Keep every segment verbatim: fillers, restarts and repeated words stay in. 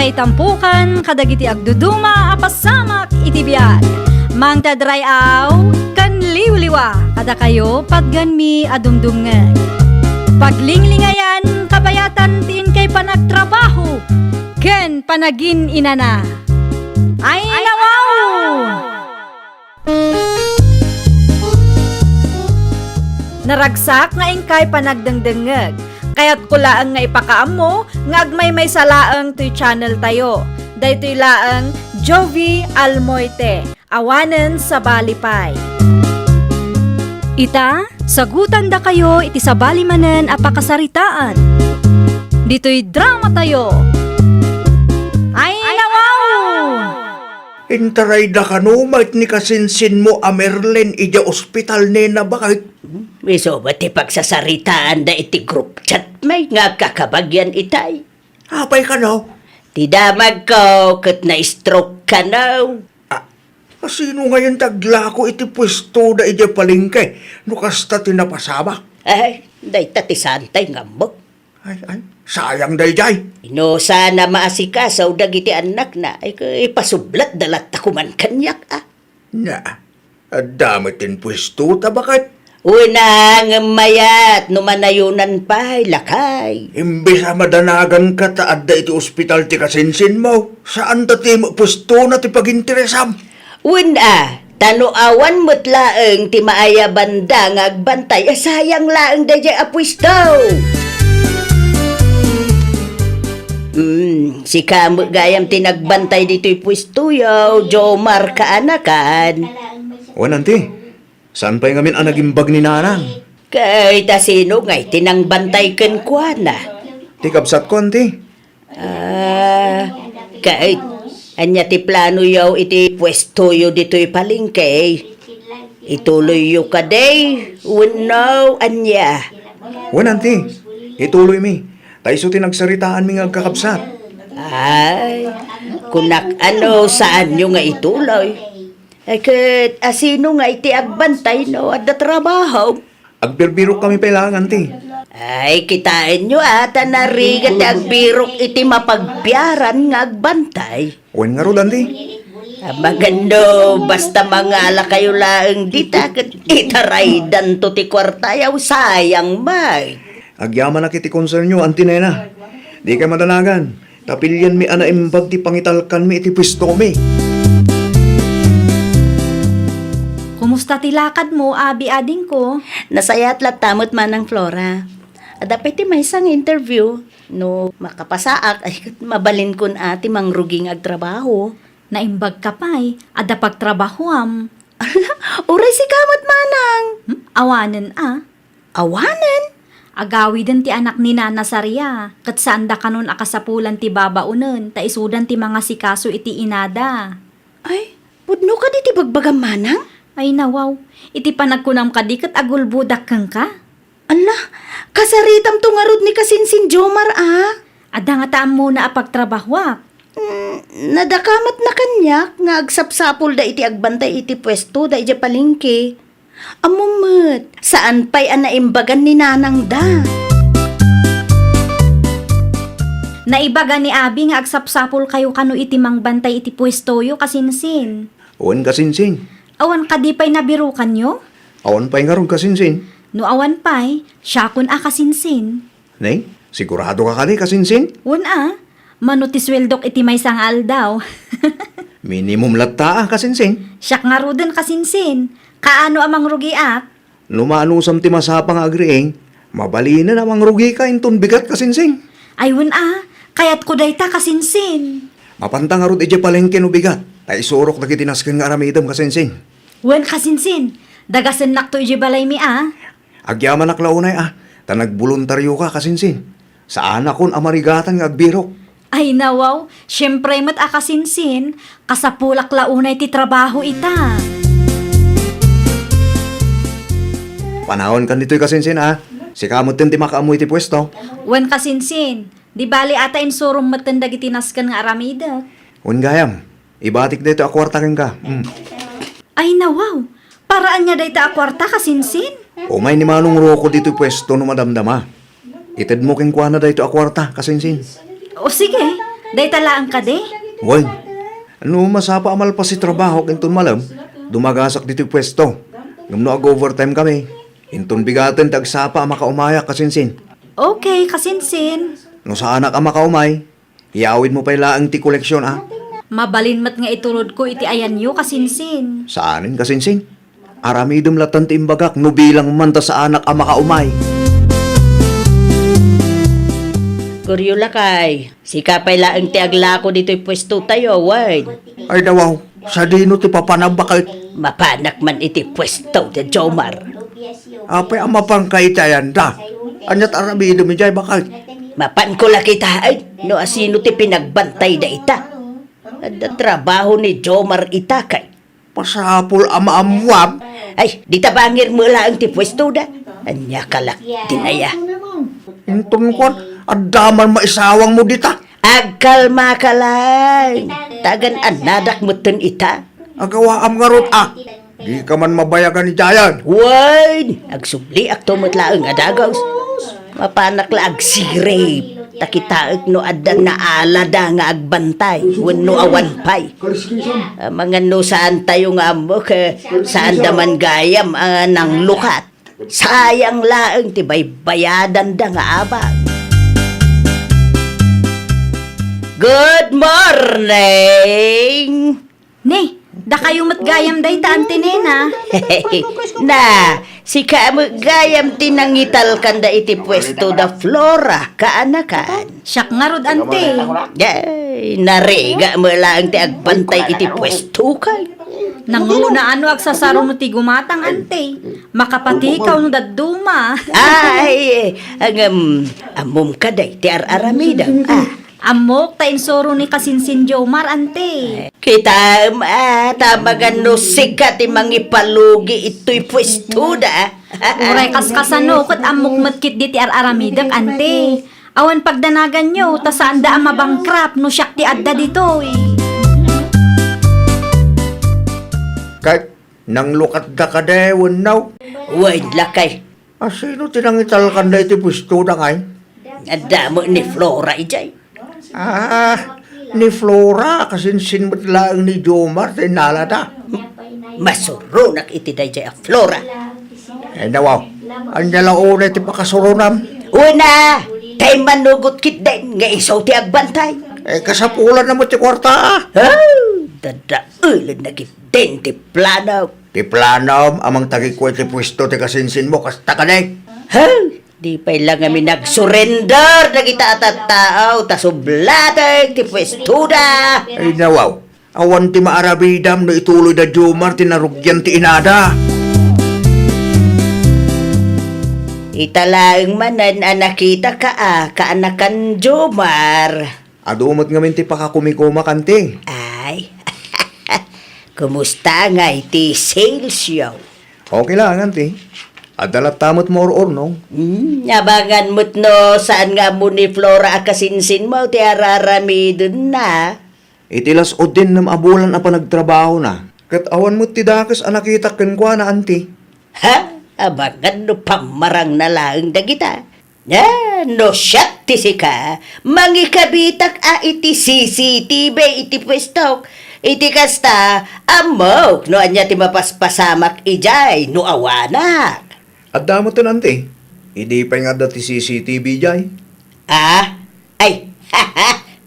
Itampukan kadagiti agduduma a pasamak iti biag. Mangted ray-aw ken liwliwa kadakayo patgenmi a dumdumngeg. Paglinglingayan kabayatan ti inkay panagtrabaho ken panagin-inana. Ay, nawaw! Naragsak nga inkay panagdengdengngeg. Kayatko laeng nga ipakaammo nga agmaymaysa laeng toy channel tayo. Daytoy laeng Jovie Almoite, awanen sabali pay. Ita, sagutandakayo iti sabali manen a pakasaritaan. Ditoy drama tayo. Ay, nawaw! Intarayda kano met ni kasinsinmo a Merlin idiay ospital, nena, baket? Isu met ti pagsasaritaanda iti group chat, may nga kakabagian itay. Apay kano? Ti damagko ket na-stroke kano. Ah, asino ngayen ti aglako iti puestoda idiay palengke no kasta ti napasamak? Ay, dayta ti saantay nga ammok. Ay, ay, sayang daydiay. Inusa na maasikaso dagiti annakna, ay, ipasublatda latta koman kaniak, a. Na, adda met ti puesto ta baket. Una, ngem mayat no manayonan pay, lakay. Imbes a madanaganka ta adda iti ospital ti kasinsinmo, saan ta ti puestona ti paginteresam. Wen a, ta no awan met laeng ti maayabanda nga agbantay, a, sayang laeng daydiay a puesto. Mm, sika met gayam ti nagbantay ditoy puestoyo, Jomar kaanakan. Wen, anti. Saan pay ngamin a nagimbag ni nanang? Ket asino ngay ti nangbantay kenkuana? Ti kabsatko, anti. Ah, ket ania ti planoyo iti puestoyo ditoy palengke? Ituloyyo kadi wenno ania? Wen, anti, ituloymi. Ta isu ti nagsaritaanmi nga agkakabsat. Ay, kunak a no saanyo nga ituloy. Ay, ket asino ngay ti agbantay no adda trabaho? Agbirbirok kami pay laeng, anti. Ay, kitaenyo a, ta narigat ti agbirok iti mapagbiaran nga agbantay. Wen ngarud, anti. Amangan no, basta mangalakayo laeng dita, ket itaraydanto ti kuartayo, sayang met. Agyamanak iti konsernyo, anti nena. Dikay madanagan. Ta pilianmi a naimbag ti pangitalkanmi iti puestomi. Kumusta ti lakadmo, abi, adingko? Nasayaat latta met, Manang Flora. Adda pay ti maysa nga interview. No makapasaak, ay, mabalinkon a ti mangrugi nga agtrabaho. Naimbagka pay, adda pagtrabahoam. Ala, uray sika met, Manang. Hmm? Awanen a. Awanen? Agawiden ti anak ni Nana Saria, ket saanda kanon a kasapulan ti babaonen, ta isudan ti mangasikaso iti inada. Ay, pudno kadi ti bagbagam, Manang? Ay, nawaw. Iti panagkunam kadi ket agulbodak kenka? Ala, kasaritamto ngarud ni kasinsin Jomar, a? Adda ngata ammona a pagtrabahoak. Mm, nadakamatna kaniak nga agsapsapulda iti agbantay iti puestoda idiay palengke. Ammom met, saan pay a naimbagan ni nanangda. Naibaga ni abi nga agsapsapulkayo kano iti mangbantay iti puestoyo, kasinsin. Wen, kasinsin. Awan kadi pay nabirukanyo? Awan pay ngarud, kasinsin. No awan pay, siakon a, kasinsin. Ne? Siguradoka kadi, kasinsin? Wen a, mano ti sueldok iti maysa nga aldaw. Minimum latta a, kasinsin. Siak ngaruden, kasinsin. Kaano a mangrugiak? No maanusam ti masapa nga agriing, mabalinen a mangrugika inton bigat, kasinsin. Ay, wen a, kayatko dayta, kasinsin. Mapanta ngarud idiay palengke no bigat, ta isurok dagiti nasken nga aramidem, kasinsin. Wen, kasinsin, dagasennakto idiay balaymi a. Agyamanak la unay a, ta nagboluntarioka, kasinsin. Saanakon a marigatan nga agbirok. Ay, nawaw, siempre met a, kasinsin, kasapulak la unay ti trabaho ita. Panawankan ditoy, kasinsin, a. Sika metten ti makaammo iti puesto. Wen, kasinsin, di bali a ta insurom metten dagiti nasken nga aramidek. Wen gayam, ibatik daytoy a kuarta kenka. Mm. Ay, nawaw! Para ania dayta a kuarta, kasinsin? Umay ni Manong Rocco ditoy puesto no madamdama. Itedmo kenkuana daytoy a kuarta, kasinsin. O, sige. Dayta laeng kadi? Wen, no masapa a malpas ti trabahok inton malem, dumagasak ditoy puesto. Ngem no ag-overtime kami, inton bigaten ti agsapa a makaumayak, kasinsin. Okay, kasinsin. No saanak a makaumay, iyawidmo pay laeng ti koleksion, a. Mabalin met nga iturodko iti ayanyo, kasinsin. Saanen, kasinsin. Aramidem latta ti imbagak no bilang man ta saanak a makaumay. Goryo, lakay, sika pay laeng ti aglako ditoy puestotayo, wen. Ay, dawaw, sadino ti papanam, baket? Mapanak man iti puesto ti Jomar. Apay a mapanka iti ayanda? Aniat aramidem idiay, baket? Mapanko la kitaen no asino ti pinagbantay dayta. Adda trabaho ni Jomar ita, kay. Masapul a maammuam. Ay, dita bangir met laeng ti puestoda. Ania ka la, dinaya. Inton kuan, adda man maisawangmo dita. Agkalmaka laeng. Tagan annadak metten ita. Agawaam ngarud, a. Dika man mabayagan idiayen. Wen, agsubliakto met laeng a dagus. Mapanak la agsirib, ta kitaek no adda naalada nga agbantay, wenno awan pay. Amangan no saantayo nga ammok, eh, saanda man gayam a nanglukat. Sayang laeng ti baybayadanda nga abag. Good morning! Ne, dakayo met gayam dayta, Auntie Nena. Na, sika met gayam ti nangitalkanda iti puesto da Flora, kaanakan. Siak ngarud, Auntie. Ay, narigat met laeng ti agbantay iti puesto, kay. Nangruna a no agsasaruno ti gumatang, Auntie. Makapatikaw no dadduma. Ay, ngem, ammom kadi ti ar-aramidem, a. Ammok ta insuro ni kasinsin Jomar, Auntie. Kitaem, a, ta amangan no sika ti mangipalugi itoy puestoda. Uray kaskasano ket ammok met ketdi ti ar-aramidek, Auntie. Awan pagdanaganyo, ta saanda a mabankrupt no siak ti adda ditoy. Ket nanglukatda kadi wenno? Wen, lakay. A, sino ti nangitalkanda iti puestoda ngay? Adda met ni Flora idiay. A, ni Flora, kasinsin met laeng ni Jomar ti innalada. Masuronak iti daydiay a Flora. Ay, nawaw. Ania la unay ti pakasuronam? Una, tay manugot ketdin nga isu ti agbantay. Eh, kasapulanna met ti kuarta, a. Ah, dadaelenna ketdin ti plano. Ti planom a mangtagikko iti puesto ti kasinsinmo, kasta kadi? Ha? Di pay la ngamin nagsurrender dagita a tattao ta sublatek ti puestoda. Ay, nawaw. Awan ti maaramidam no ituloy da Jomar ti narugian ti inada. Ita laeng manen a nakitaka a kaanakan Jomar. Adu met ngamin ti pakakumikumak, Auntie. Ay. Kumusta ngay ti sales yo? Okay laeng, Auntie. Adda latta met maur-urnong. Hmm, abangan met no saan nga ammo ni Flora a kasinsinmo ti ar-aramidenna. Iti las-uddinnem a bulan a panagtrabahona, ket awan met ti dakes a nakitak kenkuana, Auntie. Ha? Abangan no pammarangna laeng dagita. Ah, no siak ti sika, mangikabitak a iti C C T V iti puestok. Iti kasta, ammok no ania ti mapaspasamak idiay no awanak. Adda metten, Auntie. Idi pay nga adda ti C C T V idiay. Ah? Ay,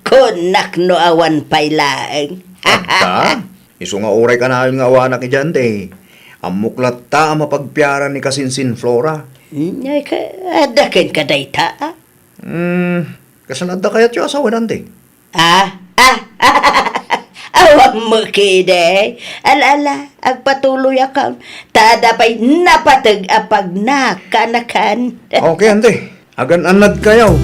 kunak no awan pay laeng. Adda? Isu nga uray kanayon nga awanak idiay, Auntie. Ammok latta a mapagpiara ni kasinsin Flora. Hmm, ay, ka-, adda kenka dayta, a? Hmm, kasano adda kayatyo a sawen, Auntie? Ah? Ah? Awan met ketdi. Ala, ala, agpatuloyakon. Ta adda pay napateg a pagnak, kaanakan. Okay, Auntie. Agan-annadkayo.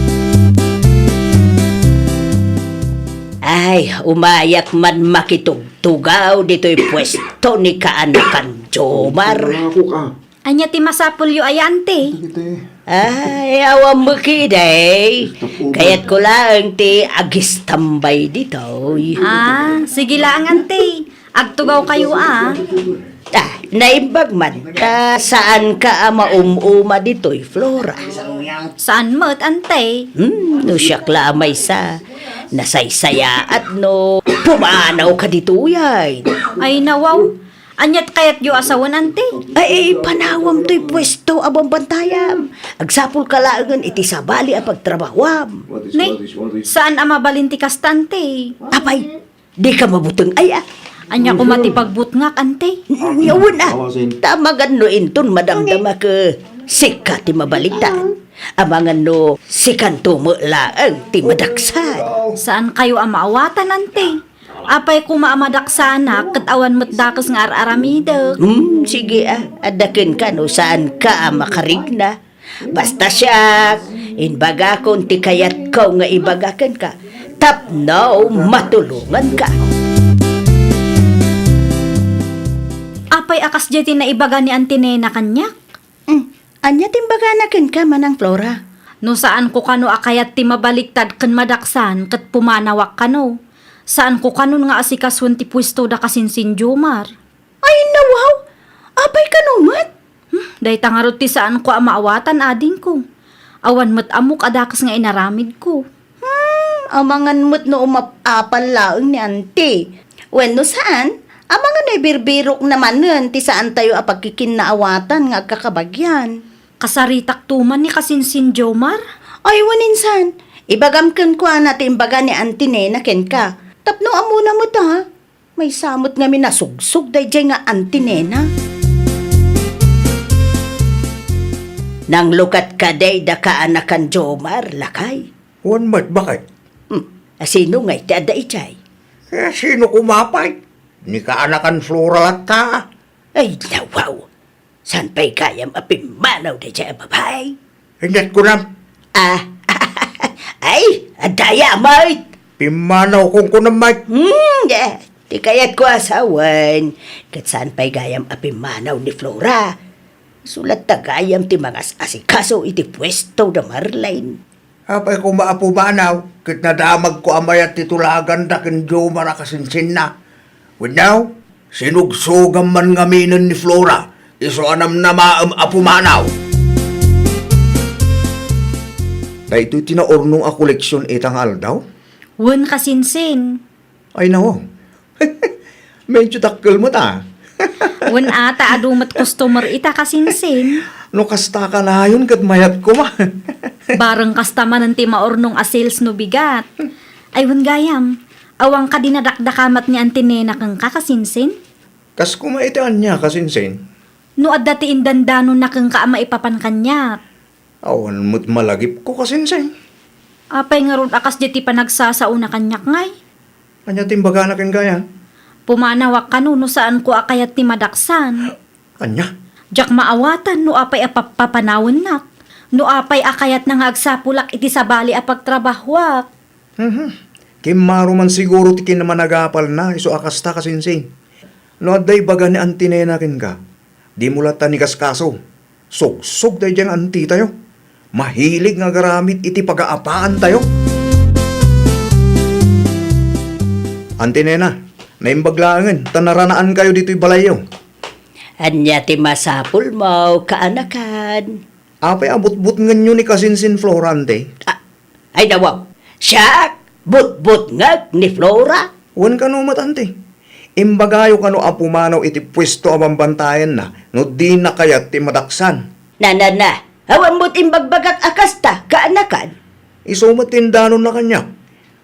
Ay, umayak man makitugtugaw ditoy puesto ni kaanakan Jomar. Ako ka. Ania ti masapulyo aya, Auntie? Iti. Ay, awan met ketdi. Stop over. Kayatko laeng ti agistambay ditoy. Ah, sige laeng, Auntie. Agtugawkayo, a. Ah, naimbag man. Ta saanka a maum-uma ditoy, Flora? Saan met, Auntie? Hmm, no siak la a maysa. Nasaysayaat no pumanawka ditoy ay. Ay, nawaw. Aniat kayatyo a sawen, ante? Ay, ay, panawam toy puesto a bambantayam. Agsapulka laengen iti sabali a pagtrabahuam. Nay, saan a mabalin ti kasta, ante? Apay, dika mabuteng ay, a? Ania koma ti pagbutngak, ante? N-, n-, wen, a. Ta amangan no inton madamdamak, sika ti mabalinta. Amangan no sikanto met laeng ti madaksan. Saankayo a maawatan, ante? Apay koma a madaksanak ket awan met dakes nga ar-aramidek? Hmm, sige, a. Adda kenka no saanka a makarigna. Basta siak, imbagakon ti kayatko nga ibaga kenka tapno matulonganka. Apay a kasdiay ti naibaga ni Auntie Nena kaniak? Hmm, ania ti imbagana kenka, Manang Flora? No saanko kano a kayat ti mabaliktad ken madaksan ket pumanawak kano. Saanko kanon nga asikasoen ti puesto da kasinsin Jomar. Ay, nawaw! Apay kano met? Hmm, dayta ngarud ti saanko a maawatan, adingko. Awan met ammok a dakes nga inaramidko. Hmm, amangan met no umap-apal laeng ni Auntie. Wenno saan, amangan no ibirbirokna manen ti saantayo a pagkikinnaawatan nga agkakabagian. Kasaritakto man ni kasinsin Jomar? Ay, wen insan, ibagam kenkuana ti imbaga ni Auntie Nena kenka. Tapno ammona met, a. Maysa met ngamin a sugsog daydiay nga Auntie Nena. Nanglukat kadi da kaanakan Jomar, lakay? Wen met, baket? Hmm, a sino ngay ti adda idiay? Eh, sino koma pay? Ni kaanakan Flora latta. Ay, nawaw! Saan pay gayam a pimmanaw daydiay a babai? Inget kunam. Ah, ay, adda ya, Mike. Pimmanaw kong kunam, Mike. Hmm, eh, ti kayatko a sawen, ket saan pay gayam a pimmanaw ni Flora? Isu latta gayam ti mangas-asikaso iti puesto da Marlene. Apay koma a pumanaw, ket nadamagko a mayat ti tulaganda ken Jomar a kasinsinna. Wenno, sinugsogam man ngaminen ni Flora, isu a namnamaem a pumanaw. Daytoy ti naurnong a koleksion ita nga aldaw? Wen, kasinsin. Ay, nawaw. Medyo dakkel met, a. Wen, a, ta adu met customer ita, kasinsin. No kasta kanayon ket mayat koma. Bareng kasta manen ti maurnong a sales no bigat. Ay, wen gayam, awan kadi nadakdakamat ni Auntie Nena kenka, kasinsin? Kas koma iti ania, kasinsin? No adda ti indandanonna kenka a maipapan kaniak. Awan met malagipko, kasinsin. Apay ngarud a kasdiay ti panagsasaona kaniak ngay? Ania ti imbagana ken gayam? Pumanawak kano no saanko a kayat ti madaksan. Ania? Diak maawatan no apay a pappapanawennak, no apay a kayatna nga agsapulak iti sabali a pagtrabahuak. Mhm. Kimmaro man siguro ti kinamanagapalna isu a kasta, kasinsin. No adda ibaga ni Auntie Nena kenka, dimo latta inkaskaso. Sugsog daydiay nga antitayo. Mahilig nga agaramid iti pagaapaantayo. Auntie Nena, naimbag laengen ta naranaankayo ditoy balayyo. Ania ti masapulmo, kaanakan? Apay a butbutngenyo ni kasinsin Flora, Auntie? A-, ay, nawaw. Siak, butbutngek ni Flora? Wen kano met, Auntie. Imbagayo kano a pumanaw iti puesto a bambantayanna no dina kayat ti madaksan. Na, na, na. Awan met imbagbagak a kasta, kaanakan. Isu met ti indanonna kaniak.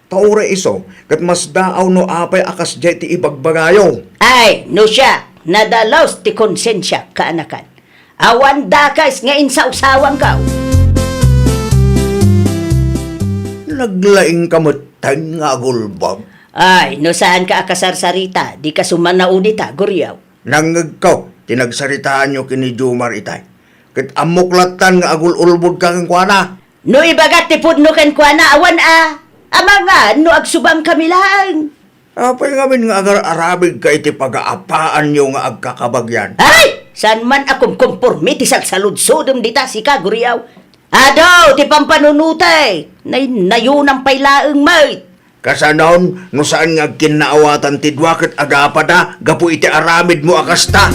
Ta uray isu, ket masdaaw no apay a kasdiay ti ibagbagayo. Ay, no siak, nadalus ti konsensiak, kaanakan. Awan dakes nga insawsawangko. Naglaingka metten nga agulbod. Ay, no saanka a kasarsarita, dika sumanaw dita, Guriaw. Nangngegko ti nagsaritaanyo ken ni Jomar itay. Ket ammok lattan nga agul-ulbodka kenkuana. No ibagak ti pudno kenkuana, awan a. Amangan no agsubangkami laeng. Apay ngamin nga agar-aramidka iti pagaapaanyo nga agkakabagian? Ay! Saan man a kumkomporme ti salsaludsodem dita, sika, Guriaw. Adu ti pampanunotek, naynayonam pay laeng met. Kasanon, no saan nga agkinnaawatan ti dua ket agapada gapu iti aramidmo a kasta?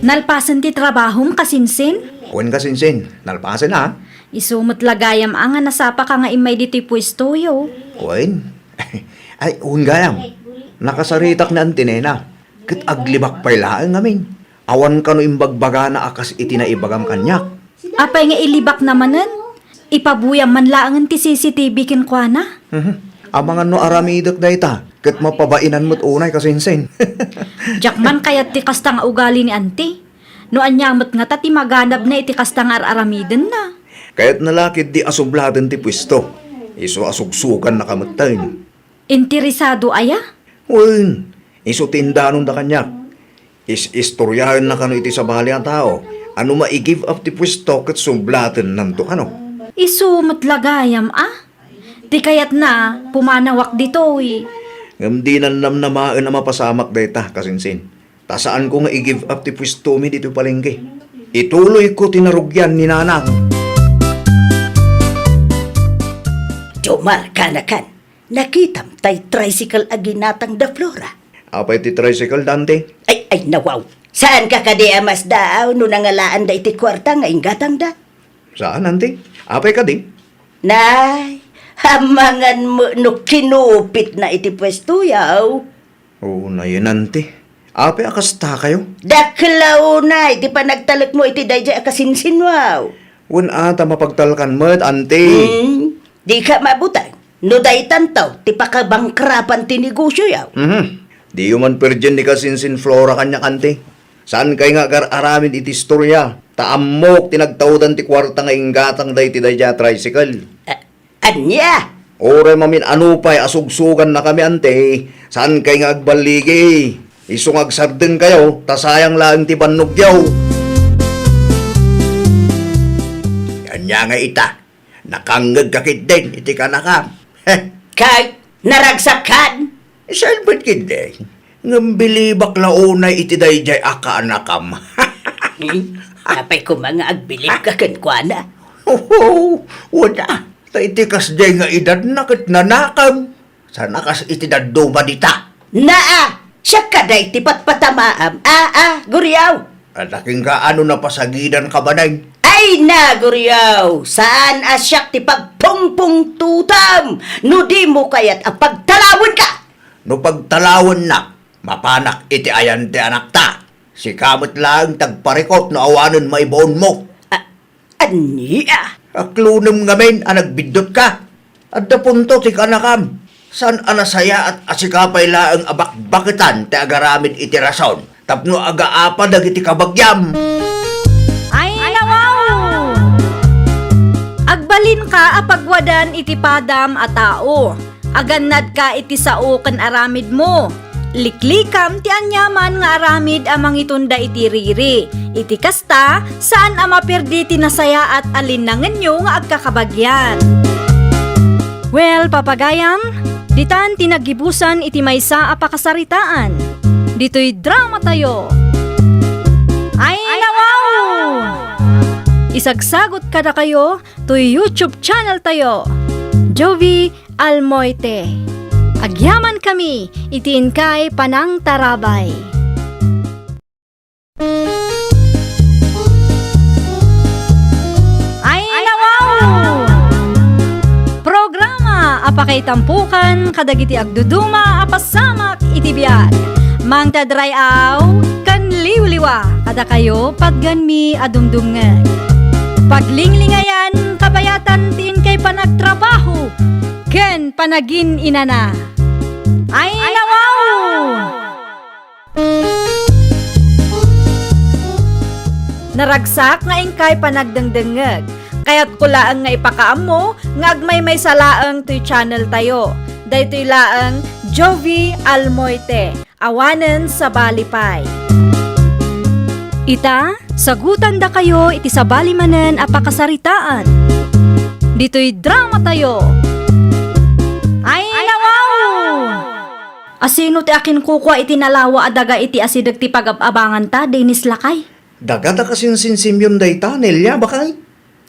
Nalpasen ti trabahom, kasinsin? Wen, kasinsin, nalpasen, a. Isu met la gayam a nga nasapaka nga immay ditoy puestoyo. Wen? Ay, wen gayam. Nakasaritak ni Auntie Nena. Ket aglibak pay laeng ngamin. Awan kano imbagbagana a kas iti naibagam kaniak. Apay nga ilibakna manen? Ipabuyam man laengen ti C C T V kenkuana. Mhm. Amangan no aramidek dayta, ket mapabainan met unay kasinsin. Diak man kayat ti kasta nga ugali ni Auntie. No ania met ngata ti maganabna iti kasta nga ar-aramidenna? Kayatna la ketdi a sublaten ti puesto. Isu a sugsugannaka metten. Interesado aya? Wen, isu ti indanonda kaniak. Is-istoriaenna kano iti sabali a tao a no mai-give up ti puesto ket sublatennanto kano. Isu met la gayam a? Ti kayatna, pumanawak ditoy. Ngem dinan namnamaen a mapasamak dayta, kasinsin. Ta saanko nga i-give up ti puestomi ditoy palengke. Ituloyko ti narugian ni Nanang. Dumarkanakan, nakitam tay tricycle a ginatang da Flora. Apay ti tricycle, Dante? Ay, ay, nawaw. Saanka kadi a masdaaw no nangalaanda iti kuarta nga inggatangda? Saan, Auntie? Apay kadi? Nay, amangan met no kinupitna iti puesto, yaw. Unayen, Auntie. Apay a kasta kayo? Dakkel a unay ti panagtalekmo iti daydiay a kasinsinwaw. Wen a ta mapagtalkan met, Auntie. Hmm, dika mabuteng. No daytanto ti pakabangkrapan ti negosio, yaw. Mhm. Diyo man perdien ni kasinsin Flora kaniak, Auntie. Saankay nga agar-aramid iti istoria, ta ammok ti nagtawdan ti kuarta nga inggatangda iti daydiay a tricycle. A-, ania? Uray mamin-ano pay a sugsugannakami, Auntie, saankay nga agballigi. Isu nga agsardengkayo, ta sayang laeng ti bannogyo. Ania nga ita? Nakangngegka ketdin iti kanakam. Heh. Kay, naragsakan? Salbet ketdi. Ngem bilibak la unay iti daydiay a kaanakam. Hmm? Apay koma nga agbilibka kenkuana? Oho, wen a. Ta iti kasdiay nga edadna ket nanakam. Sana kas iti dadduma dita. Naa! Siak kadi ti patpatamaam. A, a, guriaw! Adaking kaano napasagidan ka, Baneng? Ay na, guriaw! Saan a siak ti pagpungpungtotam no dimo kayat a pagtalawenka? No pagtalawennak, mapanak iti ayan ti anakta. Sika met laeng ti agparikut no awanen maibaonmo. A-, Ania? Aklonem ngamin a nagbiddutka. Adda punto ti kaanakam. Saan a nasayaat a sika pay laeng a bakbaketan ti agaramid iti rason tapno agaapa dagiti kabagiam. Ay, nawaw! Agbalinka a pagwadan iti padam a tao. Agannadka iti sao ken aramidmo. Liklikam ti aniaman nga aramid a mangitunda iti riri. Iti kasta, saan a maperdi ti nasayaat a linnangenyo nga agkakabagian. Well, papagayam, ditan ti naggibusan iti maysa a pakasaritaan. Ditoy dramatayo. Ay, nawaw! Isagsagot kadakayo toy YouTube channel tayo, Jovie Almoite. Agyamankami iti inkay panangtarabay. Ay, nawaw! Programa a pakaitampukan kadagiti agduduma a pasamak iti biag. Mangted ray-aw ken liwliwa kadakayo patgenmi a dumdumngeg. Paglinglingayan, kabayatan ti inkay panagtrabaho ken panagin-inana. Ay, nawaw! Naragsak nga inkay panagdengdengngeg. Kayatko laeng nga ipakaammo nga agmaymaysa laeng toy channel tayo. Daytoy laeng Jovie Almoite. Awanen sabali pay. Ita, sagutandakayo iti sabali manen a pakasaritaan. Ditoy dramatayo. Ay, nawaw! Asino ti akinkukua iti nalawa a daga iti asideg ti pagab-abanganta, Dennis lakay? Daga ta kasinsinsimyon dayta, Nelia, bakay?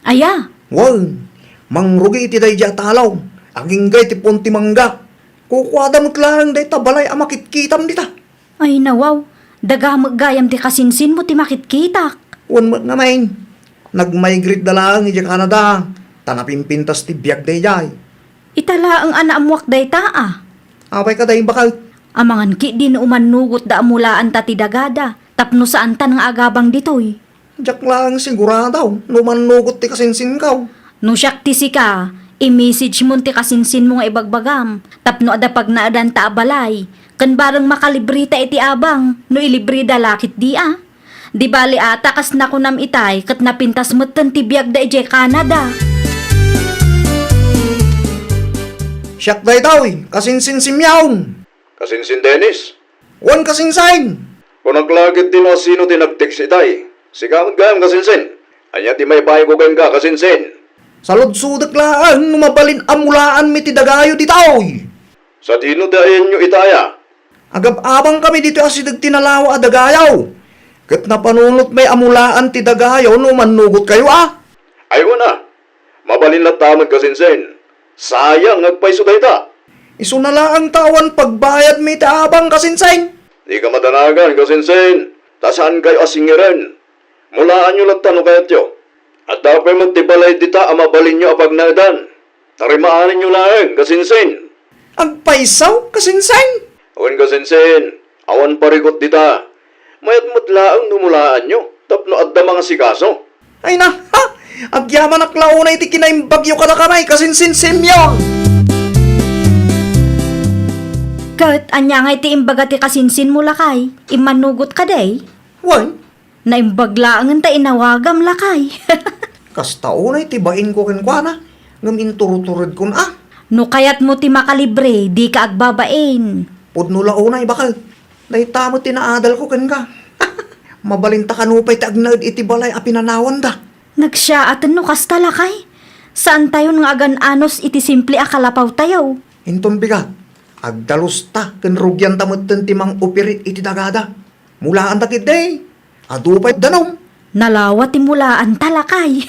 Aya? Wen, mangrugi iti daydiay a talaw, agingga iti puon ti mangga. Kukuada met laeng dayta balay a makitkitam dita. Ay, nawaw, daga met gayam ti kasinsinmo ti makitkitak. Wen met ngamin. Nag-migrate da laeng idiay Canada, ta napimpintas ti biagda idiay. Ita laeng a naammoak dayta a. Apay kadi, baket? Amangan ketdi no umannugot da a mulaanta ti dagada, tapno saantan nga agabang ditoy. Diak laeng sigurado no umannugot ti kasinsinko. No siak ti sika, i-message mon ti kasinsinmo nga ibagbagam, tapno adda pagnaedanta a balay, ken bareng makalibreta iti abang no ilibreda la ketdi a. Di bali a ta kas nakunam itay ket napintas metten ti biagda idiay Canada. Siak daytoy, kasinsin Simeon. Kasinsin Dennis? Wen, kasinsin. Kunak la ketdi no asino ti nag-text itay. Sika met gayam, kasinsin. Ania ti maipayko kenka, kasinsin? Saludsodek laeng no mabalin a mulaanmi ti dagayo ditoy. Sadino ti ayanyo itay a? Agab-abangkami ditoy asideg ti nalawa a dagayo. Ket napanunotmi a mulaan ti dagayo no mannugotkayo a. Ay, wen a. Mabalin latta met, kasinsin. Sayang nga agpayso dayta. Isuna laeng ta awan pagbayadmi ti abang, kasinsin. Dika madanagan, kasinsin. Ta saankayo a singiren. Mulaanyo latta no kayatyo. Adda pay met ti balay dita a mabalinyo a pagnaedan. Tarimaanenyo laeng, kasinsin. Agpayso, kasinsin? Wen, kasinsin, awan parigot dita. Mayat met laeng no mulaanyo, tapno adda mangasikaso. Ay na, ha? Agyamanak la unay ti kinaimbagyo kadakami, kasinsin Simeon. Ket ania ngay ti imbaga ti kasinsinmo, lakay? Immanugot kadi? Wen, Naimbag laengen ta inawagam, lakay. Kasta unay ti bainko kenkuana, ngem inturuturedkon a. No kayatmo ti makalibre, dika agbabain. Pudno la unay, baket. Dayta met ti naadalko kenka. Mabalin ta kano pay ti agnaed iti balay a pinanawanda. Nagsiyaaten no kasta, lakay. Saantayon nga agan-anos iti simple a kalapawtayo. Inton bigat, agdalusta ken rugianta metten ti mang-operate iti dagada. Mulaanta ketdi, adu pay danum. Nalawa ti mulaanta, lakay.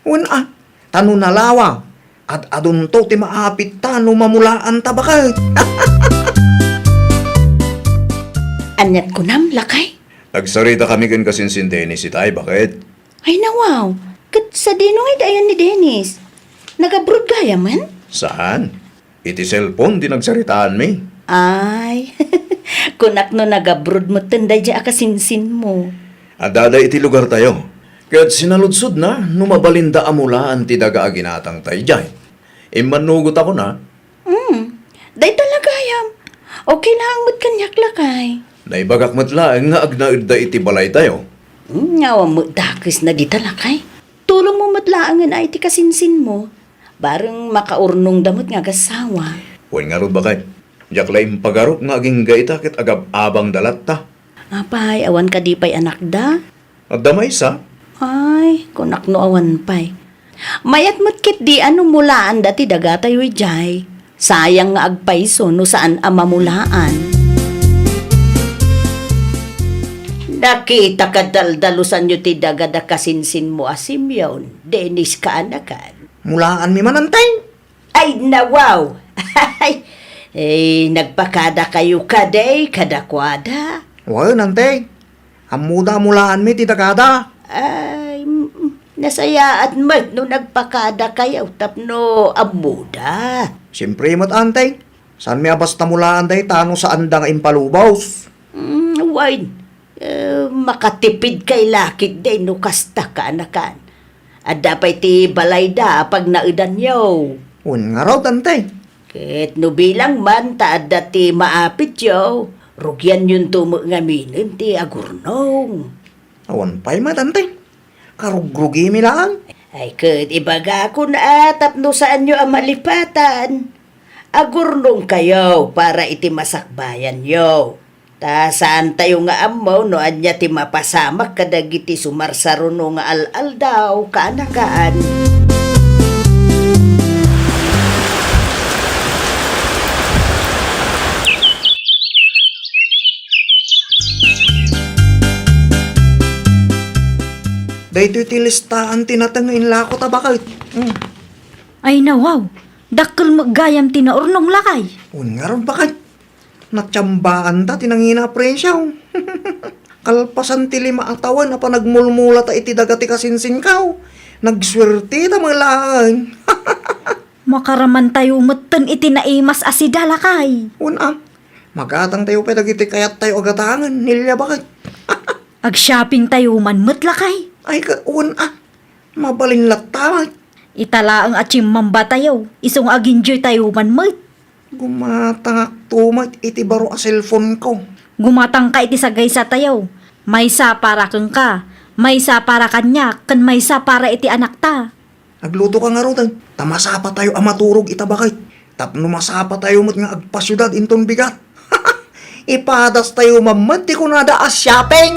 Wen a, ta no nalawa, ad-adunto ti maapitta no mamulaanta, baket. Aniat kunam, lakay? Nagsaritakami ken kasinsin Dennis itay, baket. Ay, nawaw. Ket sadino ngay ti ayan ni Dennis? Nag-abroad gayamen? Saan? Iti cellphone ti nagsaritaanmi. Ay, kunak no nag-abroad metten daydiay a kasinsinmo. Addada iti lugartayo. Ket sinaludsodna no mabalinda a mulaan ti daga a ginatangta idiay. Immannugot a kuna, Hmm, dayta la gayam. Okay laeng met kaniak, lakay. Naibagak met laeng nga agnaedda iti balaytayo. Hmm, awan met dakesna dita, lakay. Tulongmo met laengen a iti kasinsinmo. Bareng makaurnongda met nga agassawa. Wen ngarud, baket. Diak la impagarup nga agingga ita ket agab-abangda latta. Apay, awan kadi pay anakda? Adda maysa. Ay, kunak no awan pay. Mayat met ketdi a no mulaanda ti dagatayo idiay. Sayang nga agpayso no saan a mamulaan. Nakita ka daldalusanyo ti daga da kasinsinmo a Simeon, Dennis kaanakan. Mulaanmi man, Antay. Ay, nawaw! Ay, nagpakadakayo kadi kadakuada? Wen, Antay. Ammoda a mulaanmi ti dagada. Ay, mm, nasayaat met no nagpakadakayo tapno ammoda. Siempre met, Antay. Saanmi a basta mulaan dayta no saanda nga impalubos. Mm, wen. Eh, makatipidkay la ketdi no kasta kaanakan. Adda pay ti balayda a pagnaedanyo. Wen ngarud, Antay. Ket no bilang man ta adda ti maapityo, rugianyonto met ngaminen ti agurnong. Awan pay met, Antay. Karugrugimi laeng. Ay, ket ibagakon a tapno saanyo a malipatan. Agurnongkayo para iti masakbayanyo. Ta saantayo nga ammo no ania ti mapasamak kadagiti sumarsaruno nga al-aldaw kaanakan. Daytoy ti listaan ti nateng nga inlako ta, baket. Mm. Ay, nawaw! Dakkel met gayam ti naurnong, lakay. Wen ngarud, baket. Natiambaanta ti nangina a presio. Kalpasan ti lima a tawen a panagmulmulata iti daga ti kasinsinkaw, nagsuerteta met laeng. Makaramantayo metten iti naimas a sida, lakay. Wen a, magatangtayo pay dagiti kayattayo a gatangen, Nelia, baket. Ag-shoppingtayo man met, lakay. Ay, ka, wen a, mabalin latta met. Ita laeng a chimmambatayo, isu nga ag-enjoytayo man met. Gumatangakto met iti baro a cellphone-ko. Gumatangka iti sagaysatayo. Maysa para kenka, maysa para kaniak, ken maysa para iti anakta. Aglutoka ngaruden, ta masapatayo a maturog ita, baket. Tapno masapatayo met nga agpasiudad inton bigat. Ipadastayo man met ti kunada a shopping.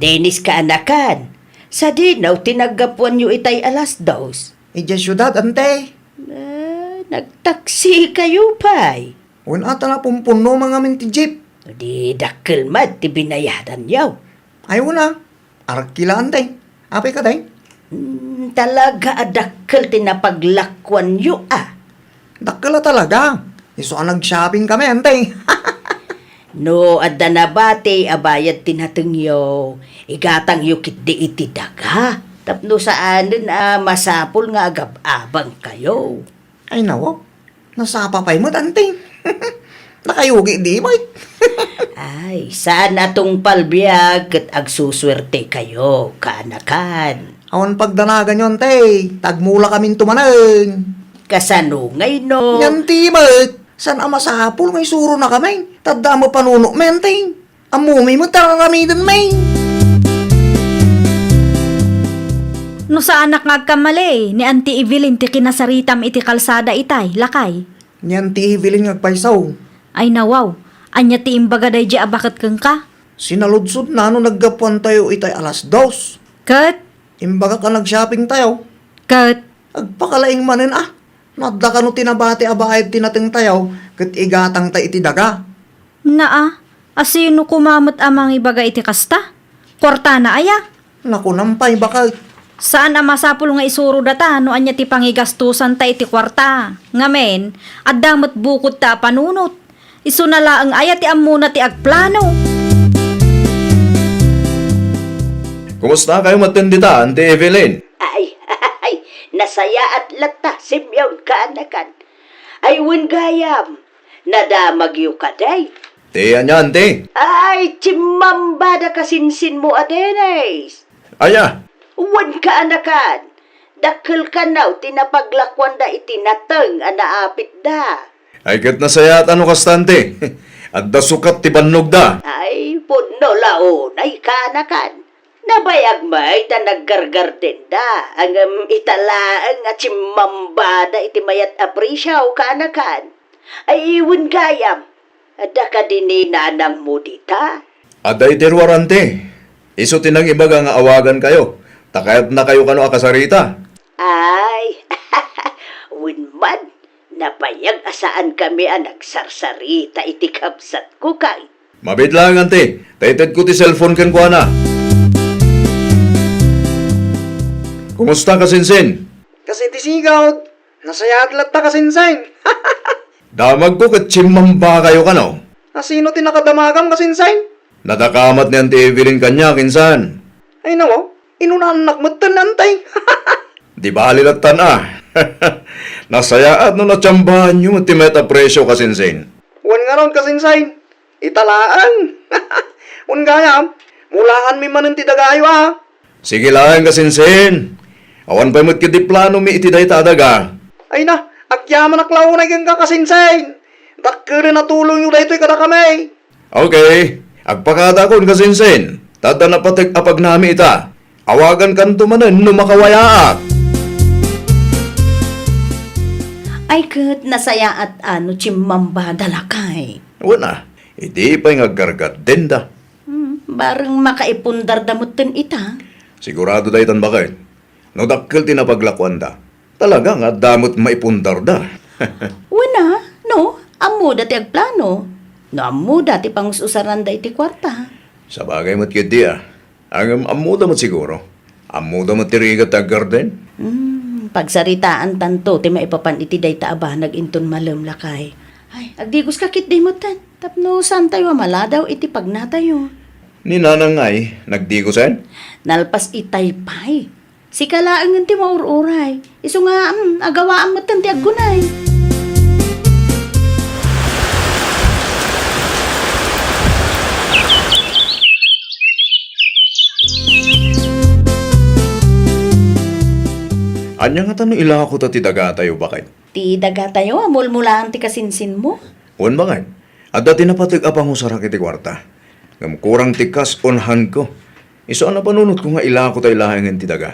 Dennis, kaanakan, sadino ti naggapuanyo itay alas dos? Idiay siudad, ante. Ah, nagtaksikayo pay? Wen a, ta napumpuno man ngamin ti jeep. Di dakkel met ti binayadanyo. Ay, wen a. Aragki la, ante. Apay kadi? Hmm, talaga a dakkel ti napaglakuanyo, a. Dakkel a talaga. Isu a nag-shopping kami, ante. No adda nabati a bayad ti natengyo, igatangyo ketdi iti daga. Tapno saanen a masapul nga agab-abangkayo. Ay, nawaw. Nasapa pay met, ante. Nakayugi di met. Ay, saan a tungpal biag ket agsusuertekayo, kaanakan. Awan pagdanaganyo, ante. Tagmulakaminto manen. Kasano ngay no? Ngan ti met. Saan a masapul nga isuronakami? Ta adda met panunotmi, ante. Ammomi met ti ar-aramidenmi. No saanak nga agkamali, ni Auntie Evelyn ti kinasaritam iti kalsada itay, lakay. Ni Auntie Evelyn nga agpayso. Ay nawaw, ania ti imbaga daydiay a baket kenka? Sinaludsodna no naggapuantayo itay alas dos. Ket? Imbagak a nag-shoppingtayo. Ket? Agpakalaing manen a. No adda kano ti nabati a bayad ti natengtayo, ket igatangta iti daga. Naa, asino koma met a mangibaga iti kasta? Kuartana aya? Nakunam pay, baket. Saan a masapul nga isuro data no ania ti pangigastosanta iti kuarta. Ngamin, adda met bukodta a panunot. Isuna laeng aya ti ammona ti agplano. Kumusta kayo metten dita, Auntie Evelyn? Ay, ay, nasayaat latta, Simeon, kaanakan. Ay, wen gayam, nadamagyo kadi? Ti ania, Auntie? Ay, chimmambada kasinsinmo a Dennis. Aya? Wen, kaanakan, dakkel kano ti napaglakuanda iti nateng a naapitda. Ay, ket nasayaat no kasta, Auntie. Adda sukat ti bannogda. Ay, pudno la unay, kaanakan. Nabayag met a naggardendenda, ngem ita laeng a chimmambada iti mayat a presio, kaanakan. Ay, wen gayam, adda kadi ni nanangmo dita? Adda iti ruar, Auntie. Isu ti nangibaga nga awagankayo, ta kayatnakayo kano a kasarita. Ay, wen man, nabayag a saankami a nagsarsarita iti kabsatko, kay. Mabiit laeng, Auntie, ta itedko ti cellphone kenkuana. Kumusta, kasinsin? Kas iti sigud, nasayaat latta, kasinsin. Damagko ket chimmambakayo kano. Asino ti nakadamagam, kasinsin? Nadakamat ni Auntie Evelyn kaniak, insan. Ay, nawaw, inunaannak metten, Auntie. Di bali lattan a. Nasayaat no natsambaanyo met ti mayat a presio, kasinsin. Wen ngarud, kasinsin. Ita laeng. Wen gayam, mulaanmi manen ti dagayo a. Sige laeng, kasinsin. Awan pay met ketdi planomi iti dayta a daga. Ay na, agyamanak la unay kenka, kasinsin. Dakkelen a tulongyo daytoy kadakami. Okay, agpakadakon, kasinsin. Ta adda napateg a pagnami ita. Awagankanto manen no makawayaak. Ay ket nasayaat a no chimmambada, lakay. Wen a, idi pay nga aggargardenda. Hmm, bareng makaipundarda metten ita. Sigurado daytan, baket. No dakkel ti napaglakuanda, talaga nga adda met maipundarda. Wen a, no, ammoda ti agplano. No ammoda ti pangus-usaranda iti kuarta. Sabagay met ketdi a. Ngem ammoda met siguro. Ammoda met ti rigat ti aggarden. Hmm, pagsaritaantanto ti maipapan iti dayta a banag inton malem, lakay. Ay, agdigoska ketdi metten, tapno saantayo a maladaw iti pagnatayo. Ni Nanang ngay, nagdigosen? Nalpas itay pay. Sika laengen ti maur-uray. Isu nga, mm, agawaam metten ti aggunay. Ania ngata no ilako ta ti dagatayo, baket? Ti dagatayo a mulmulaan ti kasinsinmo? Wen, baket. Adda ti napateg a pangusarak iti kuarta. Ngem kurang ti kas-onhanko. Isu a napanunotko nga ilako tay laengen ti daga.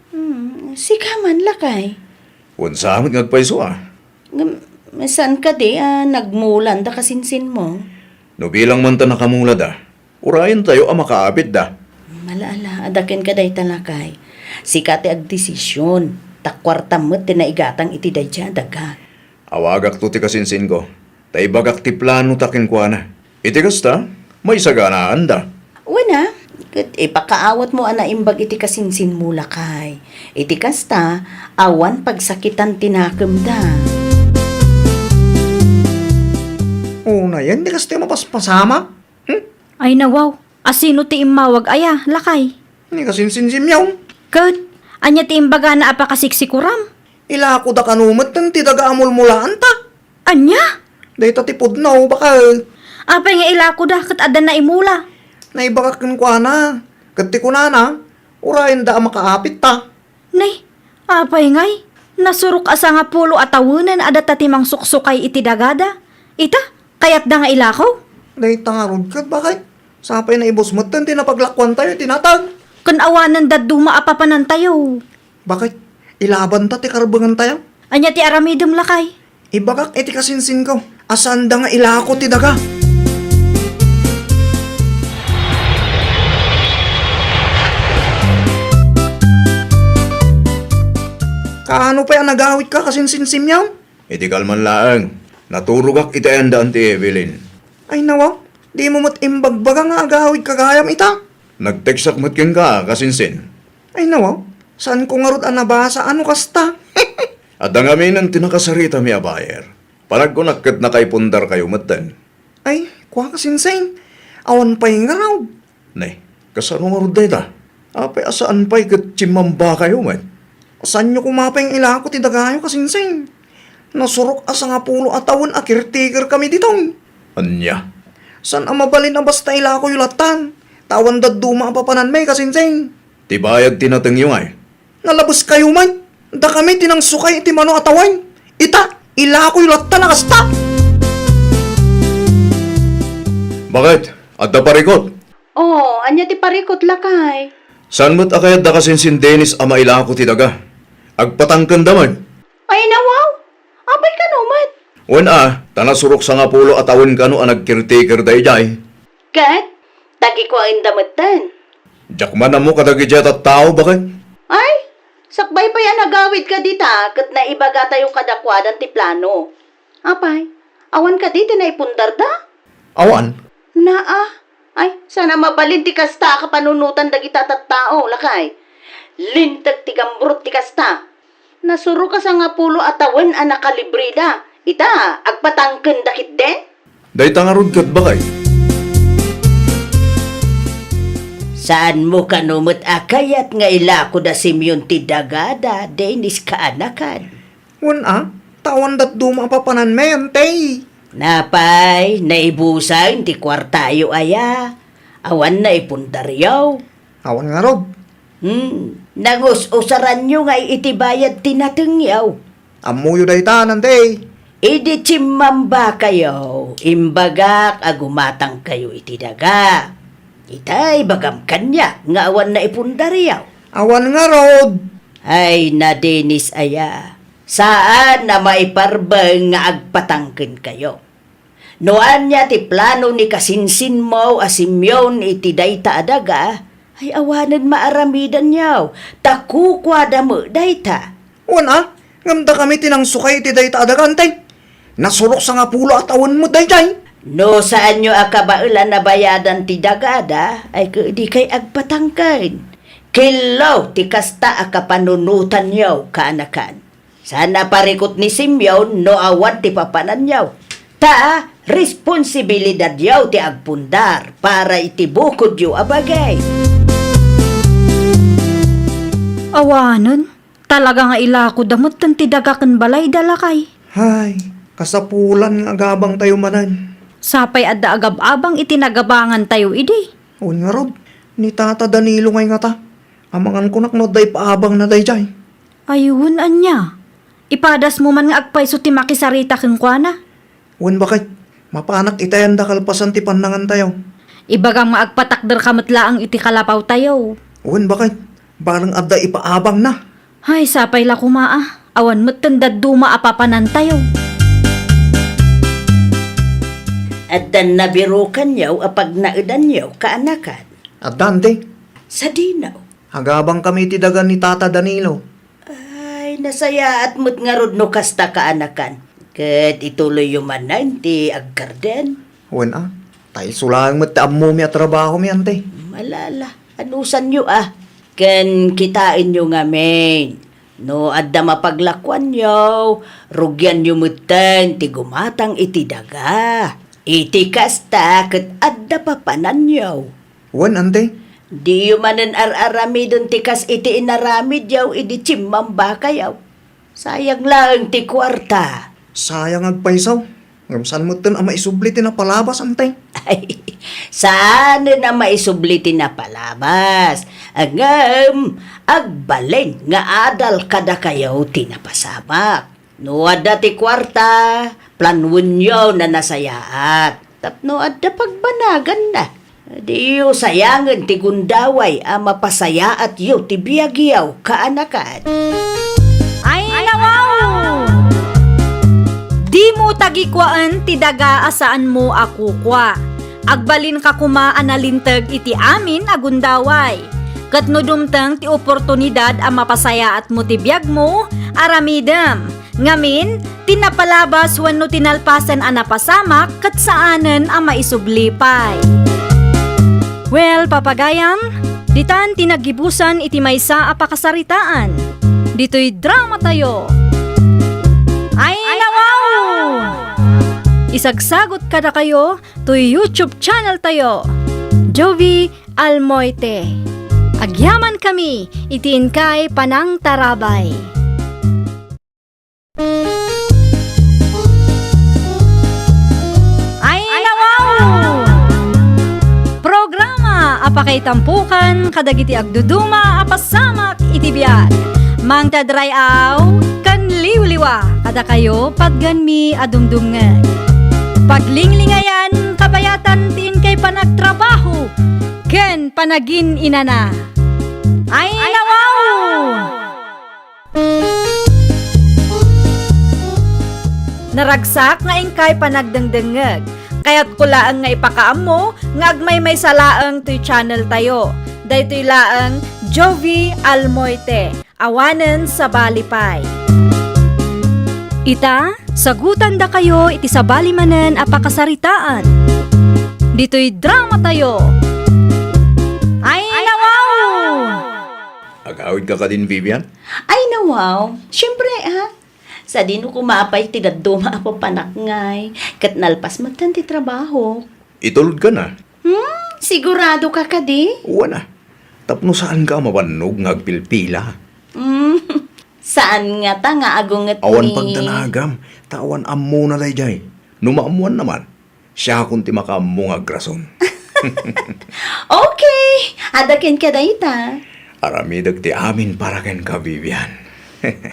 Hmm, sika man, lakay. Wen, sa met nga agpayso a. Ngem, saan kadi a nagmulan da kasinsinmo? No bilang man ta nakamulada, urayentayo a makaapitda. Ala, ala, adda kenka dayta, lakay. Sika ti agdesision, ta kuartam met ti naigatang iti daydiay a daga. Awagakto ti kasinsinko, ta ibagak ti planota kenkuana. Iti kasta, maisaganaanda. Wen a, ket ipakaawatmo a naimbag iti kasinsinmo, lakay. Iti kasta, awan pagsakitan ti nakemda. Unayen ti kasta a mapaspasamak? Hmm? Ay, nawaw. Asino ti immawag aya, lakay? Ni kasinsinsimyaw. Ket, ania ti imbagana a pakasiksikuram? Ilakoda kano metten ti daga a mulmulaanta. Ania? Dayta ti pudno, baket. Apay nga ilakoda ket adda naimula? Naibagak kenkuana. Ket ti kunana, urayenda a makaapitta. Nay, apay ngay? Nasurok a sangapulo a tawenen a data ti mangsuksukay iti dagada. Ita, kayatda nga ilako? Dayta ngarud ket, baket. Sapay naibus metten ti napaglakuantayo iti natag. Ken awanen dadduma a papanantayo. Baket, ilabanta ti karbengantayo. Ania ti aramidem, lakay? Ibagak iti kasinsinko a saanda nga ilako ti daga. Kaano pay a nagawidka, kasinsinsimyaw? Iti kalman laeng, naturogak iti ayanda Auntie Evelyn. Ay, nawaw, dimo met imbagbaga nga agawidka gayam ita? Nagteksak met kenka, kasinsin. Ay, nawaw, saanko ngarud a nabasa a no kasta. Adda ngaminen ti nakasaritami a buyer. Panagkunak ket nakaipundarkayo metten. Ay, kua, kasinsin, awan pay ngarud. Nay, kasano ngarud dayta? Apay a saan pay ket chimmambakayo met? Saanyo koma pay nga ilako ti dagayo, kasinsin. Nasurok a sangapulo a tawen a caretaker kami ditoy. Ania? Saan a mabalin a basta ilakoyo lattan, ta awan dadduma a papananmi, kasinsin. Ti bayad ti natengyo ngay? Nalabeskayo man. Dakami ti nangsukay iti mano a tawen. Ita, ilakoyo lattan a kasta. Baket, adda parikut? Oh, ania ti parikut, lakay? Saan met a kayatda, kasinsin, Dennis, a mailako ti daga? Agpatangkenda met. Ay, nawaw. Apay kano met? Wen a, ta nasurok sangapulo a tawen kano a nag-caretaker daydiay. Ket, tagikuaenda metten. Diak man ammo kadagiti a tattao, baket. Ay, sakbay pay a nagawidka dita ket naibagatayo kadakuadan ti plano. Apay, awan kadi ti naipundarda? Awan. Naa, ay, saan a mabalin ti kasta a kapanunotan dagita tattao, lakay. Linteg ti gambrot ti kasta. Nasurok a sangapulo a tawen a nakalibreda. Ita, agpatangkenda ketdin? Dayta ngarud ket, baket. Saanmo kano met a kayat nga ilako da Simeon ti dagada, Dennis, kaanakan? Wen a, ta awan dadduma a papananmi, Auntie. Napay, naibusen ti kuartayo aya? Awan naipundaryo? Awan ngarud. Hmm, nangus-usaranyo ngay iti bayad ti natengyo. Ammoyo dayta, Auntie. Idi chimmambakayo, imbagak a gumatangkayo iti daga. Itay, ibagam kaniak nga awan naipundaryo. Awan ngarud. Ay, na Dennis aya. Saan a maiparbeng nga agpatangkenkayo. No ania ti plano ni kasinsinmo a Simeon iti dayta a daga, ay awanen maaramidanyo, ta kukuada met dayta. Wen a, ngem dakami ti nangsukay iti dayta a daga, Auntie. Nasurok sangapulo a tawen met daydiay. No saanyo a kabaelan a bayadan ti dagada, ay ket dikay agpatangken. Kello ti kasta a kapanunotanyo, kaanakan. Saan a parikut ni Simeon no awan ti papananyo. Ta responsibilidadyo ti agpundar para iti bukodyo a bagay. Awanen, talaga nga ilakoda metten ti daga ken balayda, lakay. Hay, kasapulan nga agabangtayo manen. Sapay adda agab-abang iti nagabangantayo idi. Wen ngarud, ni Tata Danilo ngay ngata. Amangan kunak no adda ipaabangna daydiay. Ay, wen ania? Ipadasmo man nga agpayso ti makisarita kenkuana. Wen, baket, mapanak itayan da kalpasan ti pannangantayo. Ibagam nga agpatakderka met laeng iti kalapawtayo. Wen, baket, bareng adda ipaabangna. Hay, sapay la koma a, awan metten dadduma a papanantayo. Addan nabirukanyo a pagnaedanyo, kaanakan? Addan ti. Sadino? Agabangkami iti daga ni Tata Danilo. Ay, nasayaat met ngarud no kasta, kaanakan. Ket ituloyyo manen ti agkarden. Wen a, ta isu laeng met ti ammomi a trabahomi, ante. Malala, anusanyo a. Ken kitaenyo ngamin, no adda mapaglakoanyo, rugianyo metten ti gumatang iti daga. Iti kasta, ket adda papananyo. Wen, ante. Diyo manen ar-aramiden ti kas iti inaramidyo idi chimmambakayo. Sayang laeng ti kuarta. Sayang agpayso. Ngem saan metten a maisubli ti napalabas, ante? Ay, saanen a maisubli ti napalabas. Ngem, agbalin nga adal kadakayo ti napasamak. No adda ti kuarta, planuenyo a nasayaat. Tapno adda pagbanaganna. Diyo sayangen ti gundaway a mapasayaatyo ti biagyo, kaanakan. Ay, nawaw! Dimo tagikuaen ti daga a saanmo a kukua. Agbalinka koma a nalinteg iti amin a gundaway. Ket no dumteng ti oportunidad a mapasayaatmo ti biagmo, aramidem. Ngamin, ti napalabas wenno ti nalpasen a napasamak ket saanen a maisubli pay. Well, papagayam, ditan ti naggibusan iti maysa a pakasaritaan. Ditoy dramatayo. Ay, nawaw! Isagsagot kadakayo toy YouTube channel tayo, Jovi Almoite. Agyamankami iti inkay panangtarabay. Ay, nawaw! Programa a pakaitampukan kadagiti agduduma a pasamak iti biag. Mangted ray-aw ken liwliwa kadakayo patgenmi a dumdumngeg. Paglinglingayan, kabayatan ti inkay panagtrabaho ken panagin-inana. Ay, nawaw! Naragsak nga inkay panagdengdengngeg. Kayatko laeng nga ipakaammo nga agmaymaysa laeng toy channel tayo. Daytoy laeng Jovi Almoite, awanen sabali pay. Ita, sagutandakayo iti sabali manen a pakasaritaan. Ditoy dramatayo. Ay, nawaw! Agawidka kadin, Vivian? Ay, nawaw. Siyempre, ah. Sadino koma pay ti dadduma a papanak ngay, ket nalpas metten ti trabaho. Itulodka na? Hmm, sigurado ka kadi? Wen a. Tapno saanka a mabannog nga agpilpila. Hmm, saan ngata nga agunget ni... Awan pagdanagam, ta awan ammona daydiay. No maammoanna man, siakon ti makaammo nga agrason. Okay! Adda kenka dayta. Aramidek ti amin para kenka, Vivian.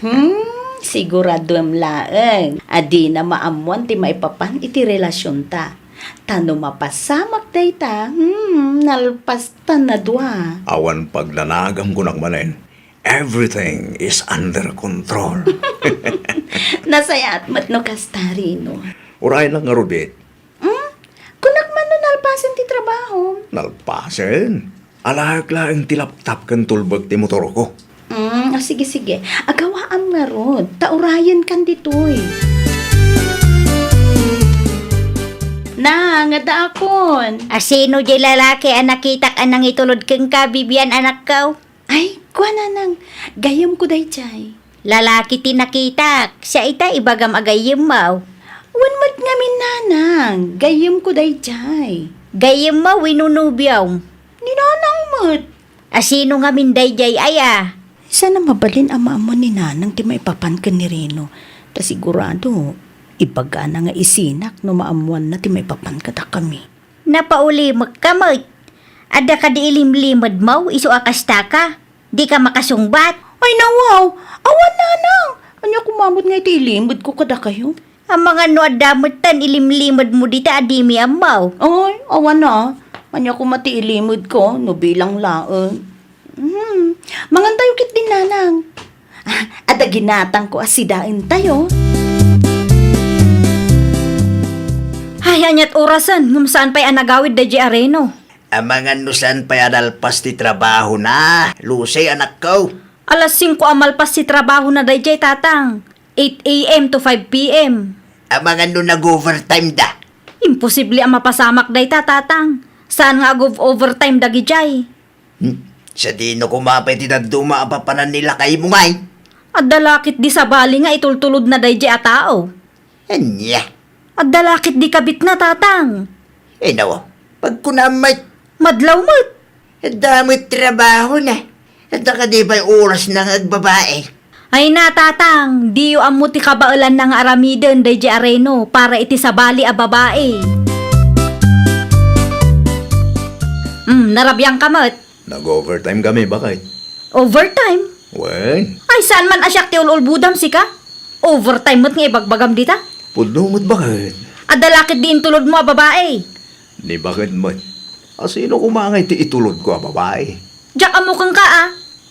Hmm, siguraduem laeng a dina maammoan ti maipapan iti relasionta. Ta no mapasamak dayta, hmm, nalpasta na dua. Awan pagdanagam, kunak manen. Everything is under control. Nasayaat met no kasta, Rino. Uray na ngarud, eh. Hmm? Kunak man no nalpasen ti trabaho. Nalpasen? Alaek laeng ti laptop ken tulbek ti motorko. Hmm, o, sige, sige. Agawaam ngarud. Ta urayenkan ditoy. Na, nga daakon. A, sino di lalaki a nakitak a nangitulod kenka, Vivian, anakko? Ay, kua, nanang, gayyemko daydiay. Lalaki ti nakitak, siya ita ibagam a gayyemmo. Wen met ngamin, nanang, gayyemko daydiay. Gayyemmo wenno nobiom? Ni nanang met. A sino ngamin daydiay aya? Saan a mabalin a maammo ni nanang ti maipapan ken ni Reno. Ta sigurado, ibagana nga isinak no maammoanna ti maipapan kadakami. Napaulimekka met. Adda kadi ilimlimedmo isu a kastaka? Dika makasungbat? Ay, nawaw! Awan, nanang! Ania koma met nga iti ilimedko kadakayo? Amangan no adda metten ilimlimedmo dita a dimi ammo. Ay, awan a. Ania koma ti ilimedko no bilang laeng. Hmm, mangantayo ketdin, nanang. Ah, adda ginatangko a sidaentayo. Ay, aniat orasen, ngem saan pay a nagawid daydiay a Reno. Amangan no saan pay a nalpas ti trabahona, Lucy, anakko. Alas singko a malpas ti trabahona daydiay, tatang. Eight a m to five p m. Amangan no nag-overtime da. Imposible a mapasamak dayta, tatang. Saan nga ag-overtime dagidiay? Hmm? Sadino koma pay ti dadduma a papanan ni lakaymo ngay? Adda la ketdi sabali nga itultulodna daydiay a tao. Ania? Adda la ketdi kabitna, tatang. Inaw, pagkunam met. Madlaw met. Adda met trabahona. Adda kadi pay orasna nga agbabae? Ay na, tatang, diyo ammo ti kabaelanna nga aramiden daydiay a Reno para iti sabali a babai. Hmm, narabiangka met. Nag-overtime kami, baket. Overtime? Wen. Ay, saan man a siak ti ul-ulbodam, sika? Overtime met nga ibagbagam dita? Pudno met, baket. Adda la ketdi intulodmo a babai? Ni baket met. A sino koma ngay ti itulodko a babai? Diak ammo kenka, a.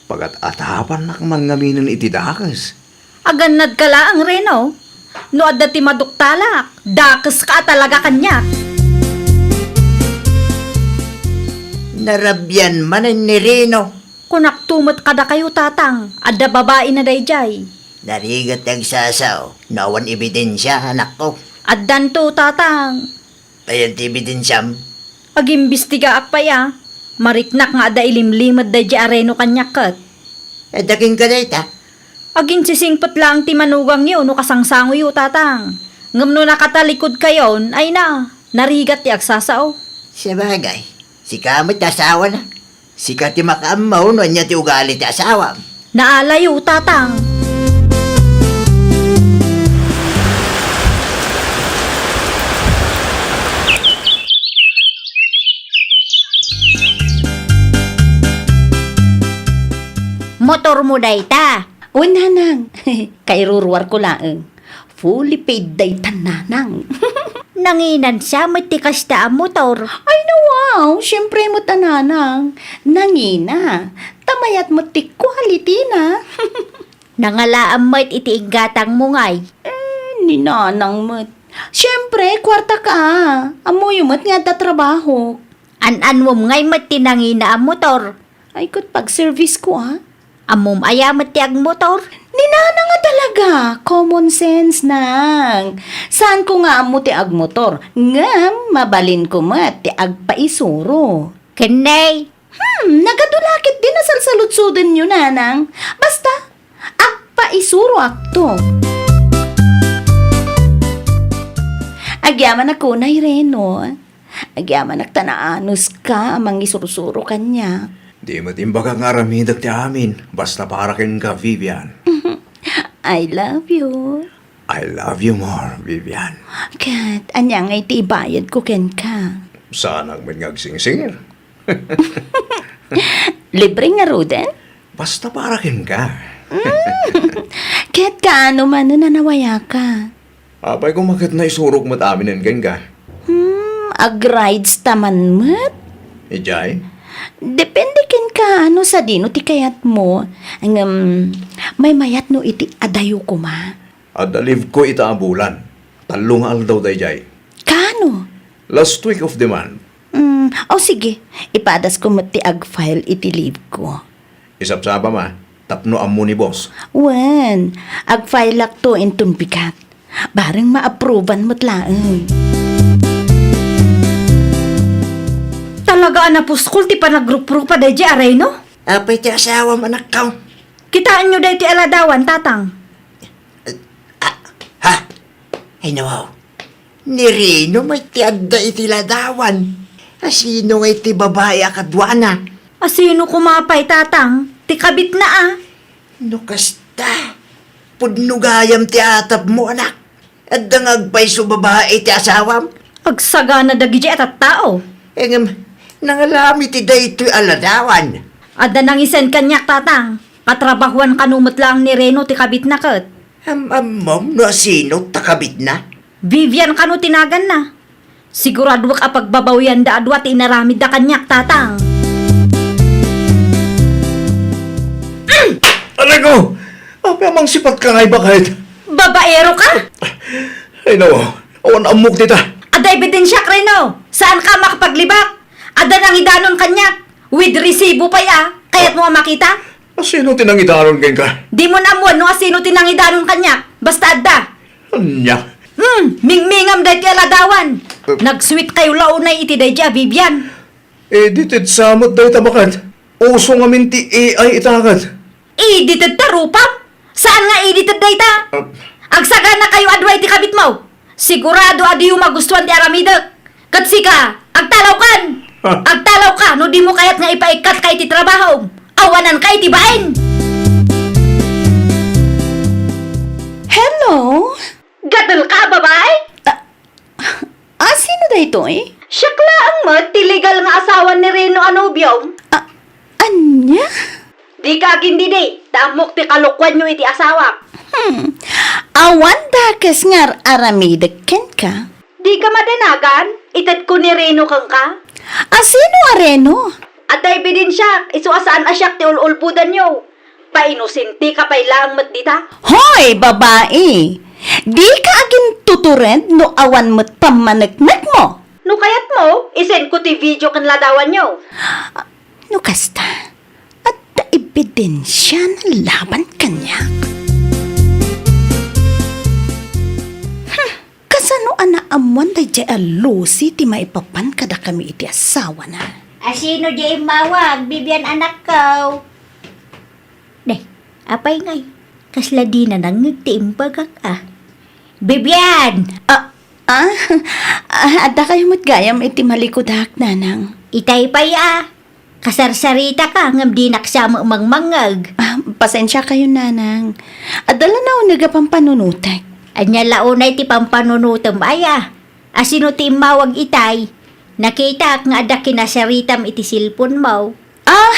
Pagat-atapannak man ngaminen iti dakes. Agannadka laeng, Reno. No adda ti maduktalak, dakeska a talaga kaniak. Narabian manen ni Reno. Kunakto met kadakayo, tatang, adda babaina daydiay. Narigat ti agsasao, no awan ebidensia, anakko. Addanto, tatang. Ayan ti ebidensiam? Agimbestigaak pay a. Mariknak nga adda ilimlimed daydiay a Reno kaniak ket. Adda kenka dayta? Aginsisingpet laeng ti manugangyo no kasangsangoyo, tatang. Ngem no nakatalikod kayon, ay na, narigat ti agsasao. Sabagay, sika met ti asawana. Sika ti makaammo no ania ti ugali ti asawam. Naalayo, tatang. Motormo dayta? Wen, nanang. Kairuruarko laeng. Fully paid dayta, nanang. Nanginan sa met ti kasta a motor. Ay, nawaw, siempre met a, nanang. Nangina. Ta mayat met ti quality na. Nangalaam met iti inggatangmo ngay. Eh, ni nanang met. Siempre, kuarta ka. Ammoyo met nga adda trabaho. An-anwom ngay met ti nangina a motor. Ay, ket pag-service ko, a. Ammom aya met ti agmotor? Ni nanang a talaga, common sense, nang. Saan ko nga ammo ti agmotor, ngem mabalin ko met ti agpaisuro. Ken nay? Hmm, nagadu la ketdi a salsaludsodenyo, nanang. Basta, agpaisuroakto. Agyamanak unay, Reno. Agyamanak ta naanuska a mangisursuro kaniak. Di met imbagak nga aramidek ti amin, basta para kenka, Vivian. I love you. I love you more, Vivian. Ket, ania ngay ti ibayadko kenka? Saanak met nga agsingsingir. Libre ngaruden? Basta para kenka. Mm. Ket kaano manen a nawayaka? Apay koma ket naisurok met aminen kenka. Hmm, agrides ta man met? Idiay? Depende kenka no sadino ti kayatmo. Ngem, maymayat no iti adayo koma. Adda leave ko ita a bulan. Tallo nga aldaw daydiay. Kaano? Last week of the month. Hmm, o sige. Ipadasko met ti ag-file iti leave ko. Isapsapam a, tapno ammo ni boss. Wen, ag-filelakto inton bigat. Bareng ma-approvean met laeng. Talaga a napuskol ti panagruprupa daydiay a Reno? Apay ti asawam, anakko? Kitaenyo daytoy a ladawan, tatang. Ah, ha? Ay, nawaw. Ni Reno met ti adda iti ladawan. Asino ngay ti babai a kaduana? Asino koma pay, Tatang? Ti kabitna a. No kasta, pudno gayam ti atapmo, anak. Adda nga agpayso babai ti asawam? Agsagana dagiti a tattao. Ngem, nangalami ti daytoy a ladawan. Adda nangisin kaniak, Tatang. Katrabahuan kano met laeng ni Reno ti kabitna ket. Am-ammom no asino ta kabitna? Vivian kano ti naganna. Siguraduak a pagbabawianda a dua ti inaramidda kaniak, Tatang. Aray ko! Apay a mangsipatka ngay, baket? Babaero ka? Ay, nawa. Awan ammok dita. Adda ebidensiak, Reno. Saanka a makapaglibak. Adda nangidanon kaniak. With resibo pay a. Kayatmo a makita? Asino ti nangidanon kenka? Dimo ammoen no asino ti nangidanon kaniak. Basta adda. Ania? Hmm, mingmingam daytoy a ladawan. Eh. Nag-sweet kayo la unay iti daydi a Vivian. Edited sa met dayta, baket. Uso ngamin ti A I ita ket. Edited ta rupam? Saan nga edited dayta? Ah. Agsagana kayo a dua iti kabitmo. Sigurado a diyo magustuan ti aramidek. Ket sika, agtalawkan! Ah. Agtalawka no dimo kayat nga ipaikkatka iti trabahom. Awananka iti bain! Hello? Gadelka a babai? Ah, ah, sino daytoy? Siak laeng met ti legal nga asawa ni Reno a nobiom. Ah, ania? Dika agindidi, ta ammok ti kalokuanyo iti asawak. Hmm. Awan dakes nga ar-aramidek kenka? Dika madanagan, itedko ni Reno kenka. Asino a Reno? Adda ebidensiak, isu a saan a siak ti ul-ulbodanyo. Painosenteka pay laeng met dita. Hoy, babai! Dika agintutured no awan met pammaneknekmo. No kayatmo, isendko ti video ken ladawanyo. No kasta, adda ebidensiana laban kaniak. Hmm, kasano a naammoan daydiay a Lucy ti maipapan kadakami iti asawana? Asino diay immawag, Vivian, anakko? Day, apay ngay? Kasla dina nangngeg ti imbagak a. Vivian! Ah, ah, ah, adda kayo met gayam iti malikudak, nanang. Itay pay a. Kasarsaritaka ngem dinak sa mangmangngeg. Ah, pasensia kayo, nanang. Adda la nauneg a pampanunotek. Ania la unay ti pampanunotem, aya? Asino ti immawag itay? Nakitak nga adda kinasaritam iti cellphone-mo. Ah,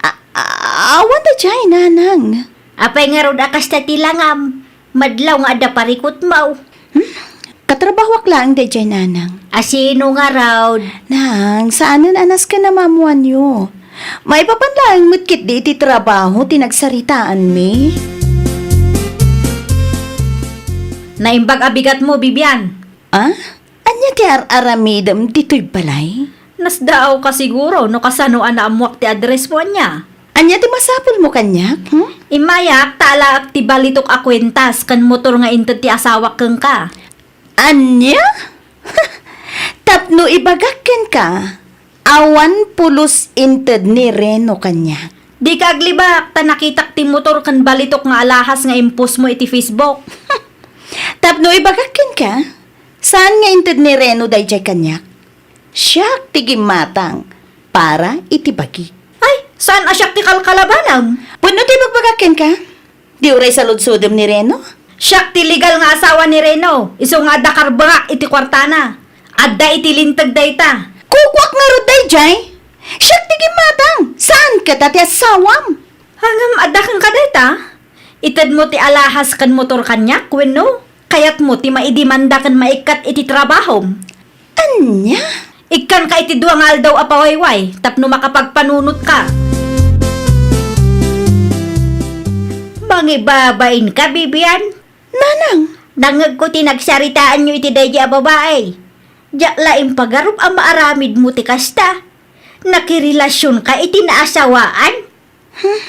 ah, ah, awan daydiay, nanang. Apay ngarud a kasta ti langam? Madlaw nga adda parikutmo. Hmm? Katrabahoak laeng daydiay, nanang. Asino ngarud? Nang, saanen a nasken a maammoanyo. Maipapan laeng met ketdi iti trabaho ti nagsaritaanmi. Naimbag a bigatmo, Vivian. Ah? Ania ti ar-aramidem ditoy balay? Nasdaawka siguro no kasano a naammoak ti address-mo, ania? Ania ti masapulmo kaniak, hmm? Immayak ta alaek ti balitok a kuentas ken motor nga inted ti asawak kenka. Ania? Tapno ibagak kenka, awan pulos inted ni Reno kaniak. Dika aglibak, ta nakitak ti motor ken balitok nga alahas nga impostmo iti Facebook. Tapno ibagak kenka, saan nga inted ni Reno daydiay kaniak? Siak ti gimmatang para iti bagik. Ay, saan a siak ti kalkalabanam? Pudno ti ibagbagak kenka? Di uray saludsodem ni Reno? Siak ti legal nga asawa ni Reno, isu nga adda karbengak iti kuartana. Adda iti linteg dayta. Kukuak ngarud daydiay? Siak ti gimmatang, saan keta ti asawam? Ngem adda kenka dayta? Itedmo ti alahas ken motor kaniak wenno kayatmo ti maidemanda ken maikkat iti trabahom? Ania? Ikkanka iti dua nga aldaw a pawayway tapno makapagpanunotka. Mangibabainka, Vivian? Nanang! Nangngegko ti nagsaritaanyo iti daydi a babai. Diak la impagarup a maaramidmo ti kasta. Nakirelasionka iti naasawaan? Hmm,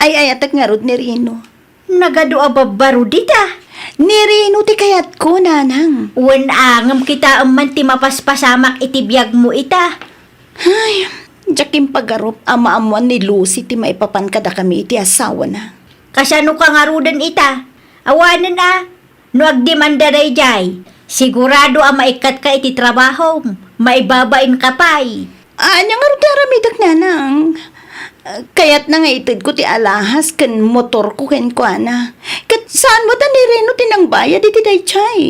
ay-ayatek ngarud ni Reno. Nagadu a babbaro dita. Ni Reno ti kayatko, nanang. Wen a, ngem kitaem man ti mapaspasamak iti biagmo ita. Ay, diak impagarup a maammoan ni Lucy ti maipapan kadakami iti asawana. Kasanoka ngaruden ita? Awanen a, no agdemanda daydiay, Sigurado a maikkatka iti trabahom, maibabainka pay. Ania ngarud ti aramidek, nanang? Kayatna nga itedko ti alahas ken motorko kenkuana. Ket saan met a ni Reno ti nangbayad iti daytoy.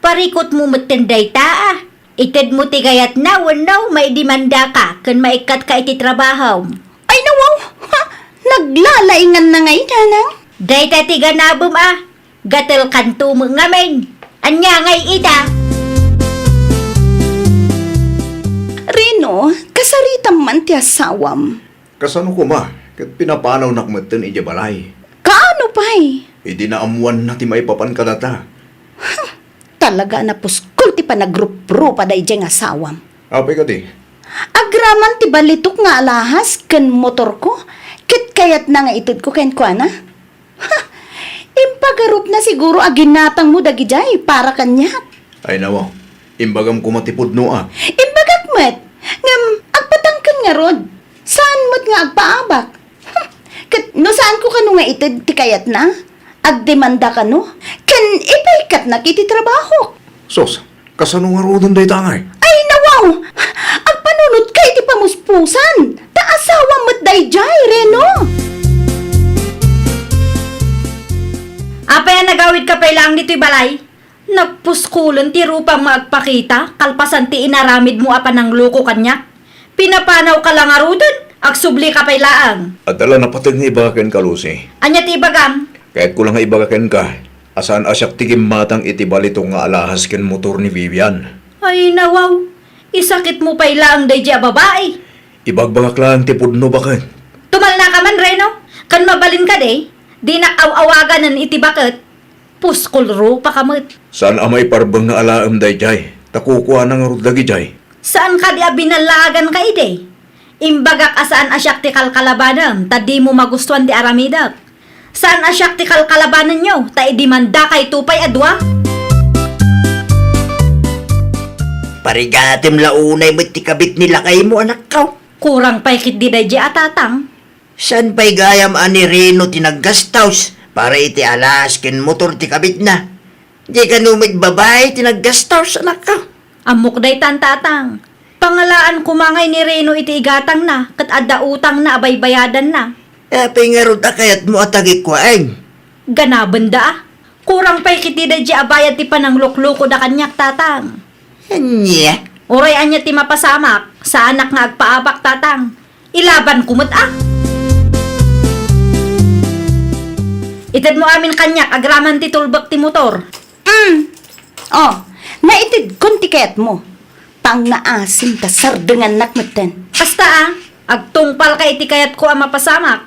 Parikutmo metten dayta, a. Itedmo ti kayatna wenno maidimandaka ken maikkatka iti trabahom. Ay, nawaw! Ha? Naglalainganna ngay, nanang? Dayta ti ganabem, a. Gatelkanto met ngamin. Ania ngay ita? Reno, kasaritam man ti asawam. Kasano koma, ket pinapanawnak metten idiay balay. Kaano pay? Idi naammoanna ti maipapan kadata. Talaga a napuskol ti panagruprupa daydiay nga asawam. Apay kadi? Agraman ti balitok nga alahas ken motorko, ket kayatna nga itedko kenkuana. Ha! Impagarupna siguro a ginatangmo dagidiay para kaniak. Ay, nawaw. Imbagam koma ti pudno, a. Imbagak met. Ngem, agpatangken ngarud. Saan met nga agpaabak? Hmm. Ket no saanko kano nga ited ti kayatna, agdemanda kano, ken ipaikkatnak iti trabahok. Sus, kasano ngaruden dayta ngay? Ay, nawaw! Agpanunotka iti pamuspusan! Ta asawam met daydiay, Reno! Apay a nagawidka pay laeng ditoy balay? Nagpuskulen ti rupam nga agpakita kalpasan ti inaramidmo a panangloko kaniak. Pinapanawka la ngaruden, agsublika pay laeng. Adda la napateg nga ibaga kenka, Lucy. Ania ti ibagam? Kayatko la nga ibaga kenka a saan a siak ti gimmatang iti balitok nga alahas ken motor ni Vivian. Ay, nawaw. Isakitmo pay laeng daydiay a babai. Ibagbagak laeng ti pudno, baket. Tumalnaka man, Reno. Ken mabalin kadi, dinak aw-awaganen iti baket. Puskol rupaka met. Saan a maiparbeng nga alaem daydiay, ta kukuana ngarud dagidiay. Saan kadi a binallaaganka idi? Imbagak a saan a siak ti kalkalabanem, ta dimo magustuan ti aramidek. Saan a siak ti kalkalabanenyo, ta idimandakayto pay a dua? Parigatem la unay met ti kabit ni lakaymo, anakko. Kurang pay ketdi daydiay a tatang. Saan pay gayam a ni Reno ti naggastos para iti alas ken motor ti kabitna? Di kano met babai ti naggastos, anakko? Ammok daytan, tatang. Pangalaan koma ngay ni Reno iti igatangna ket adda utangna a baybayadanna. Apay ngarud a kayatmo a tagikuaen? Ganabenda, a. Kurang pay ketdi daydiay a bayad ti panangluklokoda kaniak, tatang. Ania? Uray ania ti mapasamak, saanak nga agpaabak, tatang. Ilabanko met, a. Itedmo amin kaniak agraman ti tulbek ti motor. Mm. Oh, naitedkon ti kayatmo. Pangngaasim ta sardengannak metten. Kasta, a, agtungpalka iti kayatko a mapasamak.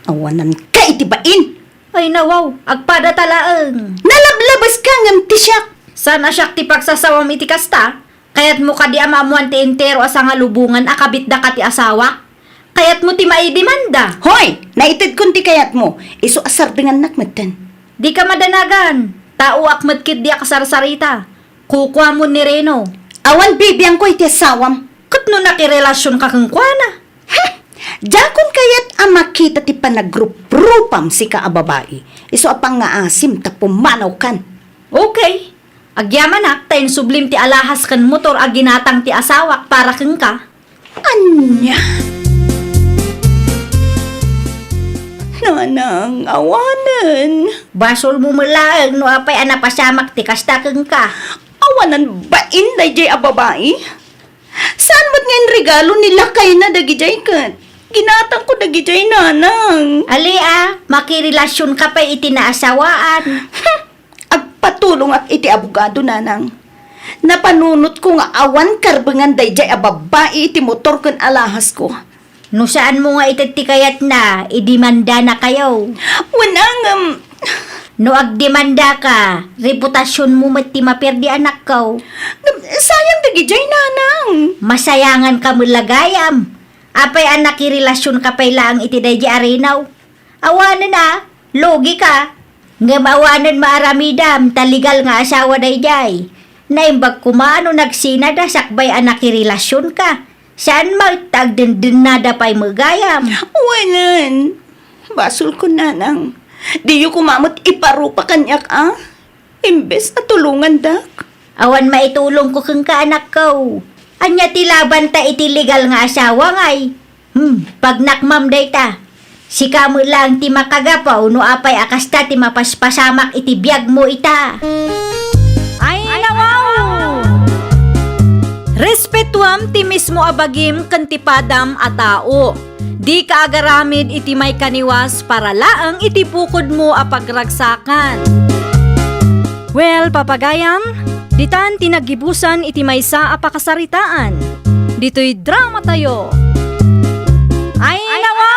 Awananka iti bain. Ay, nawaw, agpadata laeng. Nalablabas ka ngem ti siak. Saan a siak ti pagsasawam iti kasta? Kayatmo kadi a maammoan ti entero a sangalubongan a kabitdaka ti asawak? Kayatmo ti maidimanda? Hoy! Naitedkon ti kayatmo. Isu a sardengannak metten. Dika madanagan. Taoak met ketdi a kasarsarita. Kukuamon ni Reno. Awan bibiangko iti asawam. Ket no nakirelasionka kenkuana? Hmm! Diakon kayat a makita ti panagruprupam sika a babai. Isu a pangngaasim ta pumanawkan. Okay. Agyamanak ta insublim ti alahas ken motor a ginatang ti asawak para kenka. Ania? Nanang, awanen. Basolmo met laeng no apay a napasamak ti kasta kenka. Awanen bain daydiay a babai. Saan met nga inregalo ni lakayna dagidiay ket ginatangko dagidiay, nanang? Ali a, makirelasionka pay iti naasawaan. Hmm, agpatulongak iti abogado, nanang. Napanunotko nga awan karbengan daydiay a babbai iti motor ken alahasko. No saanmo nga ited ti kayatna, idimandanakayo. Wen a ngem. No agdimandaka, reputasionmo met ti maperdi, anakko. Ngem, sayang dagidiay, nanang. Masayanganka met la gayam. Apay a nakirelasionka pay laeng iti daydiay a Reno? Awanen a, lugika. Ngem awanen maaramidam ta legal nga asawa daydiay. Naimbag koma no nagsinada sakbay a nakirelasionka. Saan met ta agdendennada pay met gayam. Wenen, basolko, nanang. Diyo koma met iparupa kaniak, a? Imbes a tulongandak. Awan maitulongko kenka, anakko. Ania ti labanta iti legal nga asawa, ngay? Hmm, pagnakmam dayta. Sika met laeng ti makagapu no apay a kasta ti mapaspasamak iti biagmo ita. Ay, nawaw! Respetuam ti mismo a bagim ken ti padam a tao. Dika agaramid iti maikaniwas para laeng iti bukodmo a pagragsakan. Well, papagayam, ditan ti naggibusan iti maysa a pakasaritaan. Ditoy drama tayo. Ay, nawaw!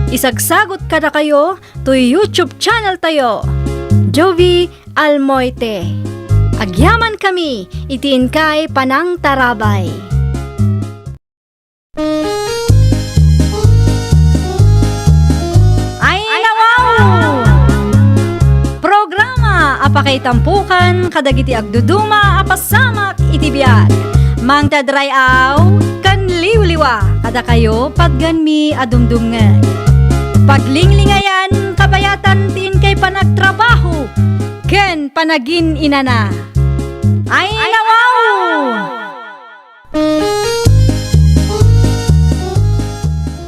Isagsagot kadakayo toy YouTube channel tayo, Jovi Almoite. Agyaman kami iti inkay panangtarabay. Ay, nawaw! Programa a pakaitampukan kadagiti agduduma a pasamak iti biag. Mangted ray-aw ken liwliwa kadakayo patgenmi a dumdumngeg. Paglinglingayan, kabayatan ti inkay panagtrabaho ken panagin-inana. Ay, nawaw!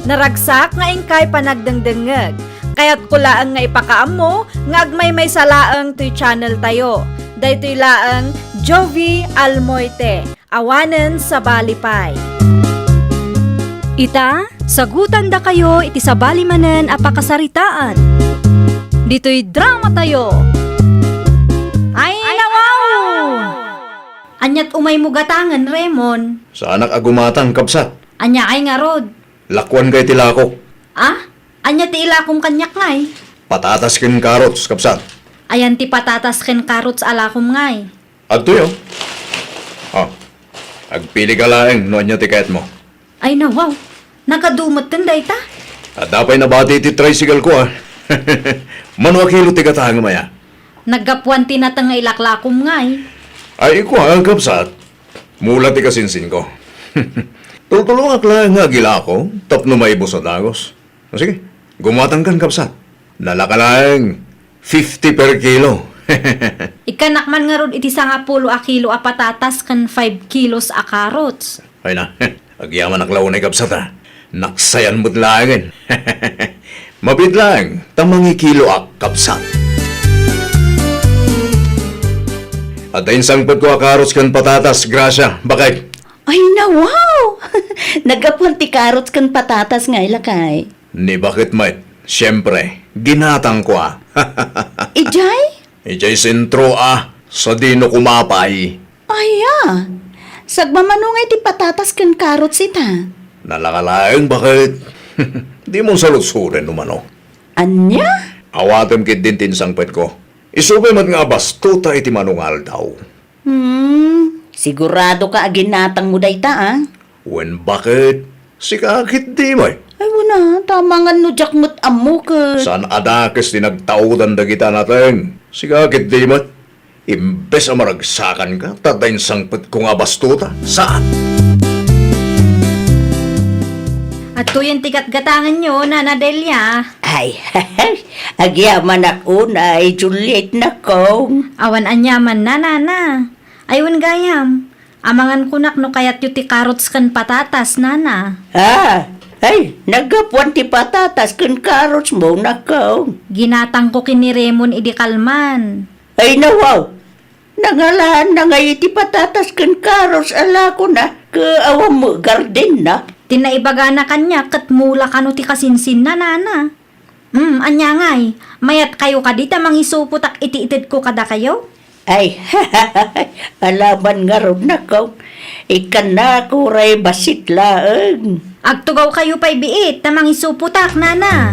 Naragsak nga inkay panagdengdengngeg. Kayatko laeng nga ipakaammo nga agmaymaysa laeng toy channel tayo. Daytoy laeng Jovi Almoite, awanen sabali pay. Ita, sagutandakayo iti sabali manen a pakasaritaan. Ditoy drama tayo. Ay, nawaw! Aniat umaymo gatangen, Remon? Saanak a gumatang, kabsat. Ania ay ngarud? Lakuan kay ti lakok. Ah? Ania ti ilakom kaniak ngay? Patatas ken carrots, kabsat. Ayan ti patatas ken carrots a lakom ngay? Adtoy, oh. Ah, agpili ka laeng no ania ti kayatmo. Ay, nawaw. Nagadu metten dayta? Adda pay nabati ti tricycle ko, ah. Mano a kilo ti gatangem aya? Naggapuan ti nateng nga ilaklakom ngay. Ay, kua, kabsat. Mula ti kasinsinko. Tultulongak laeng nga agilako tapno maibus a dagus. O sige, gumatangkan, kabsat. Nalaka laeng fifty per kilo. Ikkanak man ngarud iti sangapulo a kilo a patatas ken five kilos a carrots. Ay na, agyamanak la unay, kabsat, a. Naksayan met laengen. Mabiit laeng ta mangikiloak, kabsat. Adda insangpetko a carrots ken patatas, Gracia, baket. Ay, nawaw! Naggapuan ti carrots ken patatas ngay, lakay. Ni baket met, siempre, ginatangko a. Idiay? Idiay sentro a, sadino kumapay. Aya, sagmamano ngay ti patatas ken carrots ita? Nalaka laeng baket. Dimon salutsoden no mano. Ania? Awatem ketdin ti insangpetko. Isu pay met nga abastuta iti mano nga aldaw. Hmm, siguradoka a ginatangmo dayta, a? Wen baket, sika ketdi met. Ay, wen a, ta amangan no diak met ammo ket. Saan a dakes ti nagtaodan dagita a nateng. Sika ketdi met. Imbes a maragsakanka, ta adda insangpetko nga abastuta. Saan? Adtoyen ti gatgatangenyo, Nana Delia. Ay, agyamanak unay, Juliet, nakong. Awan aniamanna, Nana. Ay, wen gayam, amangan kunak no kayatyo ti carrots ken patatas, Nana. Ah, ay, naggapuan ti patatas ken carrots mo, nakong. Ginatangko ken ni Remon idi kalman. Ay, nawaw! Nangalaanna ngay iti patatas ken carrots a lakona, ket awan met gardenna. Ti naibagana kaniak ket mula kano ti kasinsinna, Nana. Hmm, ania ngay? Mayatkayo kadi ta mangisupotak iti itedko kadakayo? Ay, alaman ngarud, nakong. Ikkannako ray bassit laeng. Agtugawkayo pay biit ta mangisupotak, Nana.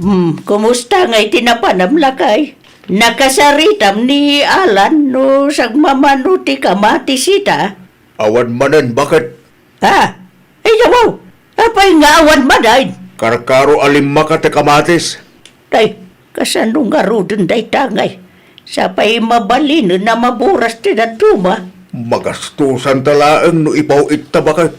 Hmm, kumusta ngay ti napanam, lakay? Nakasaritam ni Alan no sagmamano ti kamatis ita? Awan manen, baket? Ha? Ay, yawaw! Apay nga awan manen? Karkaro a limmaka ti kamatis. Tay, kasano ngaruden dayta ngay? Sapay mabalinen a maburas ti dadduma. Magastusanta laeng no ipaw-itta, baket.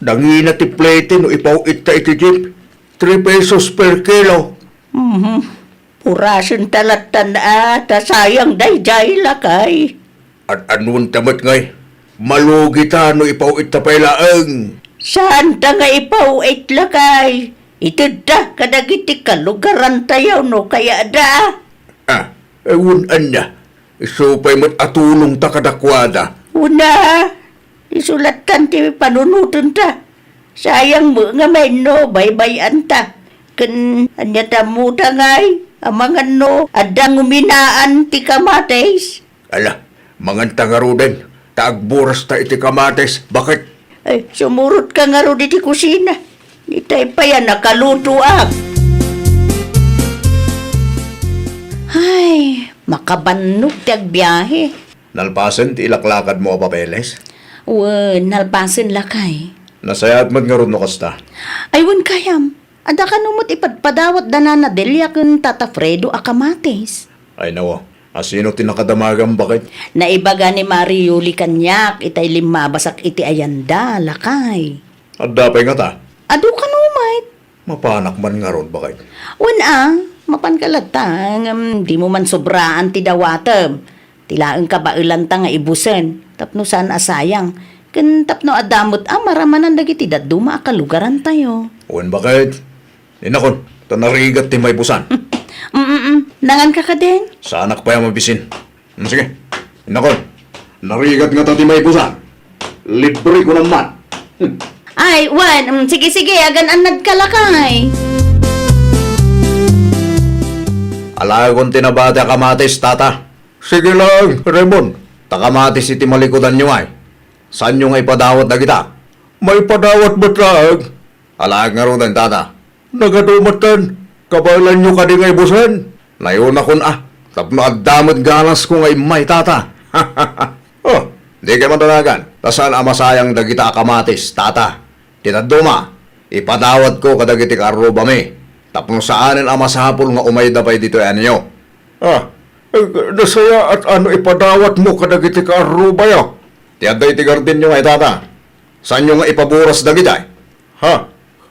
Nangina ti plete no ipaw-itta iti jeep. Three pesos per kilo. Mhm. Urasenta lattan a, ta sayang daydiay, lakay. Ad-anuenta met ngay? Malugita no ipaw-itta pay laeng. Saanta nga ipaw-it, lakay. Itedta kadagiti kalugarantayo no kayatda. Ah, eh, wen ania. Isu pay met a tulongta kadakuada. Una, isu lattan ti panunotenta. Sayang met nga mainno baybay-anta. Ken ania ta ammoda ngay, amangan no adda nguminaan ti kamatis? Ala, manganta ngaruden, ta agburasta iti kamatis, baket. Ay, sumurotka ngarud iti kusina. Itay pay a nakalutoak. Ay, makabannog ti agbiahe. Nalpasen ti ilaklakadmo a papeles? Wen, nalpasen, lakay. Nasayaat met ngarud no kasta. Ay, wen gayam. Adda kano met ipadpadawat da Nana Delia ken Tata Fredo a kamatis. Ay, nawa. Asino ti nakadamagam, baket? Naibaga ni Mari Yuli kaniak itay limmabasak iti ayanda, lakay. Adda pay ngata? Adu kano met. Mapanak man ngarud, baket? Wen a, mapanka latta, ngem dimo man sobraan ti dawatem. Ti laeng kabaelanta nga ibusen, tapno saan a sayang, ken tapno adda met a maramanan dagiti dadduma a kalugarantayo. Wen, baket? Innakon, ta narigat ti maibusan. Mm, mm, mm. Nanganka kadin? Saanak pay a mabisin. Mm, sige. Innakon, narigat ngata ti maibusan. Libre ko naman. Ay, wen, mm, sige, sige, agan-annadka, lakay. Alaekon ti nabati a kamatis, tata. Sige lang, Raymond. Ta kamatis iti malikudanyo ay. Saanyo nga ipadawat dagita? Maipadawat met laeng. Alaek ngaruden, tata. Nagadu metten, kabaelanyo kadi nga ibusen? Nayonakon a, tapno adda met ganasko nga immay, tata. Oh, dikay madanagan, ta saan a masayang dagita a kamatis, tata. Ti dadduma, ipadawatko kadagiti kaarrubami, tapno saanen a masapul nga umayda pay ditoy anyo. Ah, eh, nasayaat a no ipadawatmo kadagiti kaarrubayo. Ti adda iti gardenyo nga itata. Saanyo nga ipaburas dagitay? Ha?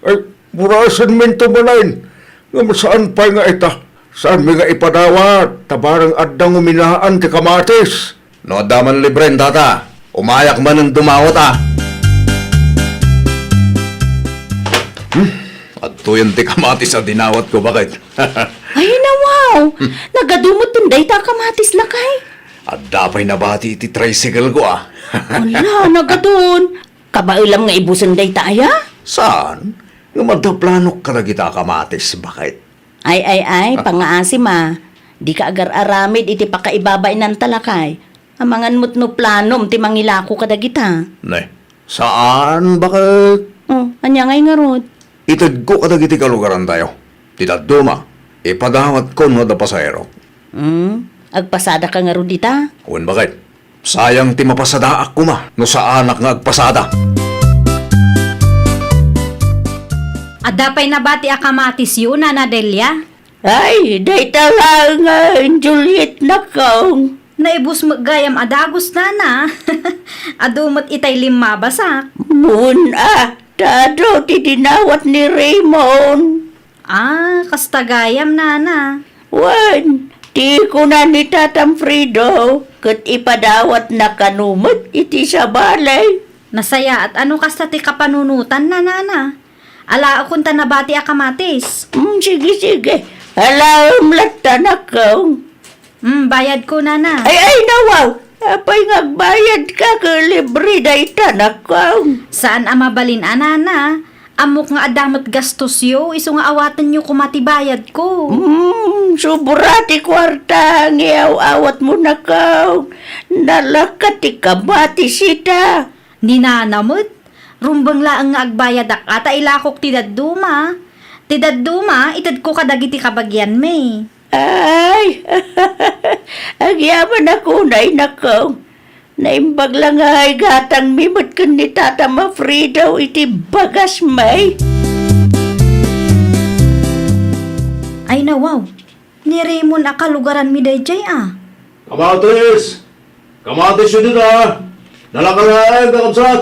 Ay, burasenminto manen. Ngem saan pay nga ita? Saanmi nga ipadawat? Ta bareng adda nguminaan ti kamatis. No adda man libren, tata, umayak manen dumawat a. Hmm? Adtoyen ti kamatis a dinawatko, baket? Ay, nawaw! Hmm. Nagadu metten dayta a kamatis, lakay. Adda pay nabati iti tricycle ko, a. Ala, nagadun. Kabaelam nga ibusen dayta aya? Saan? Ngem adda planok kadagita a kamatis, baket? Ay, ay, ay, ah, pangaasim a. Dika agar-aramid iti pakaibabainanta, lakay. Amangan met no planom ti mangilako kadagita. Ne, saan, baket? Oh, ania ngay ngarud? Itedko kadagiti kalugarantayo. Ti dadduma, ipadawatko no adda pasaherok. Hmm, agpasadaka ngarud ita? Wen, baket. Sayang ti mapasadaak koma no saanak nga agpasada. Adda pay nabati a kamatisyo, Nana Delia? Ay, dayta laeng nga Juliet, nakong. Naibus met gayam a dagus, nana. Adu met itay limmabasak. Wen a, ta adu ti dinawat ni Raymond. Ah, kasta gayam, nana. Wen, ti kuna ni Tatam Fredo, ket ipadawatna kano met iti sabali. Nasayaat a no kasta ti kapanunotanna, nana. Alaekon ta nabati a kamatis. Mm, sige, sige. Alaem latta, nakong. Mm, bayadko, nana. Ay, ay, nawaw! Apay nga agbayadka ket libre dayta, nakong? Saan a mabalin a, nana. Ammok nga adda met gastosyo, isu nga awatenyo koma ti bayadko. Mm, sobra ti kuarta nga iaw-awatmo, nakong. Nalakat ti kamatis ita. Ni nana met, rumbeng laeng nga agbayadak a ta ilakok ti dadduma. Ti dadduma, itedko kadagiti kabagianmi. Ay, agyamanak unay, nakong. Naimbag la nga igatangmi met ken ni Tata Mafredo iti bagasmi. Ay, nawaw. Ni Raymond a kalugaranmi daydiay a. Kamatis! Kamatis dita! Nalaka laeng, kakabsat!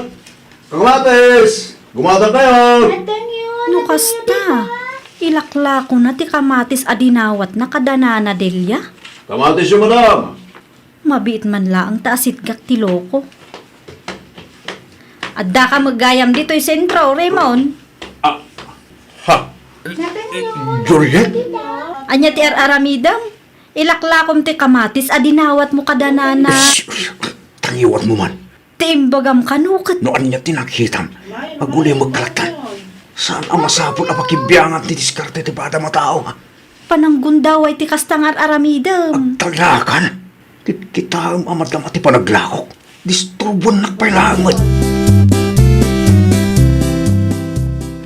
Kamatis! Gumatang kayo! No kasta, Ilaklakona ti kamatis a dinawatna kada Nana Delia. Kamatis yo, madam! Mabiit man laeng ta asitgak ti loko. Adda ka met gayam ditoy sentro, Raymond? Ah, ha? Juliet? Ania ti ar-aramidem? Ilaklakom ti kamatis a dinawatmo kada Nana. Shh, shh, tangiwatmo man. Ti imbagam kano ket. No ania ti nakitam, agulimek ka latta. Saan a masapul a pakibiangan ti diskarte ti padam a tao, ha? Pananggundaway ti kasta nga ar-aramidem. Agtalakan. Kitkitaem a madama ti panaglakok. Disturbuennak pay laeng met.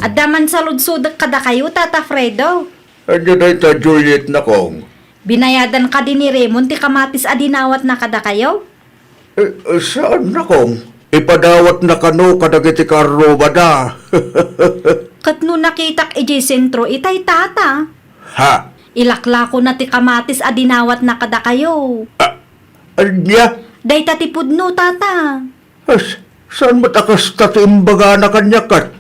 Adda man saludsodek kadakayo, Tata Fredo. Ania dayta, Juliet, nakong? Binayadan kadi ni Raymond ti kamatis a dinawatna kadakayo? Eh, eh, saan, nakong? Ipadawatna kano kadagiti karrubada. Ket no nakitak idiay sentro itay, Tata. Ha? Ilaklakona ti kamatis a dinawatna kadakayo. Ah, ania? Dayta ti pudno, Tata. As, saan met a kasta ti imbagana kaniak ket?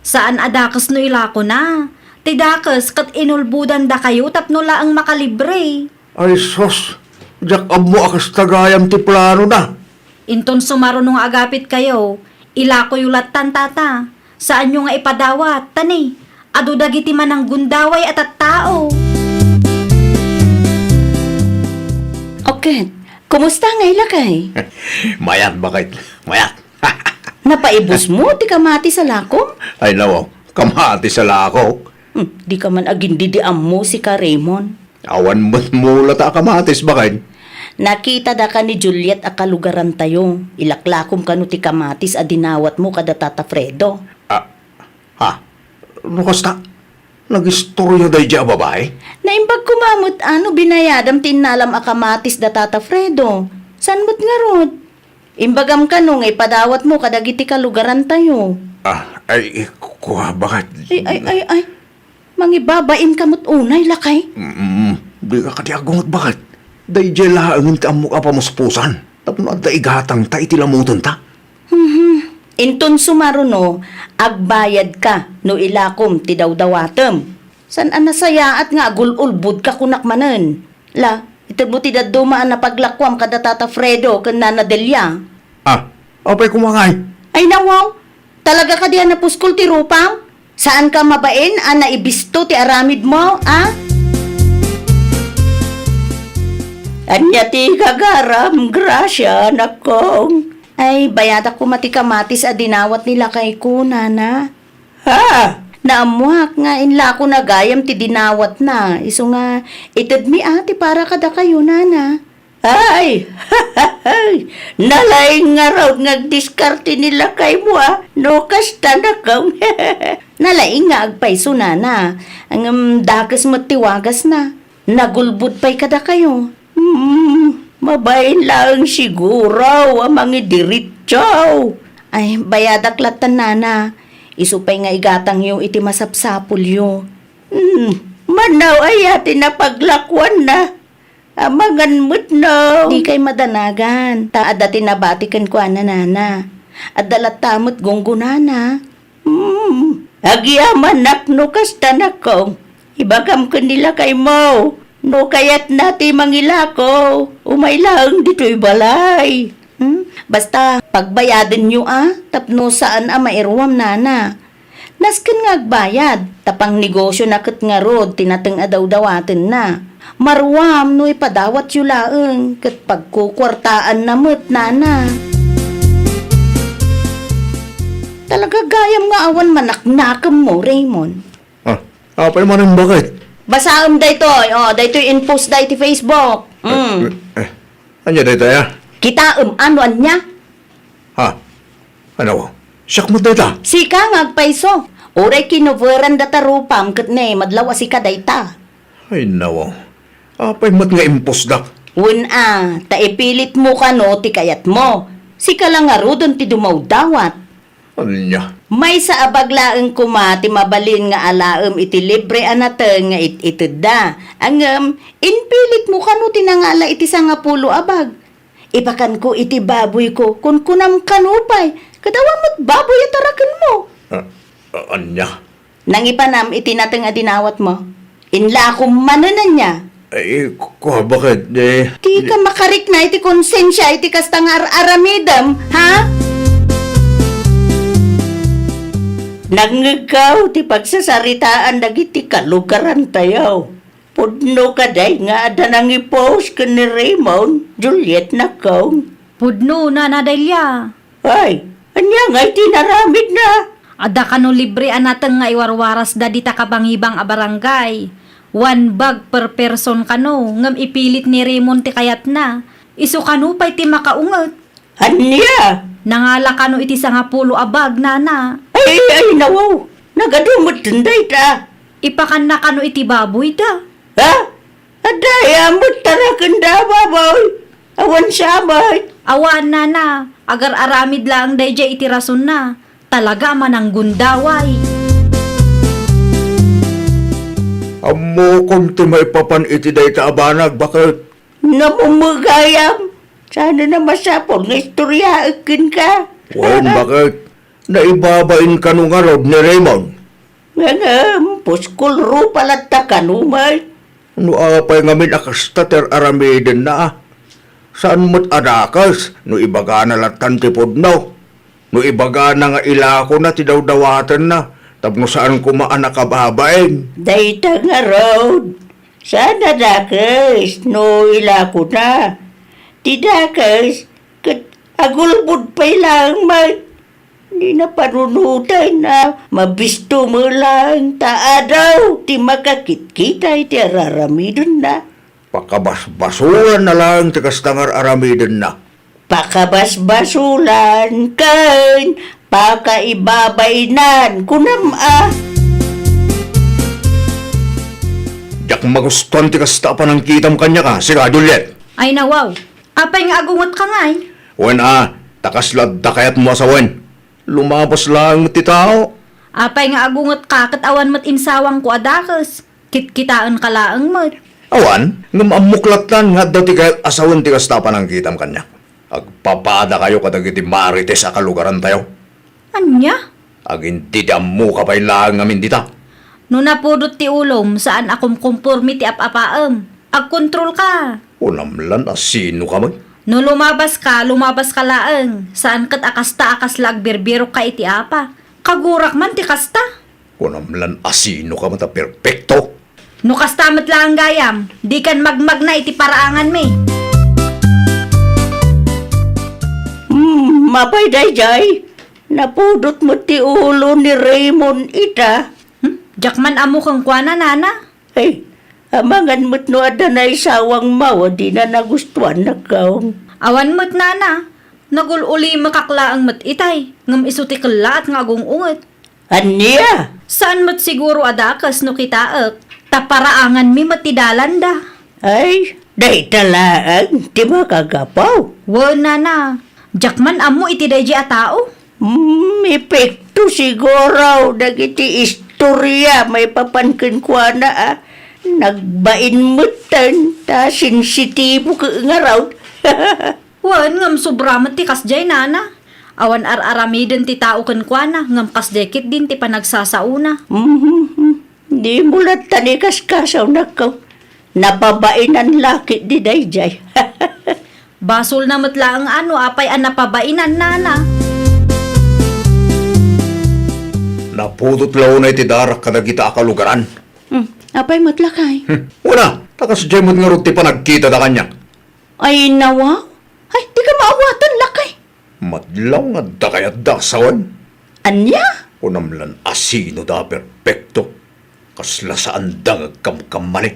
Saan a dakes no ilakona. Ti dakes ket inulbodandakayo tapno laeng makalibre. Ay sus, diak ammo a kasta gayam ti planona. Inton sumaruno nga agapitkayo, ilakoyo lattan, Tata. Saanyo nga ipadawat, ta ni, adu dagiti mananggundaway a tattao. Oket, kumusta ngay, lakay? Mayat, baket. Mayat. Napaibusmo ti kamatis a lakom? Ay, nawaw. Kamatis a lakok. Hmm, di ka man agindidi ammo, sika, Raymond. Awan met mulata a kamatis, baket. Nakitadaka ni Juliet a kalugarantayo. Ilaklakom kano ti kamatis a dinawatmo kada Tata Fredo. Ah, ha? No kasta, nagistorya daydiay a babai? Naimbag koma met a no binayadam ti innalam a kamatis da Tata Fredo. Saan met ngarud? Imbagam kano nga ipadawatmo kadagiti kalugarantayo. Ah, ay, kua, baket. Ay, ay, ay, ay. Mangibabain ka met unay, lakay? Mm, di ka kadi agunget, baket. Daydiay laengen ti ammok a pamuspusan tapno adda igatangta iti lamutenta. Mhm. Inton sumaruno, agbayadka no ilakom ti dawdawatem. Saan a nasayaat nga agul-ulbodka kunak manen. La, itedmo ti dadduma a napaglakuam kada Tata Fredo ken Nana Delia. Ah, apay koma ngay? Ay, nawaw! Talaga kadi a napuskol ti rupam? Saanka mabain a naibisto ti aramidmo, a? Ania ti gagaram, Gracia, nakong? Ay, bayadak koma ti kamatis a dinawat ni lakayko, Nana. Ha? Naammoak nga inlakona gayam ti dinawatna, isu nga itedmi a ti para kadakayo, Nana. Ay! Nalaing ngarud nga agdiskarte ni lakaymo a no kasta, nakong. Nalaing nga agpayso, Nana. Ngem dakes met ti wagasna. Nagulbod pay kadakayo. Hmm, mabain laeng siguro a mangidiritso. Ay, bayadak lattan, Nana. Isu pay nga igatangyo iti masapsapulyo. Hmm, manaw aya ti napaglakuanna? Amangan met no. Dikay madanagan, ta adda ti nabati kenkuana, Nana. Adda latta met gunggonana. Hmm, agyamanak no kasta, nakong. Ibagam ken ni lakaymo, no kayatna ti mangilako, umay laeng ditoy balay. Hmm? Basta, pagbayadenyo a, tapno saan a mairuam, Nana. Nasken nga agbayad, ta pangnegosiona ket ngarud ti nateng a dawdawatenna. Maruam no ipadawatyo laeng, ket pagkukuartaanna met, Nana. Talaga gayam nga awan manaknakemmo, Raymond. Ah, apay manen, baket? Basaem daytoy, oh, daytoy in-post da iti Facebook. Mm. Eh, eh, ania daytoy, ah? Kitaem, ano, ania? Ha? Ano? Siak met dayta? Sika nga agpayso. Uray kinoveran data rupam ket ne, madlaw a sika dayta. Ay, nawaw. Apay met nga impusdak? Wen a, ta ipilitmo kano ti kayatmo. Sika la ngaruden ti dumawdawat. Ania? Maysa a bag laeng koma ti mabalin nga alaem iti libre a nateng nga it-itedda. Ngem, impilitmo kano ti nangala iti sangapulo a bag. Ipakanko iti baboyko, kunkunam kano pay, ket awan met baboy a tarakenmo. Ah, ah, ania? Nangipanam iti nateng a dinawatmo. Inlakom manen ania? Ay, ku-, kua, baket, eh. Dika makarikna iti konsensia iti kasta nga ar-aramidem, ha? Nangngegko ti pagsasaritaan dagiti kalugarantayo. Pudno kadi nga adda nangipost ken ni Raymond, Juliet, nakkaw? Pudno, Nana Delia. Ay, ania ngay ti inaramidna? Adda kano libre a nateng nga iwarwarasda dita kabangibang a barangay. One bag per person kano, ngem ipilit ni Raymond ti kayatna. Isu kano pay ti makaunget. Ania? Nangala kano iti sangapulo a bag, Nana. Ay, ay, nawaw. Nagadu met dayta. Ipakanna kano iti baboyda. Ha? Adda, amot tarakenda, baboy. Awan siya, bay. Awan, Nana. Agar-aramid laeng daydiay iti rasonna. Talaga a mananggundaway. Ammokon ti maipapan iti dayta a banag, baket? Namumegayam. Saan a masapul nga istoryaek kenka. Wen, baket? Naibabain kano ngarud ni Raymond? Ngem, puskol rupa latta kano met. No apay ngamin a kasta ti ar-aramidenna, a? Saan met a dakes no ibagana lattan ti pudno? No ibagana nga ilakona ti dawdawatenna tapno saan koma a nakababain? Dayta ngarud, saan a dakes no ilakona. Ti dakes, ket agulbod pay laeng met. Ni napanunoten a mabisto met laeng ta adu ti makakitkita iti ar-aramidenna. Pakabasbasolanna laeng ti kasta nga ar-aramidenna. Pakabasbasolan ken pakaibabainan, kunam a. Diak magustuan ti kasta a panangkitam kaniak, a, sika, Juliet. Ay, nawaw. Apay nga agungetka ngay? Wen a, ta kasla adda kayatmo a sawen. Lumabas laeng met ti tao. Apay nga agungetka ket awan met insawangko a dakes? Kitkitaenka laeng met. Awan, ngem ammok lattan nga adda ti kayat a sawen ti kasta a panangkitam kaniak. Agpapadakayo kadagiti marites a kalugarantayo. Ania? Agindidammoka pay laeng ngamin dita. No napudot ti ulom, saan a kumkompormi ti ap-apaem. Agkontrolka. Kunam lan a sinoka met? No lumabaska, lumabaska laeng. Saan ket a kasta a kasla agbirbirokka iti apa. Kagurak man ti kasta. Kunam lan a sinoka met a perpekto. No kasta met laeng gayam, dikan magmagna iti paraanganmi. Hmm, apay daydiay? Napudot met ti ulo ni Raymond ita. Hmm? Diak man ammo kenkuana, Nana. Ay, amangan met no adda naisawangmo a dina nagustuan, nakkaw. Awan met, Nana. Nagul-ulimekak laeng met itay, ngem isu ti kellaat nga agung-unget. Ania? Saan met siguro a dakes no kitaek, ta paraanganmi met ti dalanda. Ay, dayta laeng ti makagapu. Wen, Nana, diak man ammo iti daydiay a tao. Hmm, epekto siguro dagiti istorya maipapan kenkuana a nagbain metten ta sensitibo ket ngarud. Wen, ngem sobra met ti kasdiay, Nana. Awan ar-aramiden ti tao kenkuana, ngem kasdiay ketdin ti panagsasaona. Mhm. Dimo lattan ikaskasaw, nakkaw. Napabainan la ketdi daydiay. Basolna met laeng a no apay a napabainan, Nana. Napudot la unay ti darak kadagita a kalugaran. Hmm, apay met, lakay? Hmm, wen a, ta kasdiay met ngarud ti panagkitada kaniak. Ay, nawaw. Ay, dika maawatan, lakay. Madlaw nga adda kayatda a sawen. Ania? Kunam lan a sinoda a perpekto. Kasla saanda nga agkamkammali.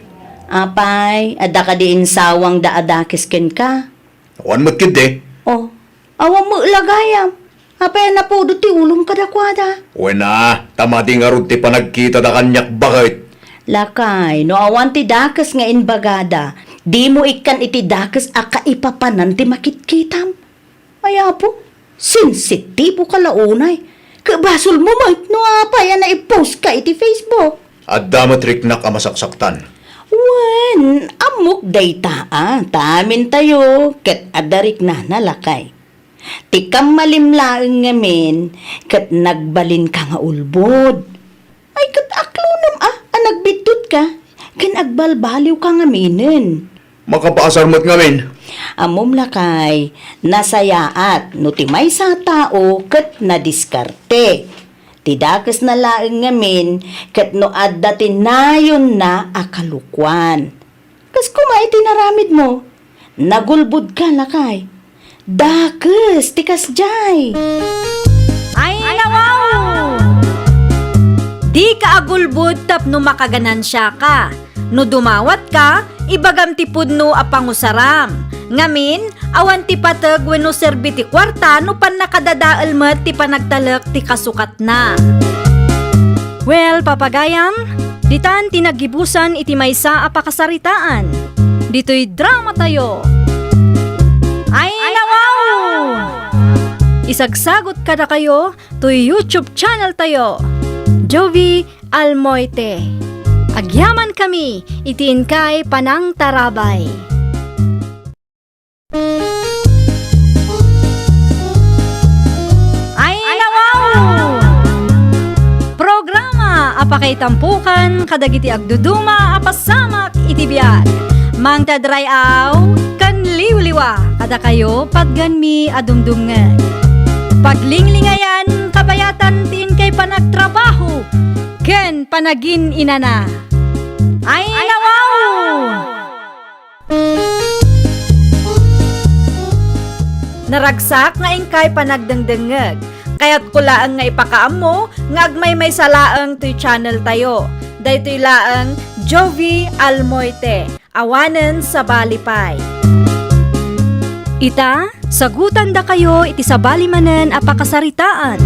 Apay, adda kadi insawangda a dakes kenka? Awan met ketdi. Oh, awan met la gayam. Apay a napudot ti ulom kadakuada? Wen a, ta madi ngarud ti panagkitada kaniak, baket. Lakay, no awan ti dakes nga imbagada, dimo ikkan iti dakes a kaipapanan ti makitkitam. Ay, Apo, sensitiboka la unay. Ket basolmo met no apay a naipostka iti Facebook. Adda met riknak a masaksaktan. Wen, ammok dayta a, ta amintayo ket adda riknana, lakay. Ti kammalim laeng ngamin ket nagbalinka nga ulbod. Ay, ket Tiddut ka, ken agbalbaliw ka ngaminen. Makapasar met ngamin. Ammom lakay, nasayaat no ti maysa a tao ket nadiskarte. Ti dakesna laeng ngamin ket no adda ti nayonna a kalukoan. Kas koma iti naramidmo, nagulbodka lakay. Dakes ti kasdiay. Ay, nawaw! Dika agulbod tapno makaganansiaka. No dumawatka, ibagam ti pudno a pangusaram. Ngamin, awan ti pateg wenno serbi ti kuarta no pannakadadael met ti panagtalek ti kasukat na. Well, papagayam, ditan ti naggibusan iti maysa a pakasaritaan. Ditoy dramatayo. Ay, nawaw! Isagsagot kadakayo toy YouTube channel tayo, Jovie Almoite. Agyaman kami iti inkay panangtarabay. Ay, nawaw! Programa a pakaitampukan kadagiti agduduma a pasamak iti biag. Mangted ray-aw ken liwliwa kadakayo patgenmi a dumdumngeg. Paglinglingayan, kabayatan ti inkay panagtrabaho ken panagin-inana. Ay, nawaw! Naragsak nga inkay panagdengdengngeg. Kayatko laeng nga ipakaammo nga agmaymaysa laeng toy channel tayo. Daytoy laeng Jovie Almoite, awanen sabali pay. Ita, sagutandakayo iti sabali manen a pakasaritaan.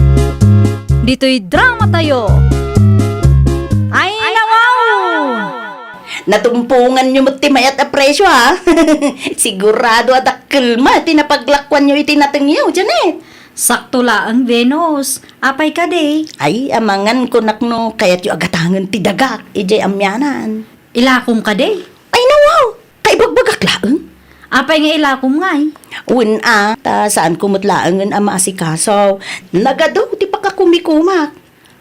Ditoy dramatayo. Ay, nawaw! Natumponganyo met ti mayat a presio, a. Sigurado a dakkel met ti napaglakuanyo iti natengyo, Janet. Sakto laeng, Venus. Apay kadi? Ay, amangan kunak no kayatyo a gatangen ti dagak idiay amianan. Ilakom kadi? Ay, nawaw! Kaibagbagak laeng. Apay nga ilakom ngay? Wen a, ta saanko met laengen a maasikaso. Nagadu ti pakakumikumak.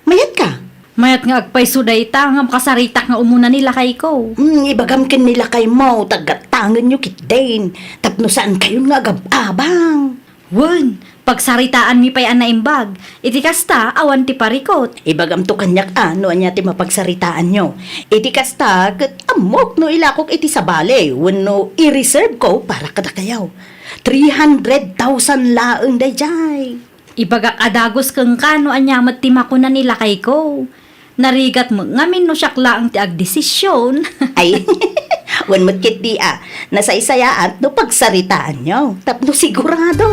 Mayat ka? Mayat nga agpayso dayta nga makasaritak nga umuna ni lakayko. Hmm, ibagam ken ni lakaymo, ta gatangenyo ketdin, tapno saankayon nga agab-abang. Wen, pagsaritaanmi pay a naimbag. Iti kasta, awan ti parikot. Ibagamto kaniak a no ania ti mapagsaritaanyo. Iti kasta, ket ammok no ilakok iti sabali wenno i-reserve ko para kadakayo. Three hundred thousand laeng daydiay. Ibagak a dagus kenka no ania met ti makuna ni lakayko. Narigat met ngamin no siak laeng ti agdesisyon. Ay, wen met ketdi a, nasaysayaat no pagsaritaanyo, tapno sigurado.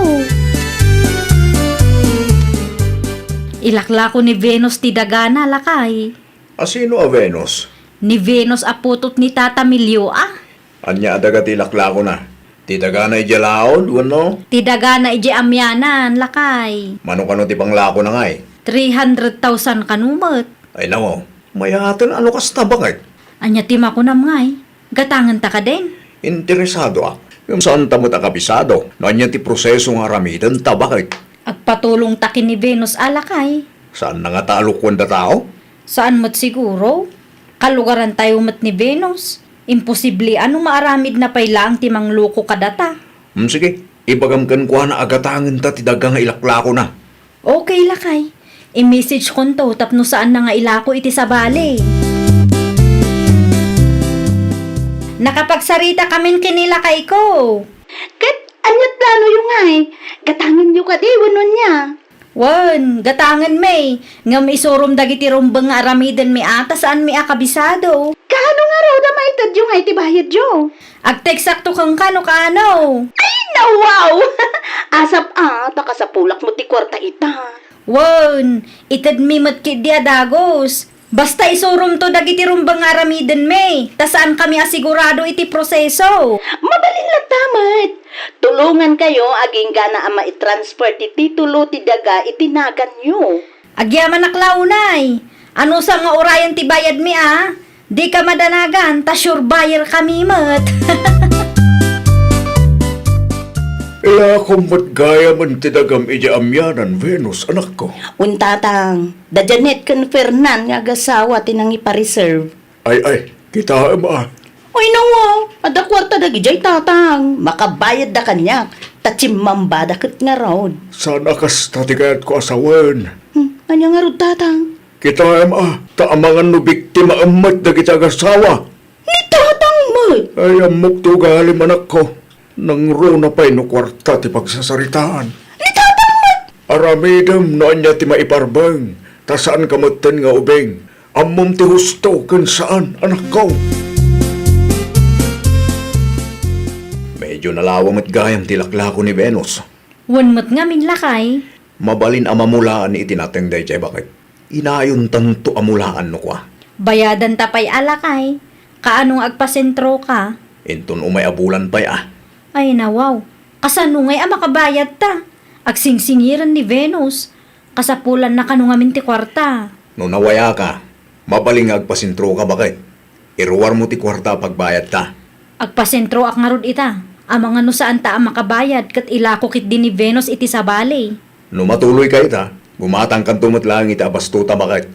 Ilaklako ni Venus ti dagana, lakay. A sino a Venus? Ni Venus a putot ni Tata Milio a. Ania a daga ti ilaklakona? Ti dagana idiay laud, wenno? Ti dagana idiay amianan, lakay. Mano kano ti panglakona ngay? Three hundred thousand kano met. Ay, nawaw. Mayaten a no kasta, baket. Ania ti makunam ngay? Gatangenta kadin? Interesadoak. Ngem saanta met a kabisado no ania ti proseso nga aramidenta, baket. Agpatulongta ken ni Venus a, lakay. Saanna ngata a lokoenda tao? Saan met siguro. Kalugarantayo met ni Venus. Imposible a no maaramidna pay laeng ti mangloko kadata. Hmm, sige. Ibagam kenkuana a gatangenta ti daga nga ilaklakona. Okay, lakay. I-message konto tapno saanna nga ilako iti sabali. Nakapagsarita kamin ken ni lakayko. Ket ania planoyo ngay? Gatangenyo kadi wenno ania? Wen, gatangenmi, ngem isurom dagiti rumbeng nga aramidenmi a ta saanmi a kabisado. Kaano ngarud a maitedyo ngay ti bayadyo? Agteksakto kenka no kaano. Ay, nawaw! Asap a, ta kasapulak met ti kuarta ita. Wen, itedmi met ketdi a dagus. Basta isuromto dagiti rumbeng nga aramidenmi, ta saankami a sigurado iti proseso. Mabalin latta met. Tulongankayo agingga a maitransfer ti titulo ti daga iti naganyo. Agyamanak la unay. Anusam nga urayen ti bayadmi a? Dika madanagan, ta sure buyer kami met. Ilakom met gayamen ti dagam idiay amianan, Venus, anakko. Wen, Tatang, da Janet ken Fernan nga agasawa ti nangipareserve. Ay, ay, kitaem a. Ay, nawaw, adda kuarta dagidiay, tatang. Makabayadda kaniak, ta chimmambada ket ngarud. Saan a kasta ti kayatko a sawen. Hmm, ania ngarud, tatang? Kitaem a, ta amangan no biktimaem met dagiti agassawa. Ni tatang met! Ay, ammok ti ugalim, anakko. Nangruna pay no kuarta ti pagsasaritaan. Ni tatang met! Aramidem no ania ti maiparbeng, ta saanka metten nga ubing. Ammom ti husto ken saan, anakko. Medyo nalawa met gayam ti laklako ni Venus. Wen met ngamin, lakay. Mabalin a mamulaan iti nateng daydiay, baket. Inayontanto a mulaan no kua. Bayadanta pay a, lakay. Kaano nga agpasentroka? Inton umay a bulan pay a. Ay, nawaw. Kasano ngay a makabayadta? Agsingsingiren ni Venus. Kasapulanna kano ngamin ti kuarta. No nawayaka, mabalin nga agpasentroka, baket. Iruarmo ti kuarta a pagbayadta. Agpasentroak ngarud ita. Amangan no saanta a makabayad ket ilako ketdi ni Venus iti sabali. No matuloyka ita, gumatangkanto met laeng iti abastota, baket.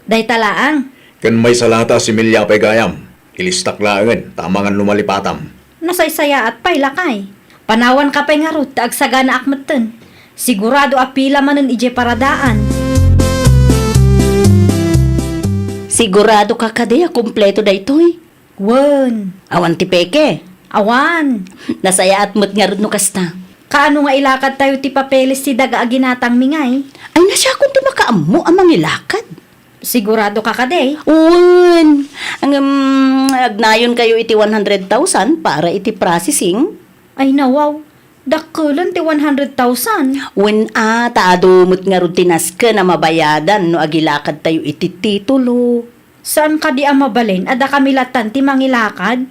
Dayta laeng. Ken maysa lata a similya pay gayam. Ilistak laengen, ta amangan no malipatam. Nasaysayaat pay, lakay. Panawanka pay ngarud ta agsaganaak metten. Sigurado a pila manen idiay paradaan. Siguradoka kadi a kompleto daytoy? Wen. Awan ti peke? Awan. Nasayaat met ngarud no kasta. Kaano nga ilakadtayo ti papeles ti daga a ginatangmi ngay? Ay, na siakon ti makaammo a mangilakad. Siguradoka kadi? Wen. Ngem, agnayonkayo iti one hundred thousand para iti processing. Ay, nawaw. Dakkelen ti one hundred thousand. Wen a, ta adu met ngarud ti nasken a mabayadan no agilakadtayo iti titulo. Saan kadi a mabalin a dakami lattan ti mangilakad?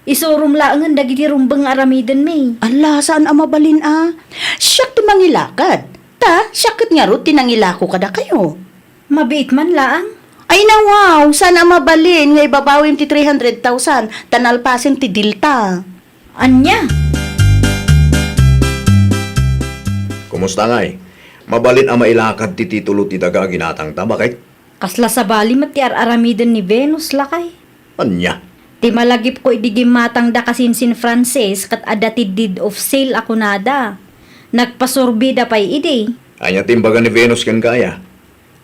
Isurom laengen dagiti rumbeng nga aramidenmi. Ala, saan a mabalin a. Siak ti mangilakad. Ta, siak ket ngarud ti nangilako kadakayo. Mabiit man laeng. Ay, nawaw, saan a mabalin nga ibabawim ti three hundred thousand, ta nalpasen ti dilta. Ania? Kumusta ngay? Mabalin a mailakad ti titulo ti daga a ginatangta, baket? Kasla sabali met ti ar-aramiden ni Venus, lakay. Ania? Ti malagipko idi gimmatangda kasinsin Francis ket adda ti deed of sale a kunada. Nagpasurbida pay idi. Ania ti imbaga ni Venus kenka aya?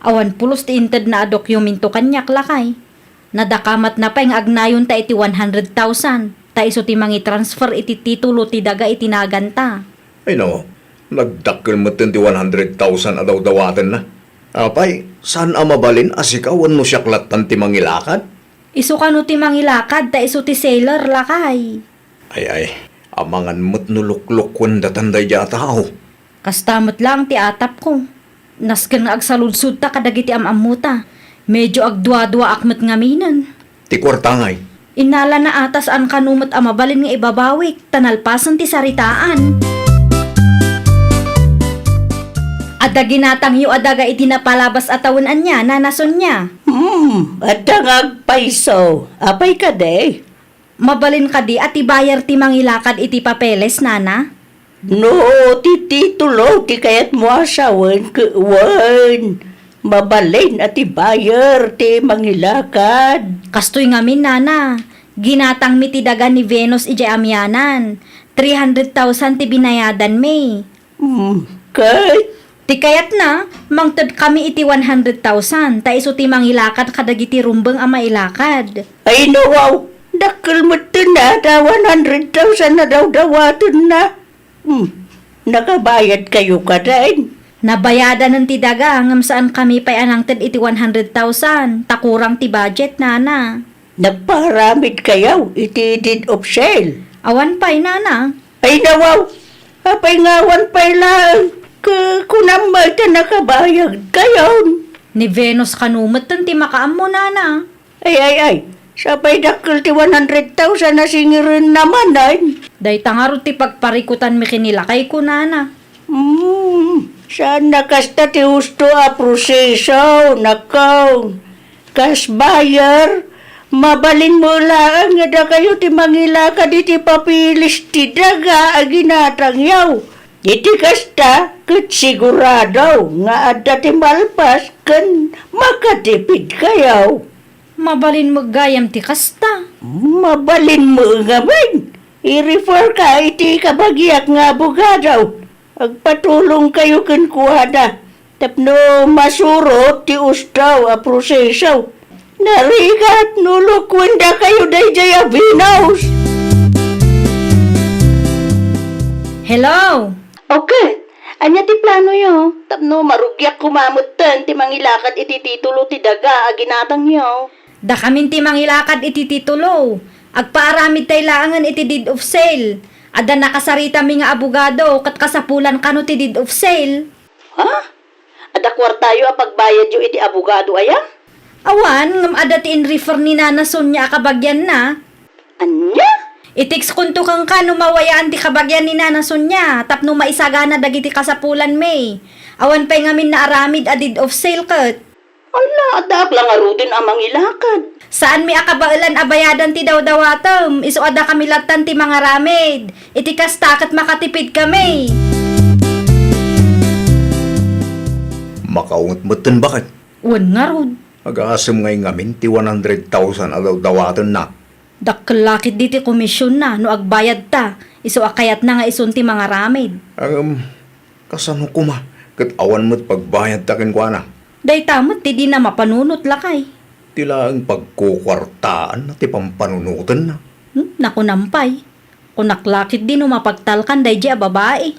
Awan pulos ti intedna a dokumento kaniak, lakay. Nadakamatna pay nga agnayonta iti one hundred thousand, ta isu ti mangitransfer iti titulo ti daga iti naganta. Ay, no, nagdakkel metten ti one hundred thousand a dawdawatenna. Apay, saan a mabalin a sika wenno siak lattan ti mangilakad? Isu kano ti mangilakad ta isu ti seller, lakay. Ay, ay, amangan met no luklukkuendatan daydiay a tao. Kasta met laeng ti atapko. Nasken nga agsaludsodta kadagiti am-ammota. Medio agduaduaak met ngaminen. Ti kuarta ngay? Innalana a ta saan kano met a mabalin nga ibabawik, ta nalpasen ti saritaan. Adda ginatangyo a daga iti napalabas a tawen ania, Nana Sonia? Hmm, adda nga agpayso. Apay kadi? Mabalin kadi a ti buyer ti mangilakad iti papeles, Nana? No ti titulo ti kayatmo a sawen, ket wen, mabalin a ti buyer ti mangilakad. Kastoy ngamin, Nana. Ginatangmi ti daga ni Venus idiay amianan. Three hundred thousand ti binayadanmi. Hmm, ket? Ti kayatna, mangtedkami iti one hundred thousand, ta isu ti mangilakad kadagiti rumbeng a mailakad. Ay, nawaw, dakkel metten a ta one hundred thousand a dawdawatenna. Hmm, nakabayadkayo kadi? Nabayadanen ti daga, ngem saankami pay a nangted iti one hundred thousand, ta kurang ti budget, Nana. Nagpaaramidkayo iti deed of sale? Awan pay, Nana. Ay, nawaw! Apay nga awan pay laeng? Ku-, kunam met ta nakabayadkayon. Ni Venus kano metten ti makaammo, Nana. Ay, ay, ay. Sapay dakkel ti one hundred thousand a singirenna manen. Dayta ngarud ti pagparikutanmi ken ni lakayko, Nana. Hmm, saan a kasta ti husto a proseso, nako. Kas buyer, mabalinmo laeng nga dakayo ti mangilakad iti papeles ti daga a ginatangyo. Iti kasta, ket sigurado nga adda ti malpas ken makatipidkayo. Mabalin met gayam ti kasta. Mabalin met ngamin. I-refer ka iti kabagiak nga abogado. Agpatulongkayo kenkuana tapno masurot ti usdaw a proseso. Narigat no lukuendakayo daydiay a Venus. Hello? Okay. Ania ti planoyo? Tapno marugiak koma metten ti mangilakad iti titulo ti daga a ginatangyo. Dakamin ti mangilakad iti titulo. Agpaaramidtay laengen iti deed of sale. Adda nakasaritami nga abogado ket kasapulan kano ti deed of sale. Ha? Adda kuartayo a pagbayadyo iti abogado aya? Awan, ngem adda ti in-refer ni Nana Sonia a kabagianna. Ania? I-text kunto kenka no mawayaan ti kabagian ni Nana Sonia tapno maisagana dagiti kasapulanmi. Awan pay ngamin naaramid a deed of sale ket. Ala, addaak la ngaruden a mangilakad. Saanmi a kabaelan a bayadan ti dawdawatem, isu a dakami lattan ti mangaramid. Iti kasta ket makatipidkami. Makaunget metten baket. Wen ngarud. Agasem ngay ngamin ti one hundred thousand a dawdawatenna. Dakkel la ketdi ti komisionna no agbayadta, isu a kayatna nga isun ti mangaramid. Ngem, kasano koma ket awan met pagbayadta kenkuana? Dayta met ti dina mapanunot, lakay. Ti laeng pagkukuartaanna ti pampanunotenna. Hmm, nakunam pay. Kunak la ketdi no mapagtalkan daydiay a babai.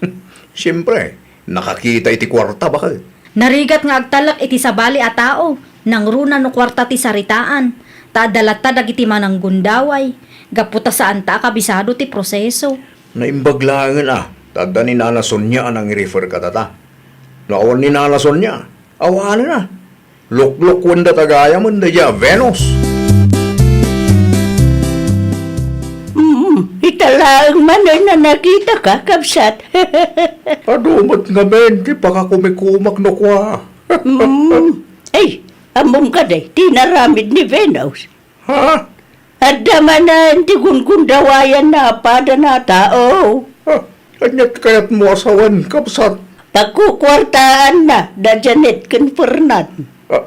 Siempre, nakakita iti kuarta, baket. Narigat nga agtalek iti sabali a tao, nangruna no kuarta ti saritaan, ta adda latta dagiti mananggundaway, gapu ta saanta a kabisado ti proseso. Naimbag laengen a, ta adda ni Nana Sonia a nangi-refer kadata. No awan ni Nana Sonia, awanen a. Luklokuendata gayamen daydiay a Venus. Mm, ita laeng manen a nakitaka, kabsat. Adu met ngamin ti pakakumikumak no kua. Mm. Ay, ammom kadi ti inaramid ni Venus? Ha? Adda manen ti gungundawayanna a padana a tao. Ah, ania ti kayatmo a sawen, kabsat? Pagkukuartaanna da Janet ken Fernan. Ah,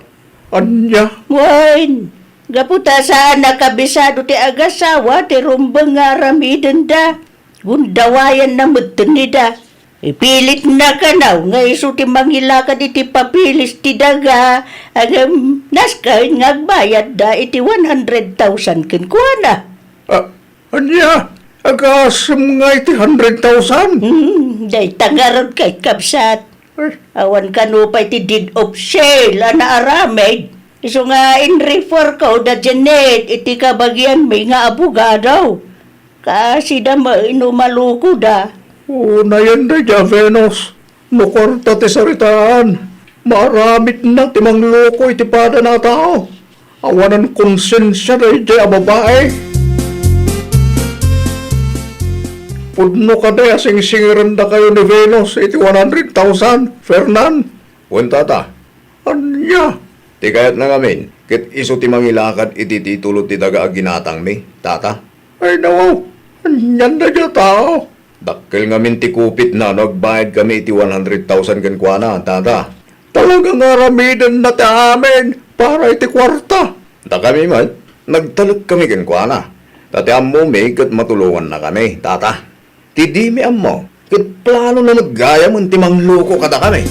ania? Wen, gapu ta saan a kabisado ti agasawa ti rumbeng nga aramidenda. Gundawayanna metten ida. Ipilitna kano nga isu ti mangilakad iti papeles ti daga, ngem nasken nga agbayadda iti one hundred thousand kenkuana. Ah, ania? Agasem nga iti hundred thousand? Hmm, dayta ngarud ket, kabsat. Ay. Awan kano pay ti deed of sale a naaramid. Isu nga in-refer ko da Janet iti kabagianmi nga abogado. Kaasida met no malukoda. Unayen daydiay a Venus. No kuarta ti saritaan, maaramidna ti mangloko iti padana a tao. Awanan konsensia daydiay a babai. Pudno kadi a singsingirendakayo ni Venus iti one hundred thousand, Fernan? Wen, tata. Ania? Ti kayatna ngamin, ket isu ti mangilakad iti titulo ti daga a ginatangmi, tata. Ay, nawaw. Anian daydiay a tao? Dakkel ngamin ti kupitna no agbayadkami iti one hundred thousand kenkuana, tata. Talaga nga aramidenna ti amin para iti kuarta. Dakami met, nagtalekkami kenkuana. Ta ti ammomi ket matulongannakami, tata. Ti dimi ammo, ket planona met gayamen ti mangloko kadakami.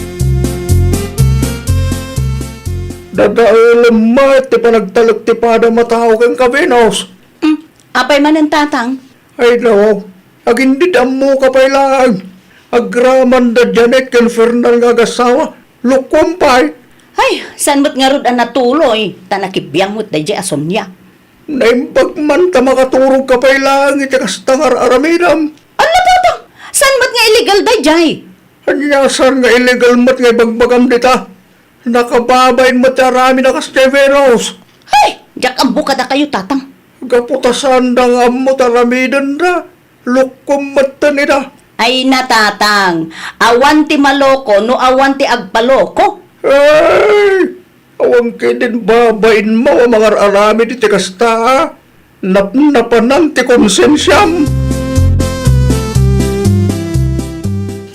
Dadaelem met ti panagtalek ti padam a tao kenka, Venus. Hmm, apay manen, tatang? Ay, nawaw, agindid ammoka pay laeng. Agraman da Janet ken Fernan nga agasawa, lukuam pay. Ay, saan met ngarud a natuloy, ta nakibiang met daydiay a Sonia. Naimbag man ta makaturogka pay laeng iti kasta nga ar-aramidem. Ala, tatang, saan met nga illegal daydiay? Ania saan nga illegal met nga ibagbagam dita? Nakababain met ti aramid a kasdiay, Venus. Hay, diak ammo kadakayo, tatang. Gapu ta saanda nga ammo ti aramidenda, lukuam metten ida. Ay na, tatang, awan ti maloko no awan ti agpaloko. Ay, awan ketdin babainmo a mangar-aramid iti kasta, a? Napnapanan ti konsensiam.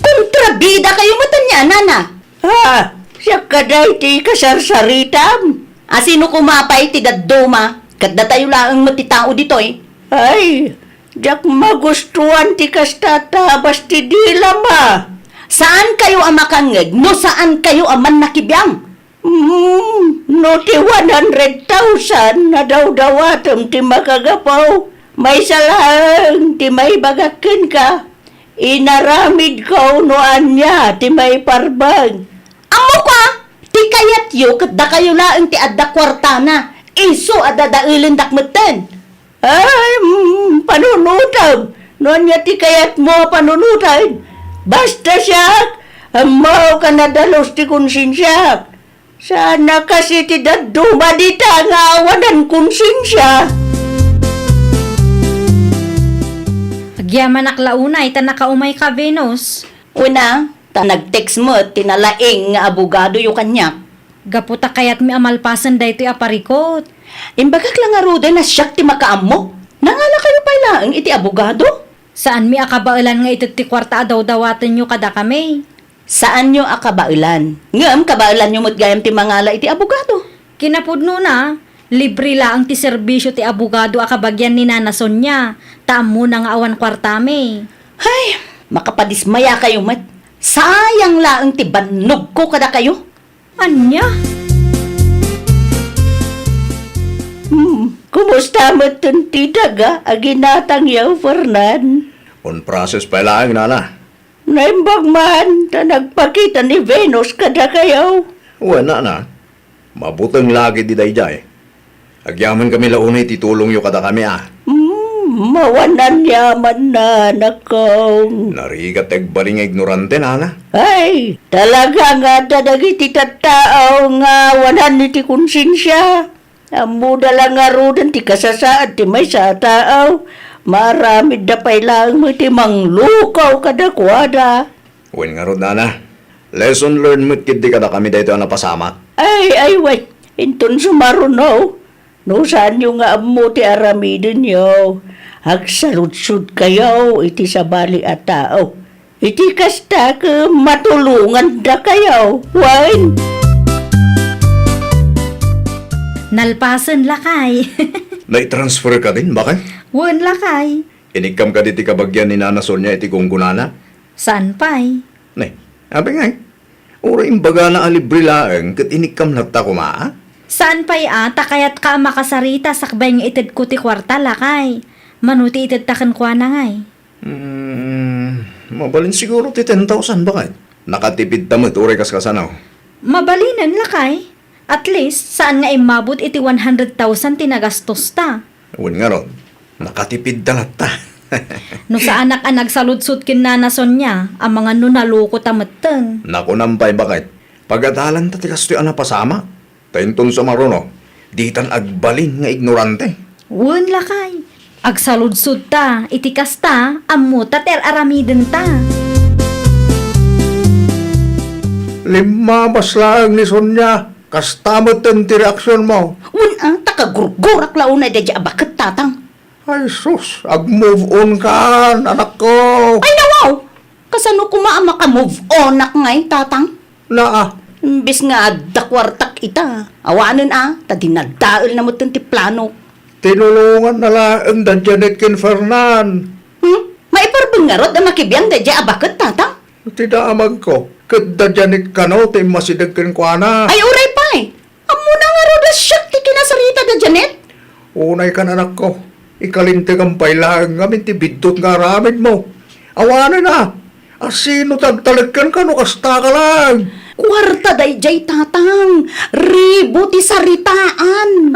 Kontrabidakayo met ania, nana? Ha? Siak kadi ti kasarsaritam? A sino koma pay ti dadduma? Ket datayo laeng met ti tao ditoy. Ay, diak magustuan ti kasta a tabas ti dilam a. Saankayo a makangngeg no saankayo a mannakibiang. Hmm, no ti one hundred thousand a dawdawatem ti makagapu, maysa laeng ti maibagak kenka, inaramidko no ania ti maiparbeng. Ammok a, ti kayatyo ket dakayo laeng ti adda kuartana, isu a dadaelendak metten. Ay, mm, panunotem. No ania ti kayatmo a panunoten? Basta siak, ammok a nadalus ti konsensiak. Saan a kas iti dadduma dita nga awanan konsensia. Agyamanak la unay ta nakaumayka, Venus. Wen a, ta nag-text met ti nalaing nga abogadoyo kaniak. Gapu ta kayatmi a malpasen daytoy a parikut. Imbagak la ngaruden a siak ti makaammo. Nangalakayo pay laeng iti abogado? Saanmi a kabaelan nga ited ti kuarta a dawdawatenyo kadakami. Saanyo a kabaelan. Ngem kabaelanyo met gayam ti mangala iti abogado. Kinapudnona, libre laeng ti serbisio ti abogado a kabagian ni Nana Sonia, ta ammona nga awan kuartami. Ay, makapadismayakayo met. Sayang laeng ti bannogko kadakayo. Ania? Hmm, kumusta met ti daga a ginatangyo, Fernan? On process pay laeng, Nana. Naimbag man ta nagpakita ni Venus kadakayo. Wen, Nana. Mabuteng la ketdi daydiay. Agyamankami la unay ti tulongyo kadakami a. Hmm, mawan aniamanna, anakko. Narigat ti agbalin nga ignorante, Nana. Ay, talaga nga adda dagiti tattao nga awanan iti konsensia. Ammoda la ngaruden ti kasasaad ti maysa a tao. Maaramidda pay laeng met ti manglukaw kadakuada. Wen ngarud, Nana. Lesson learned met ketdi kadakami daytoy a napasamak. Ay, ay, wen. Inton sumaruno, no saanyo nga ammo ti aramidenyo, agsaludsodkayo iti sabali a tao. Iti kasta ket matulongandakayo. Wen. Nalpasen, lakay. Nai-transfer kadin, baket? Wen, lakay. Inikkam kadi ti kabagian ni Nana Sonia iti kungkunana? Saan pay. Ne, abi ngay. Uray imbagana a libre laeng ket inikkam latta koma, a? Saan pay a, ta kayatka a makasarita sakbay nga itedko ti kuarta, lakay. Mano ti itedta kenkuana ngay? Hmm, mabalin siguro ti ten thousand, baket. Nakatipidta met uray kaskasano. Mabalinen, lakay. At least, saan nga immabot iti one hundred thousand ti nagastosta. Wen ngarud, nakatipidta latta. No saanak a nagsaludsod ken Nana Sonia, amangan no nalukota metten. Nakunam pay, baket. Pagadalanta ti kastoy a napasamak. Ta inton sumaruno, ditan agbalin nga ignorante. Wen, lakay. Agsaludsodta iti kasta, ammota ti ar-aramidenta. Limmabas laeng ni Sonia. Kasta metten ti reaksionmo. Wen a, ta kagurgurak la unay daydiay a baket, tatang. Ay sus, ag-move on kan, anakko. Ay, nawaw! Kasano koma a maka-move onak ngay, tatang? Naa. Imbes nga adda kuartak ita, awanen a, ta dinadaelna metten ti plano. Tinulonganna laeng da Janet ken Fernan. Hmm? Maiparbeng ngarud a makibiang daydiay a baket, tatang? Ti damagko, ket da Janet kano ti immasideg kenkuana. Ay, uray pay! Ammona ngarud a siak ti kinasarita da Janet? Unay kan, anakko, ikalintegam pay laeng ngamin ti biddut nga aramidmo. Awanen a, asino ti agtalek kenka no kastaka laeng? Kuarta daydiay, tatang. Ribo ti saritaan.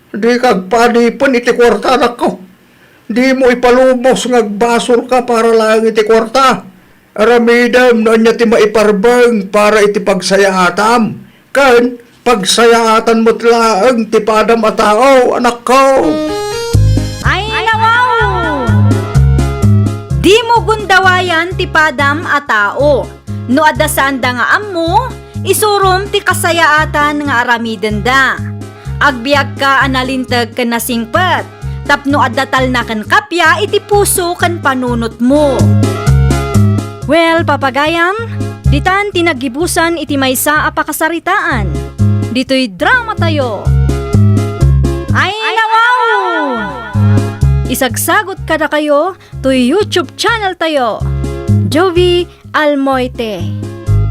Dika agpaadipen iti kuarta, anakko. Dimo ipalubos nga agbasolka para laeng iti kuarta. Aramidem no ania ti maiparbeng para iti pagsayaatam, ken pagsayaatan met laeng ti padam a tao, anakko. Ay, nawaw! Dimo gundawayan ti padam a tao. No adda saanda nga ammo, isurom ti kasayaatan nga aramidenda. Agbiagka a nalinteg ken nasingpet, tapno adda talna ken kappia iti puso ken panunotmo. Well, papagayam, ditan ti naggibusan iti maysa a pakasaritaan. ditoy dramatayo. Ay, nawaw! Isagsagot kadakayo toy YouTube channeltayo, Jovie Almoite.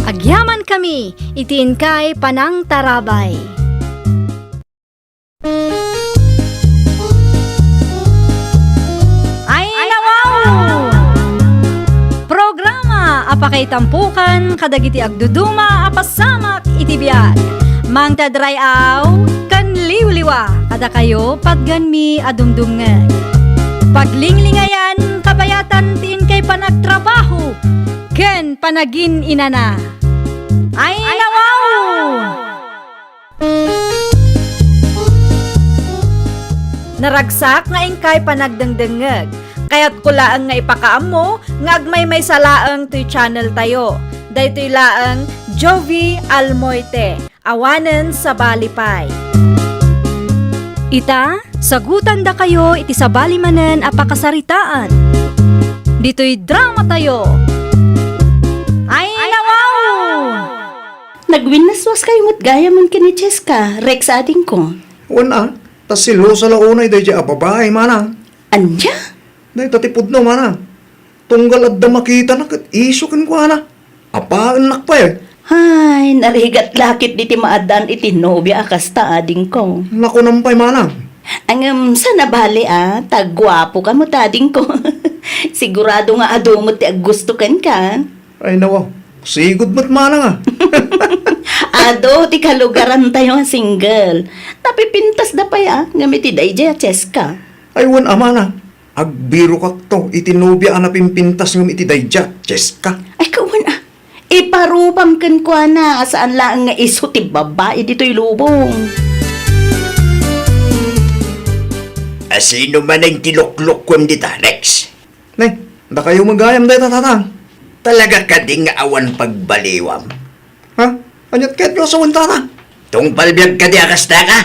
Agyamankami iti inkay panangtarabay. Ay, nawaw! Programa a pakaitampokan kadagiti agduduma a pasamak iti biag. Mangted ray-aw ken liwliwa kadakayo patgenmi a dumdumngeg. Paglinglingayan, kabayatan ti inkay panagtrabaho ken panagin-inana. Ay, nawaw! Naragsak nga inkay panagdengdengngeg. Kayatko laeng nga ipakaammo nga agmaymaysa laeng toy channeltayo. Daytoy laeng Jovie Almoite, awanen sabali pay. Ita, sagutandakayo iti sabali manen a pakasaritaan. Ditoy dramatayo. Ay, nawaw! Nagwinnaswaskayo met gayam ken ni Cheska, Rex adingko. Wen a, ta selosa la unay daydiay a babai, manang. Ania? Dayta ti pudno, manang. Tunggal adda makitana ket isyu kenkuana. Apaennak pay. Ay, narigat la ketdi ti maaddaan iti nobia a kasta, adingko. Nakunam pay, manang. Ngem, saan a bale a, ta guapoka met, adingko. Sigurado nga adu met ti aggusto kenka. Ay, nawa. Sigud met manang a. Adu ti kalugarantayo a single. Napipintasda pay a, ngem iti daydiay a Cheska. Ay, wen a, manang. Agbirokakto iti nobia a napimpintas ngem iti daydiay a Cheska. Ay, kawan a. Iparubam kenkuana a saan laeng nga isu ti babai ditoy lubong. A sino manen ti luklukuem dita, Rex? Ne, dakayo met gayam dayta, tatang. Talaga kadi nga awan pagbaliwam? Ha? Aniat ket nga sawen, tata? Tungpal biag kadi a kasta ka?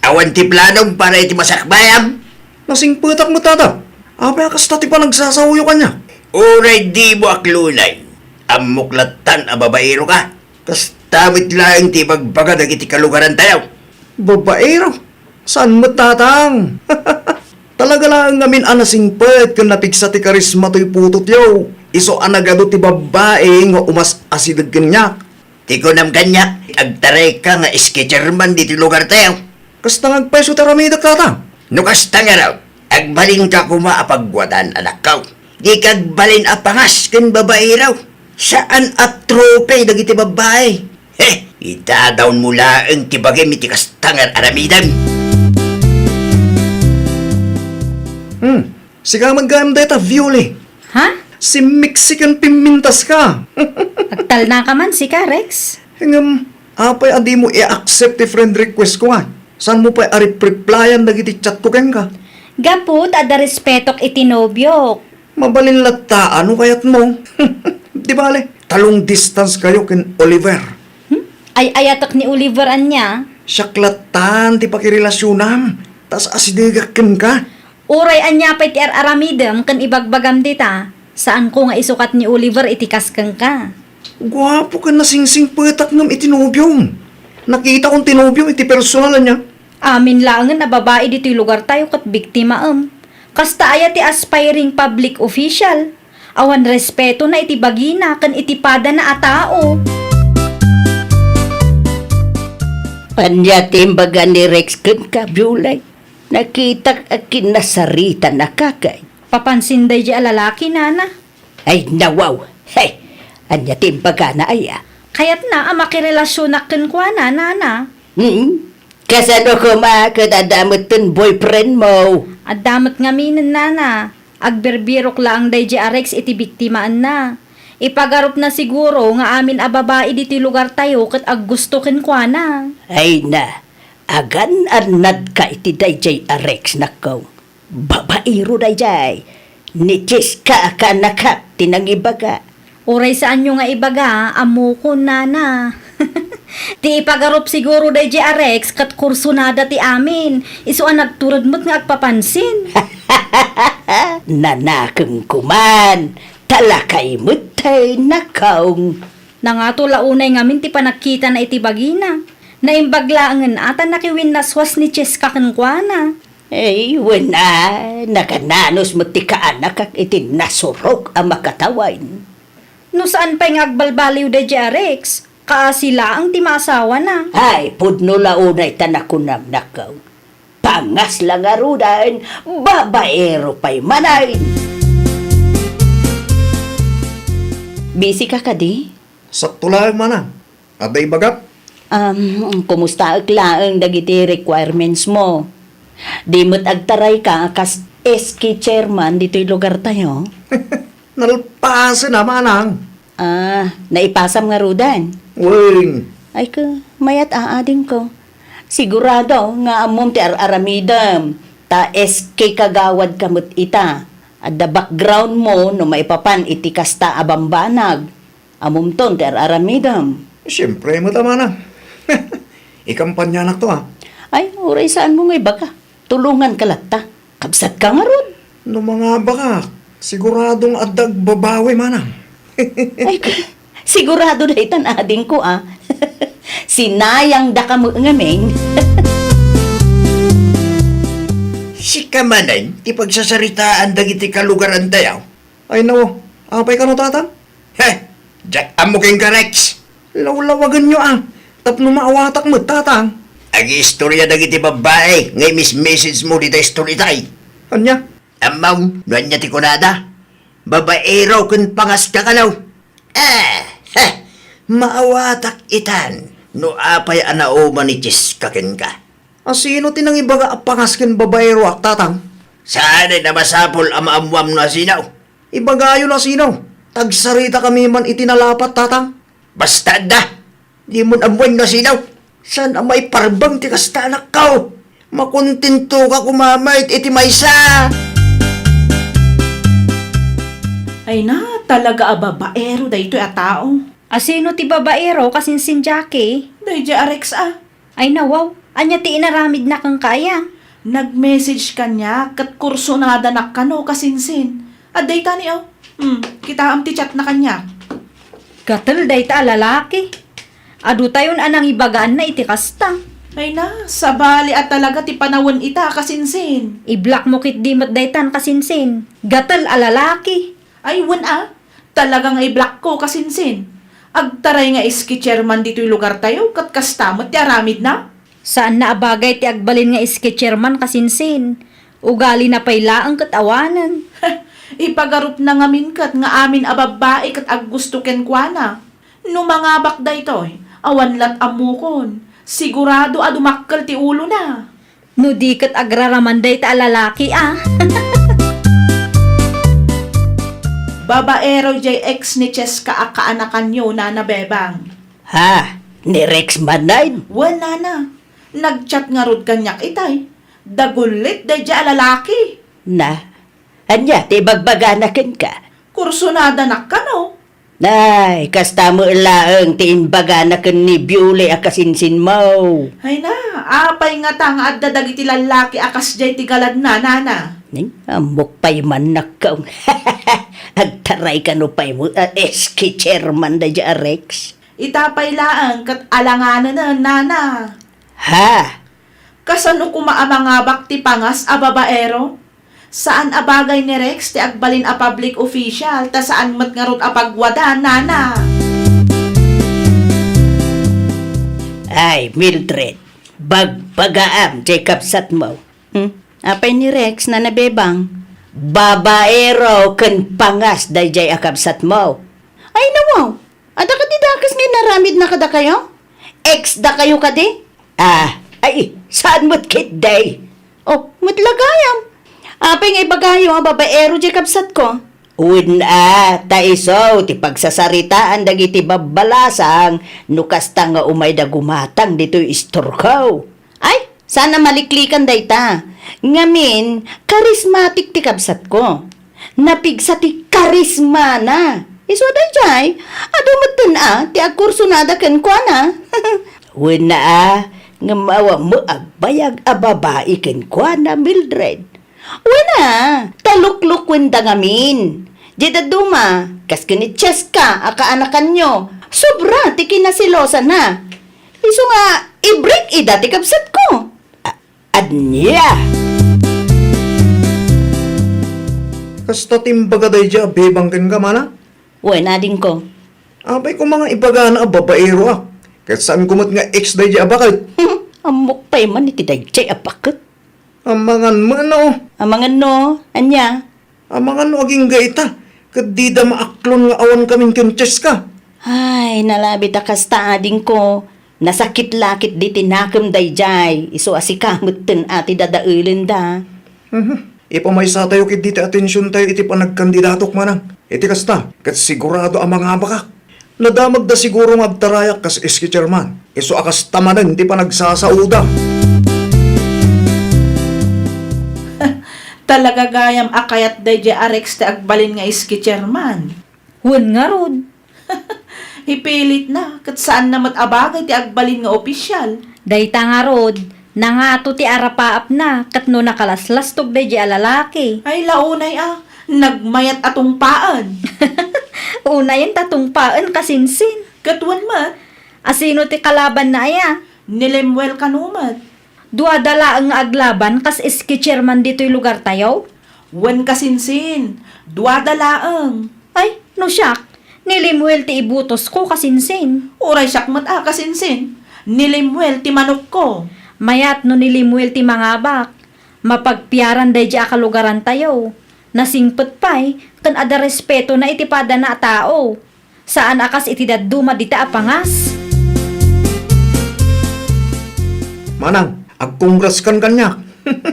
Awan ti planom para iti masakbayam? Nasingpetak met, tata. Apay a kasta ti panagsasaoyo kaniak? Uray dimo aklonay, ammok lattan a babaero ka. Kasta met laeng ti ibagbaga dagiti kalugarantayo. Babaero? Saan met, tatang? Talaga laeng ngamin a nasingpet ken napigsa ti karisma toy putotyo. Isu a nagadu ti babbai nga umas-asideg kaniak. Ti kunam kaniak, agtarayka nga sketcher man ditoy lugartayo. Kasta nga agpayso ti aramidek, tatang. No kasta ngarud, agbalinka koma a pagwadan, anakko. Dika agbalin a pangas ken babaero. Saan a trophy dagiti babbai. He, idadawnmo laeng ti bagim iti kasta nga ar-aramidem. Hmm, sika met gayam dayta, Viole. Ha? Simmiksi ken pimmintaska. Agtalnaka man sika, Rex. Ngem, apay a dimo i-accept ti friend request ko nga? Saanmo pay a rep-replyan dagiti chat ko kenka? Gapu ta adda respetok iti nobiok. Mabalin latta a no kayatmo. Di bale, ta long distance kayo ken Oliver. Hmm? Ay-ayatek ni Oliver ania? Siak lattan ti pakirelasionam, ta as-asidegak kenka. Uray ania pay ti ar-aramidem ken ibagbagam dita, saanko nga isukat ni Oliver iti kas kenka. Guapo ken nasingsingpetak ngem iti nobiom. Nakitakon ti nobiom iti personal ania. Amin laengen a babai ditoy lugartayo ket biktimaem. Kasta aya ti aspiring public official? Awan respetona iti bagina ken iti padana a tao. Ania ti imbaga ni Rex kenka, Biolay? Nakitak a kinasaritanaka kay. Papansin daydiay a lalaki, nana. Ay, nawaw! Hey! Ania ti imbagana aya? Kayatna a makirelasionak kenkuana, nana. Hmm? Kasano koma ket adda metten boyfriend mo? Adda met ngaminen, nana. Agbirbirok laeng daydiay a Rex iti biktimaenna. Ipagarupna siguro nga amin a babai ditoy lugartayo ket aggusto kenkuana. Ay na, agan-annadka iti daydiay a Rex, nakko. Babaero daydiay. Ni Cheska a kaanakak ti nangibaga. Uray saanyo nga ibaga, ammokon, nana. Ti ipagarup siguro daydiay a Rex ket kursunada ti amin. Isu a nagtured met nga agpapansin. Nanakemko man, ta lakay met tay nakawng. Nangato la unay ngamin ti panagkitana iti bagina. Naimbag laengen a ta nakiwinnaswas ni Cheska kenkuana. Ay, wen a, nakananus met ti kaanakak iti nasurok a makatawen. No saan pay nga agbalbaliw daydiay a Rex, kaasi laeng ti maasawana. Ay, pudno la unay ta nakunam, nakkaw. Pangas la ngaruden, babaero pay manen. Busy ka kadi? Sakto laeng, manang. Adda ibagak? Um, kumustaek laeng dagiti requirements mo? Di met agtarayka a kas S K chairman ditoy lugartayo? Nalpasen a, manang. Ah, naipasam ngaruden? Wen. Ay ka, mayat a, adingko. Sigurado nga ammom ti ar-aramidem, ta S K kagawad ka met ita. Adda background mo no maipapan iti kasta a bambanag. Ammomton ti ar-aramidem. Siempre met a, manang. Ikampanyanakto a. Ay, uray saanmo nga ibaga. Tulonganka latta. Kabsatka ngarud. No mangabakak, siguradong adda agbabawi, manang. Ay, sigurado daytan, adingko a. Sinayangdaka met ngamin. Sika manen ti pagsasaritaan dagiti kalugarantayo? Ay, nawa. Apay kano, tatang? He! Diak ammo kenka, Rex. Lawlawagenyo a, tapno maawatak met, tatang. Agiistoria dagiti babbai nga imis-message mo dita istoritayo. Ania? Ammom no ania ti kunada? Babaero ken pangaska kano? Eh, he! Maawatak itan no apay a nauman ni Cheska kenka. A, sino ti nangibaga a pangas ken babaeroak, tatang? Saanen a masapul a maammuam no asino. Ibagayo no asino. Tagsaritakami man iti nalapat, tatang. Basta adda. Dimon ammoen no asino. Saan a maiparbeng ti kasta, anakko. Makontentoka koma met iti maysa. Ay na, talaga a babaero daytoy a tao. Asino ti babaero, kasinsin, Jackie? Daydiay a Rex a. Ay, nawaw. Ania ti inaramidna kenka aya? Nag-message kaniak ket kursonadanak kano, kasinsin. Adda itay, o. Hmm, kitaem ti chatna kaniak. Gatel dayta a lalaki. Adutayon a nangibagaanna iti kasta. Ay na, sabali a talaga ti panawen ita, kasinsin. I-block mo ketdi met daytan, kasinsin. Gatel a lalaki. Ay, wen a, talaga nga i-blockko, kasinsin. Agtaray nga S K chairman ditoy lugartayo, ket kasta met ti aramidna. Saanna a bagay ti agbalin nga S K chairman, kasinsin. Ugalina pay laeng ket awanen. Ipagarupna ngamin ket nga amin a babbai ket aggusto kenkuana. No mangabak daytoy, awan lat ammokon. Sigurado a dumakkel ti ulona. No di ket agraraman dayta a lalaki a. Babaero jay ex ni Cheska a kaanakanyo, Nana Bebang. Ha? Ni Rex manen? Wen, Nana. Nag-chat ngarud kaniak itay. Dagullit daydiay a lalaki. Na, ania ti ibagbagana kenka? Kursonadanak kano. Ay, kasta met laeng ti imbagana ken ni Biuli a kasinsinmo. Ay na, apay ngata nga adda dagiti lallaki a kasdiay ti galadna, Nana? Ni, ammok pay man, nakkaw. Agtaray kano pay mo, a, S K chairman daydiay a Rex. Ita pay laeng ket alanganenen, Nana. Ha? Kasano koma a mangabak ti pangas a babaero? Saan a bagay ni Rex ti agbalin a public official, ta saan met ngarud a pagwada, Nana. Ay, Mildred, bagbagaam jay kabsatmo. Hmm? Apay ni Rex, Nana Bebang? Babaero ken pangas daydiay a kabsatmo. Ay, nawaw. Adda kadi dakes nga inaramidna kadakayo? Ex dakayo kadi? Ah, ay, saan met ketdi? Oh, met la gayam. Apay nga ibagayo a babaero jay kabsatko? Wen a, ta isu ti pagsasaritaan dagiti babbalasang no kasta nga umayda gumatang ditoy istorko. Ay, saan a maliklikan dayta. Ngamin, charismatic ti kabsatko. Napigsa ti karismana. Isu a daydiay, adu metten a ti agkursonada kenkuana. Wen a, ngem awan met agbayag a babai kenkuana, Mildred. Wen a, ta luklukuenda ngamin. Diay dadduma, kas ken ni Cheska a kaanakanyo, sobra ti kinaselosana. Isu nga, Ida ti kabsatko. A-, ania? Kasta ti imbaga daydiay a bebang kenka, manang? Wen, adingko. Apay koma nga ibagana a babaeroak, ket saanko met nga ex daydiay a baket? Ammok pay man iti daydiay a baket. Amangan met no. Amangan no? Ania? Amangan no agingga ita, ket dida maaklon nga awan kamin ken Cheska. Ay, nalabit a kasta, adingko. Nasakit la ketdi ti nakem daydiay, isu a sika metten a ti dadaelenda. Mhm. Ipamaysatayo ketdi ti atensiontayo iti panagkandidatok, manang. Iti kasta, ket sigurado a mangabakak. Nadamagda siguro nga agtarayak kas S K chairman. Isu a kasta manen ti panagsasaoda. Talaga gayam a kayat daydiay a Rex ti agbalin nga S K chairman. Wen ngarud. Ipilitna, ket saanna met a bagay ti agbalin nga opisial. Dayta ngarud, nangato ti arapaapna, ket no nakalaslastog daydiay a lalaki. Ay, la unay a, nagmayat a tungpaen. Unayen ta tungpaen, kasinsin. Ket wen met? Asino ti kalabanna aya? Ni Lemuel kano met. Duada laeng nga aglaban kas S K chairman ditoy lugartayo? Wen, kasinsin, duada laeng. Ay, no siak, ni Lemuel ti ibutosko, kasinsin. Uray siak met a, kasinsin, ni Lemuel ti manokko. Mayat no ni Lemuel ti mangabak. Mapagpiaran daydiay a kalugarantayo. Nasingpet pay, ken adda respetona iti padana a tao. Saan a kas iti dadduma dita a pangas. Manang, agkongraskan kaniak.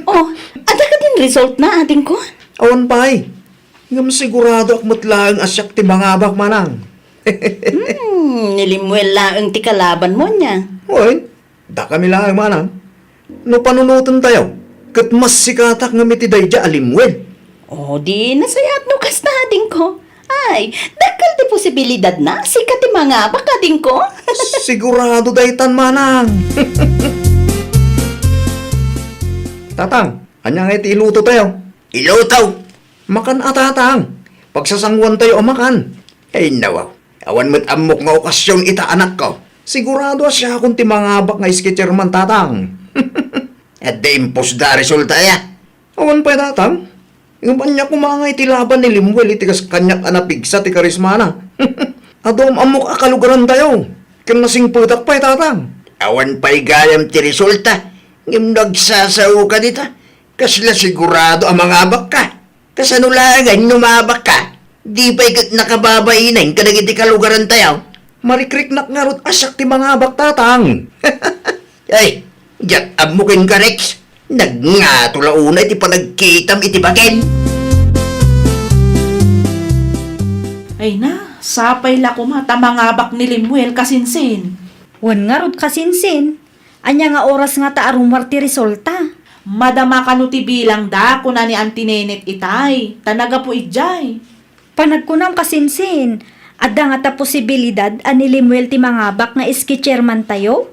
Oh, adda kadin resultna, adingko? Awan pay. Ngem siguradoak met laeng a siak ti mangabak, manang. Hmm, ni Lemuel laeng ti kalabanmo ania? Wen, dakami laeng, manang. No panunotentayo, ket mas sikatak ngem iti daydiay a Lemuel. O, di nasayaat no kasta, adingko. Ay, dakkel ti posibilidadna a sika ti mangabak, adingko. Sigurado daytan, manang. Tatang, ania ngay ti ilutotayo? Iluto? Makan a, tatang. Pagsasanguantayo a makan. Ay, nawaw. Awan met ammok nga okasion ita, anakko. Sigurado a siakon ti mangabak nga S K chairman, tatang. Adda impusda a resulta aya? Awan pay, tatang. Ngem ania koma ngay ti laban ni Lemuel iti kas kaniak a napigsa ti karismana? Adu am-ammok a kalugarantayo. Ken nasingpetak pay, tatang. Awan pay gayam ti resulta. Ngem no agsasaoka dita, kasla sigurado a mangabakka. Kasano laengen no maabakka? Di pay ket nakababainen kadagiti kalugarantayo? Marikriknak ngarud a siak ti mangabak, tatang. Ay, diak ammo kenka, Rex. Nagngato la unay ti panagkitam iti baken. Ay na, sapay la koma ta mangabak ni Lemuel, kasinsin. Wen ngarud, kasinsin. Ania nga oras ngata a rummuar ti resulta? Madama kano ti bilangda, kuna ni Auntie Nenet itay, ta naggapu idiay. Panagkunam, kasinsin, adda ngata posibilidad a ni Lemuel ti mangabak nga S K chairman tayo?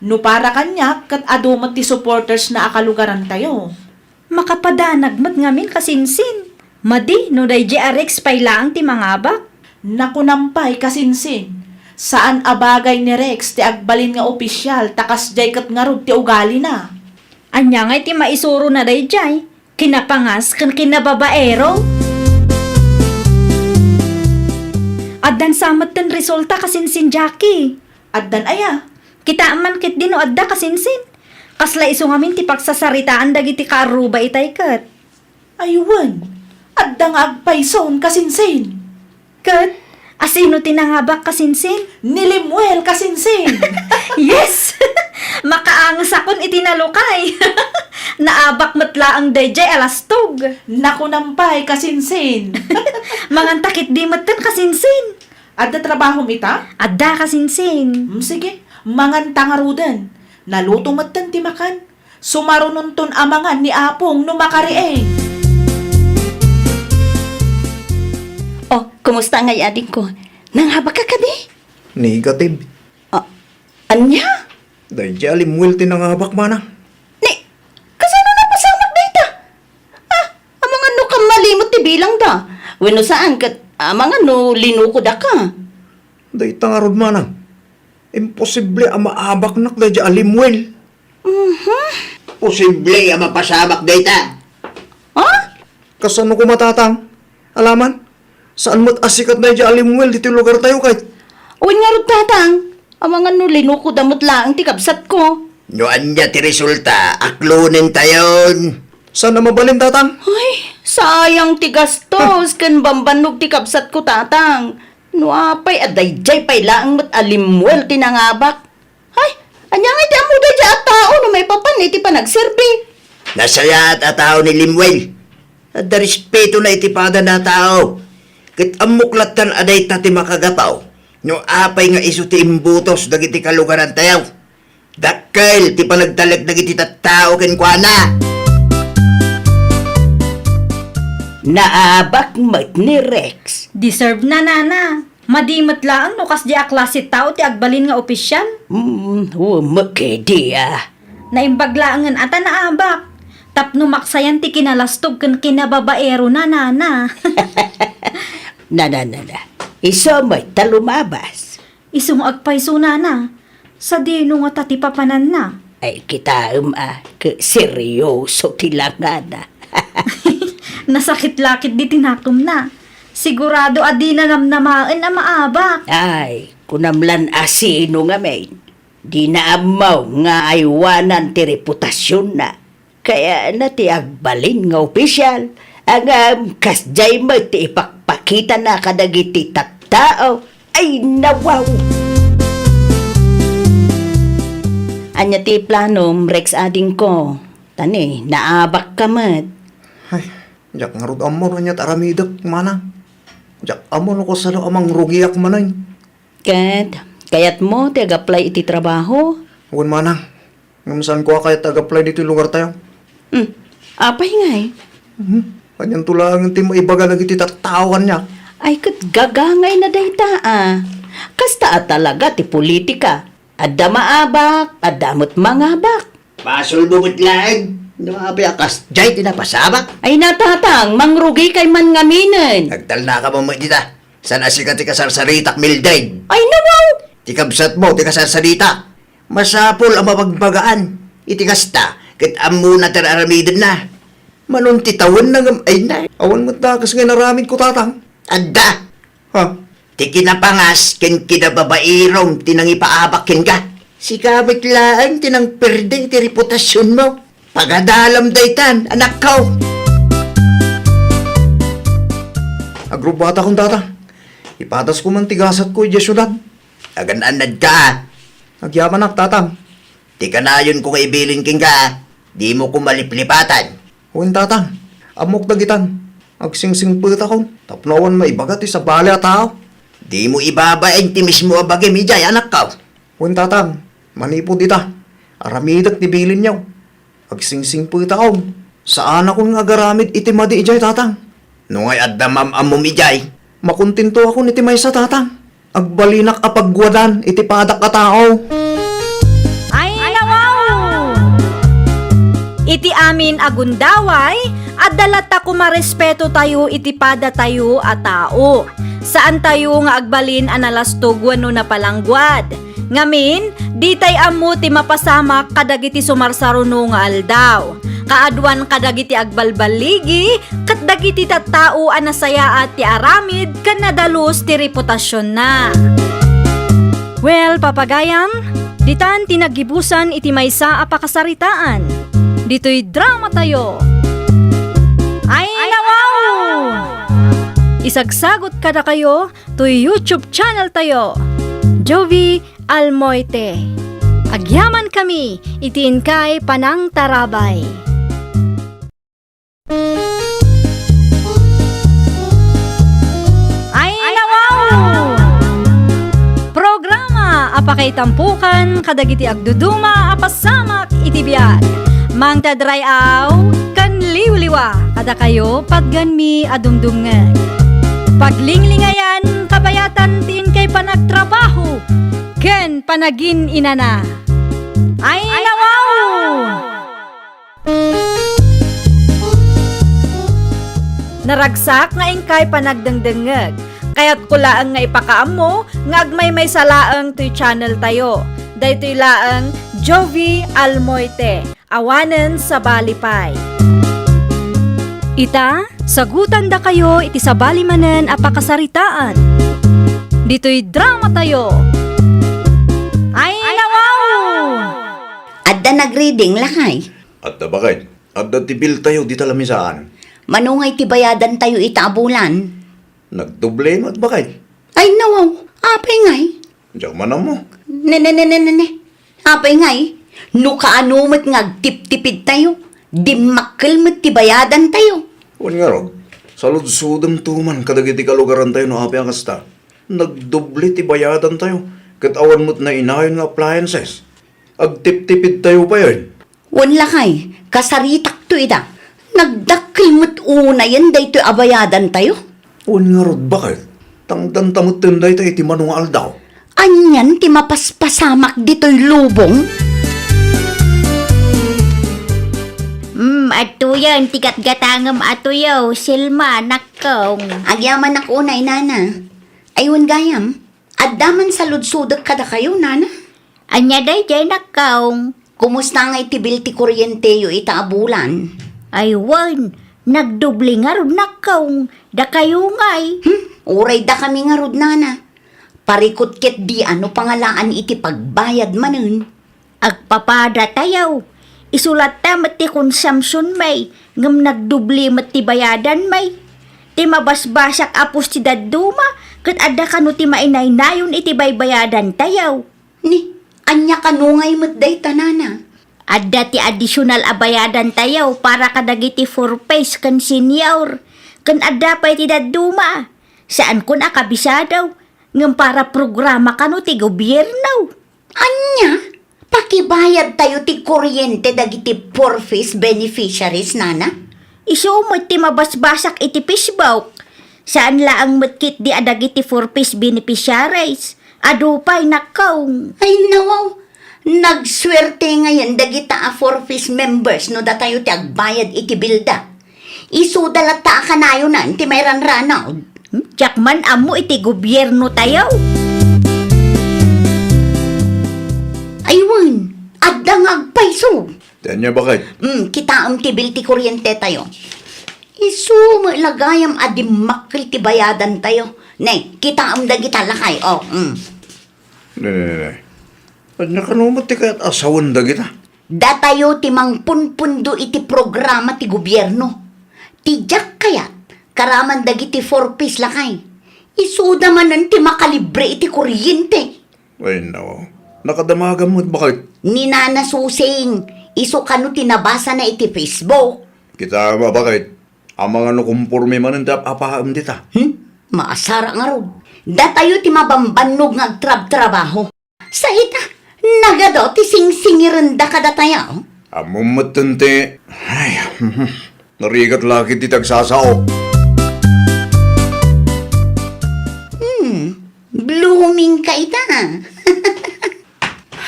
No para kaniak, ket adu met ti supporters na a kalugaran tayo. Makapadanag met ngamin, kasinsin. Madi no daydiay a Rex pay laeng ti mangabak. Nakunam pay, kasinsin, saan a bagay ni Rex ti agbalin nga opisial ta kasdiay ket ngarud ti ugalina. Ania ngay ti maisurona daydiay? Kinapangas ken kinababaero? Addan sa metten resulta, kasinsin, Jackie. Addan aya? Kitaem man ketdi no adda, kasinsin. Kasla isu ngamin ti pagsasaritaan dagiti kaarruba itay ket. Ay wen, adda nga agpayson, kasinsin. Ket, asino ti nangabak, kasinsin? Ni Lemuel, kasinsin. Yes! Makaangesakon iti nalukay. Naabak met laeng daydiay a lastog. Nakunam pay, kasinsin. Manganta ketdi metten, kasinsin. Adda trabahom ita? Adda, kasinsin. Mm, sige, manganta ngaruden. Naluto metten ti makan. Sumarunonton a mangan ni Apong no makariing. Oh, kumusta ngay, adingko? Nangabak ka kadi? Negative. Ah, ania? Daydiay a Lemuel ti nangabak, manang. Ni, kasano napasamak dayta? Ah, amangan no kammalimot ti bilangda. Wenno saan ket amangan no linukodaka. Dayta ngarud, manang. Imposible a maabaknak daydiay a Lemuel. Mhm. Posible a mapasamak dayta. Ha? Kasano koma, Tatang? Alaman, saan met a sikat daydiay a limmuel ditoy lugartayo, kay? Wen ngarud, Tatang. Amangan no linukoda met laeng ti kabsatko. No ania ti resulta, aklonentayon. Saan a mabalin, Tatang? Ay, sayang ti gastos ken bambannog ti kabsatko, Tatang. No apay a daydiay pay laeng met a limmuel ti nangabak. Ay, ania ngay ti ammo daydiay a tao no maipapan iti panagserbi? Nasayaat a tao ni Lemuel. Adda respetona iti padana a tao. Ket ammok lattan a dayta ti makagapu no apay nga isu ti imbutos dagiti kalugarantayo. Dakkel ti panagtalek dagiti tattao kenkuana. Naabak met ni Rex. Deserve na, Nana. Madi met laeng no kasdiay a klase tao ti agbalin nga opisial. Mm, wen met kadi a. Naimbag laengen a ta naabak. Tapno maksayan ti kinalastog ken kinababaerona, Nana. Nana, nana. Isu met ta lumabas. Isu nga agpayso, Nana. Sadino ngata ti papananna? Ay, kitaem a, ket seryoso ti langana. Nasakit la ketdi ti nakemna. Sigurado a dina namnamaen a maabak. Ay, kunam lan a sino ngamin. Dina ammo nga aywanan ti reputasionna. Kayatna ti agbalin nga opisial, ngem kasdiay met ti ipakpakitana kadagiti tattao. Ay, nawaw! Ania ti planom, Rex adingko? Ta ni, naabakka met. Ay, diak ngarud ammo no ania ti aramidek, Manang. Diak ammo no kasano a mangrugiak manen. Ket, kayatmo ti ag-apply iti trabaho? Wen, Manang. Ngem saanko a kayat ti ag-apply ditoy lugartayo. Hmm. Apay ngay? Hmm. Anianto laeng ti maibaga dagiti tattao kaniak? Ay, ket gagangayna dayta a. Kasta a talaga ti politika. Adda maabak, adda met mangabak. Basolmo met laeng no apay a kasdiay ti napasamak. Ay, natatang, mangrugikay man ngaminen. Agtalnaka met dita. Saan a sika ti kasarsaritak, Mildred? Ay, nawaw! Ti kabsatmo ti kasarsaritak. Masapul a mabagbagaan iti kasta ket ammona ti ar-aramidenna. Manon ti tawenna ngem ay na. Awan met dakes nga inaramidko, Tatang. Adda. Ha? Ti kinapangas ken kinababaerom ti nangipaabak kenka. Sika met laeng ti nangperde iti reputasionmo. Pagadalam daytan, anakko. Agrubbatakon, Tatang. Ipadasko man ti gasatko idiay siudad. Agan-annadka. Agyamanak, Tatang. Ti kanayonko nga ibilin kenka, dimo koma liplipatan. Wen, Tatang. Ammok dagitan. Agsingsingpetakon tapno awan maibaga ti sabali a tao. Dimo ibabain ti mismo a bagim idiay, anakko. Wen, Tatang, manipud ita, aramidek ti bilinyo. Agsingsingpetakon. Saanakon nga agaramid iti madi idiay, Tatang. No ngay adda maam-ammom idiay, makontentoakon iti maysa, Tatang. Agbalinak a pagguadan iti padak a tao. Ay, nawaw! Iti amin a gundaway, adda latta koma respetotayo iti padatayo a tao. Saantayo nga agbalin a nalastog wenno napalangguad. Ngamin, ditay ammo ti mapasamak kadagiti sumarsaruno nga aldaw. Kaaduan kadagiti agbalballigi ket dagiti tattao a nasayaat ti aramid ken nadalus ti reputasionna. Well, papagayam, ditan ti naggibusan iti maysa a pakasaritaan. Ditoy dramatayo. Ay, nawaw! Isagsagot kadakayo toy YouTube channeltayo, Jovie Almoite. Agyamankami iti inkay panangtarabay. Ay, nawaw! Programa a pakaitampokan kadagiti agduduma a pasamak iti biag. Mangted ray-aw ken liwliwa kadakayo, patgenmi a dumdumngeg. Paglinglingayan, kabayatan ti inkay panagtrabaho ken panagin-inana. Ay, nawaw! Naragsak nga inkay panagdengdengngeg. Kayatko laeng nga ipakaammo nga agmaymaysa laeng toy channeltayo. Daytoy laeng Jovi Almoite, awanen sabali pay. Ita, sagutandakayo iti sabali manen a pakasaritaan. Ditoy dramatayo. Ay, nawaw! Adda nagreading, lakay? Adda, baket. Adda ti bill tayo dita lamisaan. Mano ngay ti bayadan tayo ita a bulan? Nagdoble met, baket. Ay, nawaw. Apay ngay? Diak man ammo. Ne, ne, ne, ne, ne, ne. Apay ngay? No kaano met nga agtiptipid tayo, dimmakkel met ti bayadan tayo. Wen ngarud, saludsodem to man kadagiti kalugaran tayo no apay a kasta. Nagdoble ti bayadan tayo, ket awan met nainayon nga appliances. Agtiptipid tayo payen. Wen lakay, kasaritakto ida. Nagdakkel met unayen daytoy a bayadantayo. Wen ngarud, baket? Tangdanta metten dayta iti mano nga aldaw. Anian ti mapaspasamak ditoy lubong? Hmm, adtoyen ti gatgatangem a tuyo, Selma, nakkong. Agyamanak unay, nana. Ay, wen gayam. Adda man saludsodek kadakayo, nana? Ania daydiay, nakkong? Kumusta ngay ti bill ti kuryenteyo ita a bulan? Ay wen, nagdoble ngarud, nakkong. Dakayo ngay? Hmm, uray dakami ngarud, nana. Parikut ketdi a no pangalaan iti pagbayad manen. Agpapada tayo. Isu latta met ti konsumpsionmi, ngem nagdoble met ti bayadanmi. Ti mabasbasak a pos ti dadduma, ket adda kano ti mainaynayon iti baybayadantayo. Ni, ania kano ngay met dayta, nana? Adda ti additional a bayadantayo para kadagiti four Ps ken senior, ken adda pay ti dadduma. Saankon a kabisado, ngem para programa kano ti gobierno. Ania? Pakibayadtayo ti kuryente dagiti four Ps beneficiaries, nana? Isu met ti mabasbasak iti Facebook. Saan laeng met ketdi a dagiti four Ps beneficiaries. Adu pay, nakkong. Ay, nawaw. Nagsuerte ngayen dagita a four Ps members no datayo ti agbayad iti bilda. Isuda latta a kanayonan ti mairanranaw. Hmm? Diak man ammo iti gobiernotayo. Ay wen, adda nga agpayso. Ti ania, baket? Hmm, kitaem ti bill ti kuryentetayo. Isu met la gayam a dimmakkel ti bayadantayo. Ne, kitaem dagita, lakay. O, hmm. Ne, ne, ne, ne. Ania kano met ti kayat a sawen dagita? Datayo ti mangpunpundo iti programa ti gobierno. Ti diak kayat, karaman dagiti four Ps, lakay. Isuda manen ti makalibre iti kuryente. Ay, no. Nakadamagam met, baket? Ni Nana Susing, isu kano ti nabasana iti Facebook. Kitaem a, baket? Amangan no komporme manen ti ap-apaem dita. Hmm? Maasara ngarud. Datayo ti mabambannog nga agtrabtrabaho. Sa ita, nagadu ti singsingirenda kadatayo. Ammom metten ti, ay, narigat la ketdi ti agsasao. Hmm, blooming ka ita.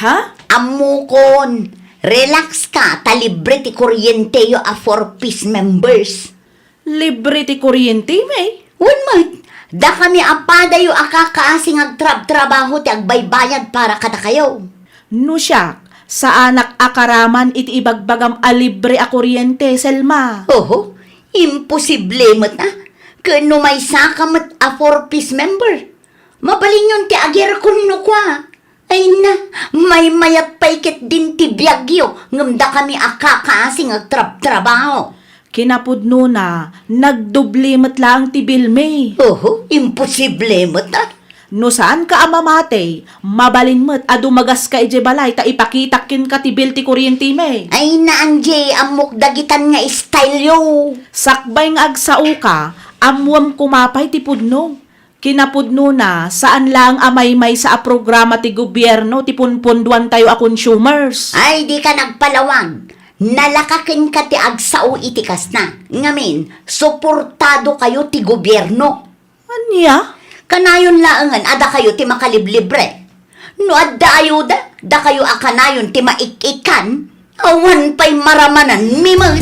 Ha? Ammokon, relax ka, ta libre ti kuryenteyo a four Ps members. Libre ti kuryente, may? Wen met, dakami a padayo a kakaasi nga agtrabtrabaho ti agbaybayad para kadakayo. No siak, saanak a karaman iti ibagbagam a libre a kuryente, Selma. Oho, imposible met a. Ken no maysaka met a four Ps member, mabalinyon ti agirkon no kua. Ay na, maymayat pay ketdin ti biagyo, ngem dakami a kakaasi nga agtrabtrabaho. Kinapudnona, nagdoble met laeng ti bilmi. Oho, imposible met a. No saanka a mamati, mabalin met a dumagaska idiay balay ta ipakitak kenka ti bil ti kuryentemi. Ay na, Angie, ammok dagitan nga styleyo. Sakbay nga agsaoka, ammuem koma pay ti pudno. Kinapudnona, saan laeng a maymaysa a programa ti gobierno ti punpunduantayo a consumers. Ay, dika nagpalawag. Nalaka kenka ti agsao iti kasta. Ngamin, suportadokayo ti gobierno. Ania? Kanayon laengen a dakayo ti makaliblibre. No adda ayuda, dakayo a kanayon ti maik-ikkan. Awan pay maramananmi met.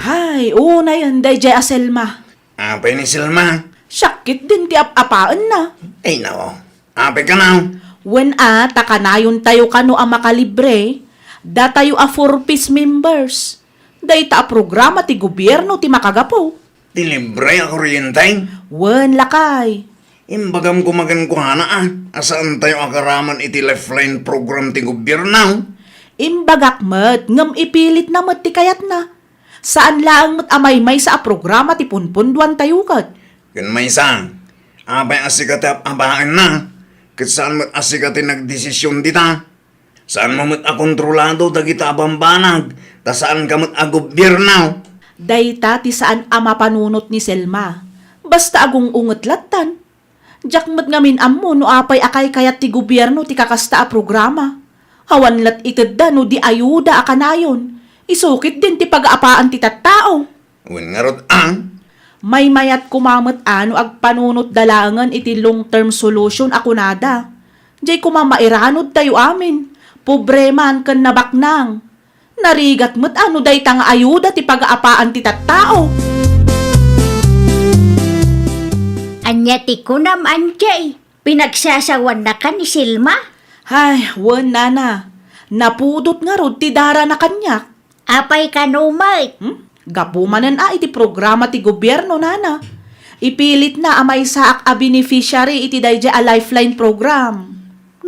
Hay, unayen daydiay a Selma. Apay ni Selma? Siak ketdin ti ap-apaenna. Ay, nao. Apay kano? Wen a, ta kanayontayo kano a makalibre, datayo a four Ps members. Dayta a programa ti gobierno ti makagapu. Ti libre a kuryente? Wen, lakay. Imbagam koma kenkuana a, a saantayo a karaman iti Lifeline program ti gobierno. Imbagak met, ngem ipilitna met ti kayatna. Saan laeng met a maymaysa a programa ti punpundoantayo ket. Ken maysa, apay a sika ti ap-apaenna, ket saan met a sika ti nagdesision dita. Saanmo met a kontrolado dagita a bambanag, ta saanka met a gobierno. Dayta ti saan a mapanunot ni Selma. Basta agung-unget lattan. Diak met ngamin ammo no apay a kaykayat ti gobierno ti kakasta a programa. Awan lat itedda no di ayuda a kanayon. Isu ketdin ti pagaapaan ti tattao. Wen ngarud a? Maymayat koma met a no agpanunotda laengen iti long-term solution a kunada. Diay koma mairanudtayo amin, pobre man ken nabaknang. Narigat met a no dayta nga ayuda ti pagaapaan ti tattao. Ania ti kunam, Anjay? Pinagsasawannakan ni Selma? Ay, wen, nana. Napudot ngarud ti darana kaniak. Apay kano met? Hmm? Gapu manen a iti programa ti gobierno, nana. Ipilitna a maysaak a beneficiary iti daydiay a Lifeline program.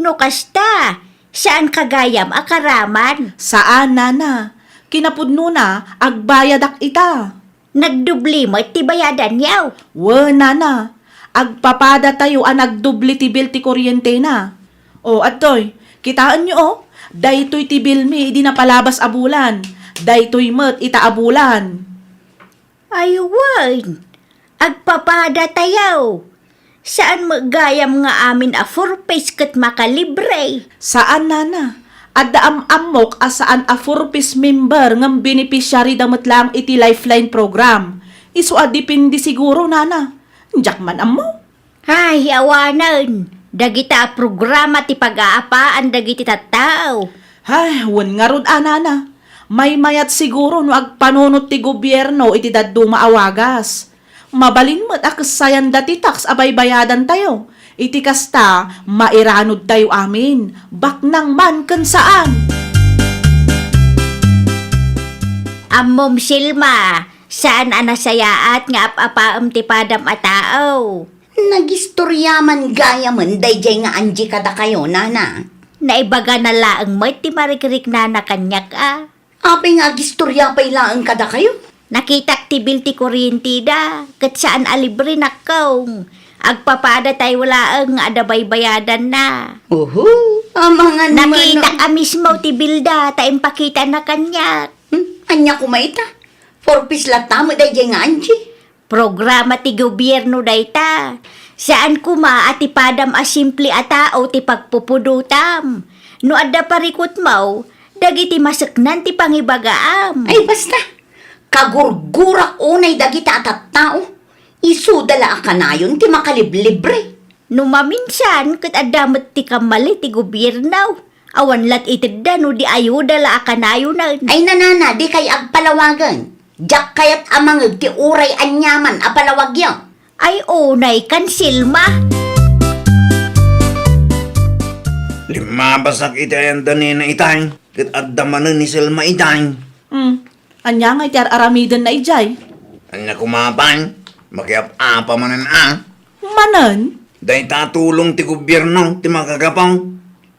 No kasta, saanka gayam a karaman? Saan, nana. Kinapudnona, agbayadak ita. Nagdubli met ti bayadanyo? Wen, nana. Agpapadatayo a nagdubli ti bill ti kuryentena. O, adtoy, kitaenyo, o. Daytoy ti billmi idi napalabas a bulan. Daytoy met ita a bulan. Ay, wen. Agpapadatayo. Saan met gayam nga amin a four Ps ket makalibre? Saan, nana. Adda am-ammok a saan a four Ps member ngem beneficiary da met laeng iti Lifeline program. Isu a depende siguro, nana. Diak man ammo. Ay, awanen. Dagita a programa ti pagaapaan dagiti tattao. Ay, wen ngarud a, nana. Maymayat siguro no agpanunot ti gobierno iti dadduma a wagas. Mabalin met a kessayanda ti tax a baybayadantayo. Iti kasta, mairanudtayo amin, baknang man ken saan. Ammom, Selma, saan a nasayaat nga ap-apaem ti padam a tao. Nagistorya man gayamen daydiay nga Angie kadakayo, nana. Naibagana laeng met ti marikriknana kaniak a. Apay nga agistorya pay laeng kadakayo? Nakitak ti bill ti kuryenteda, ket saan a libre, nakkong. Agpapadatayo laeng nga adda baybayadanna. Oho, amangan. Nakitak a mismo ti billda, ta impakitana kaniak. Hmm? Ania koma ita? Four Ps latta met daydiay nga Angie. Programa ti gobierno dayta. Saan koma a ti padam a simple a tao ti pagpupudotam. No adda parikutmo, dagiti maseknan ti pangibagaam. Ay, basta. Kagurgurak unay dagita a tattao. Isuda la a kanayon ti makaliblibre. No maminsan, ket adda met ti kammali ti gobierno. Awan lat itedda no di ayuda la a kanayonen. Ay, nanana, dikay agpalawagen. Diak kayat a mangeg ti uray aniaman a palawagyo. Ay, unay kan Selma. Limmabasak iti ayanda nina itay, ket adda manen ni Selma itay. Hmm. Ania ngay ti ar-aramidenna idiay? Ania koma pay? Makiap-apa manen a. Manen? Dayta a tulong ti gobierno ti makagapu.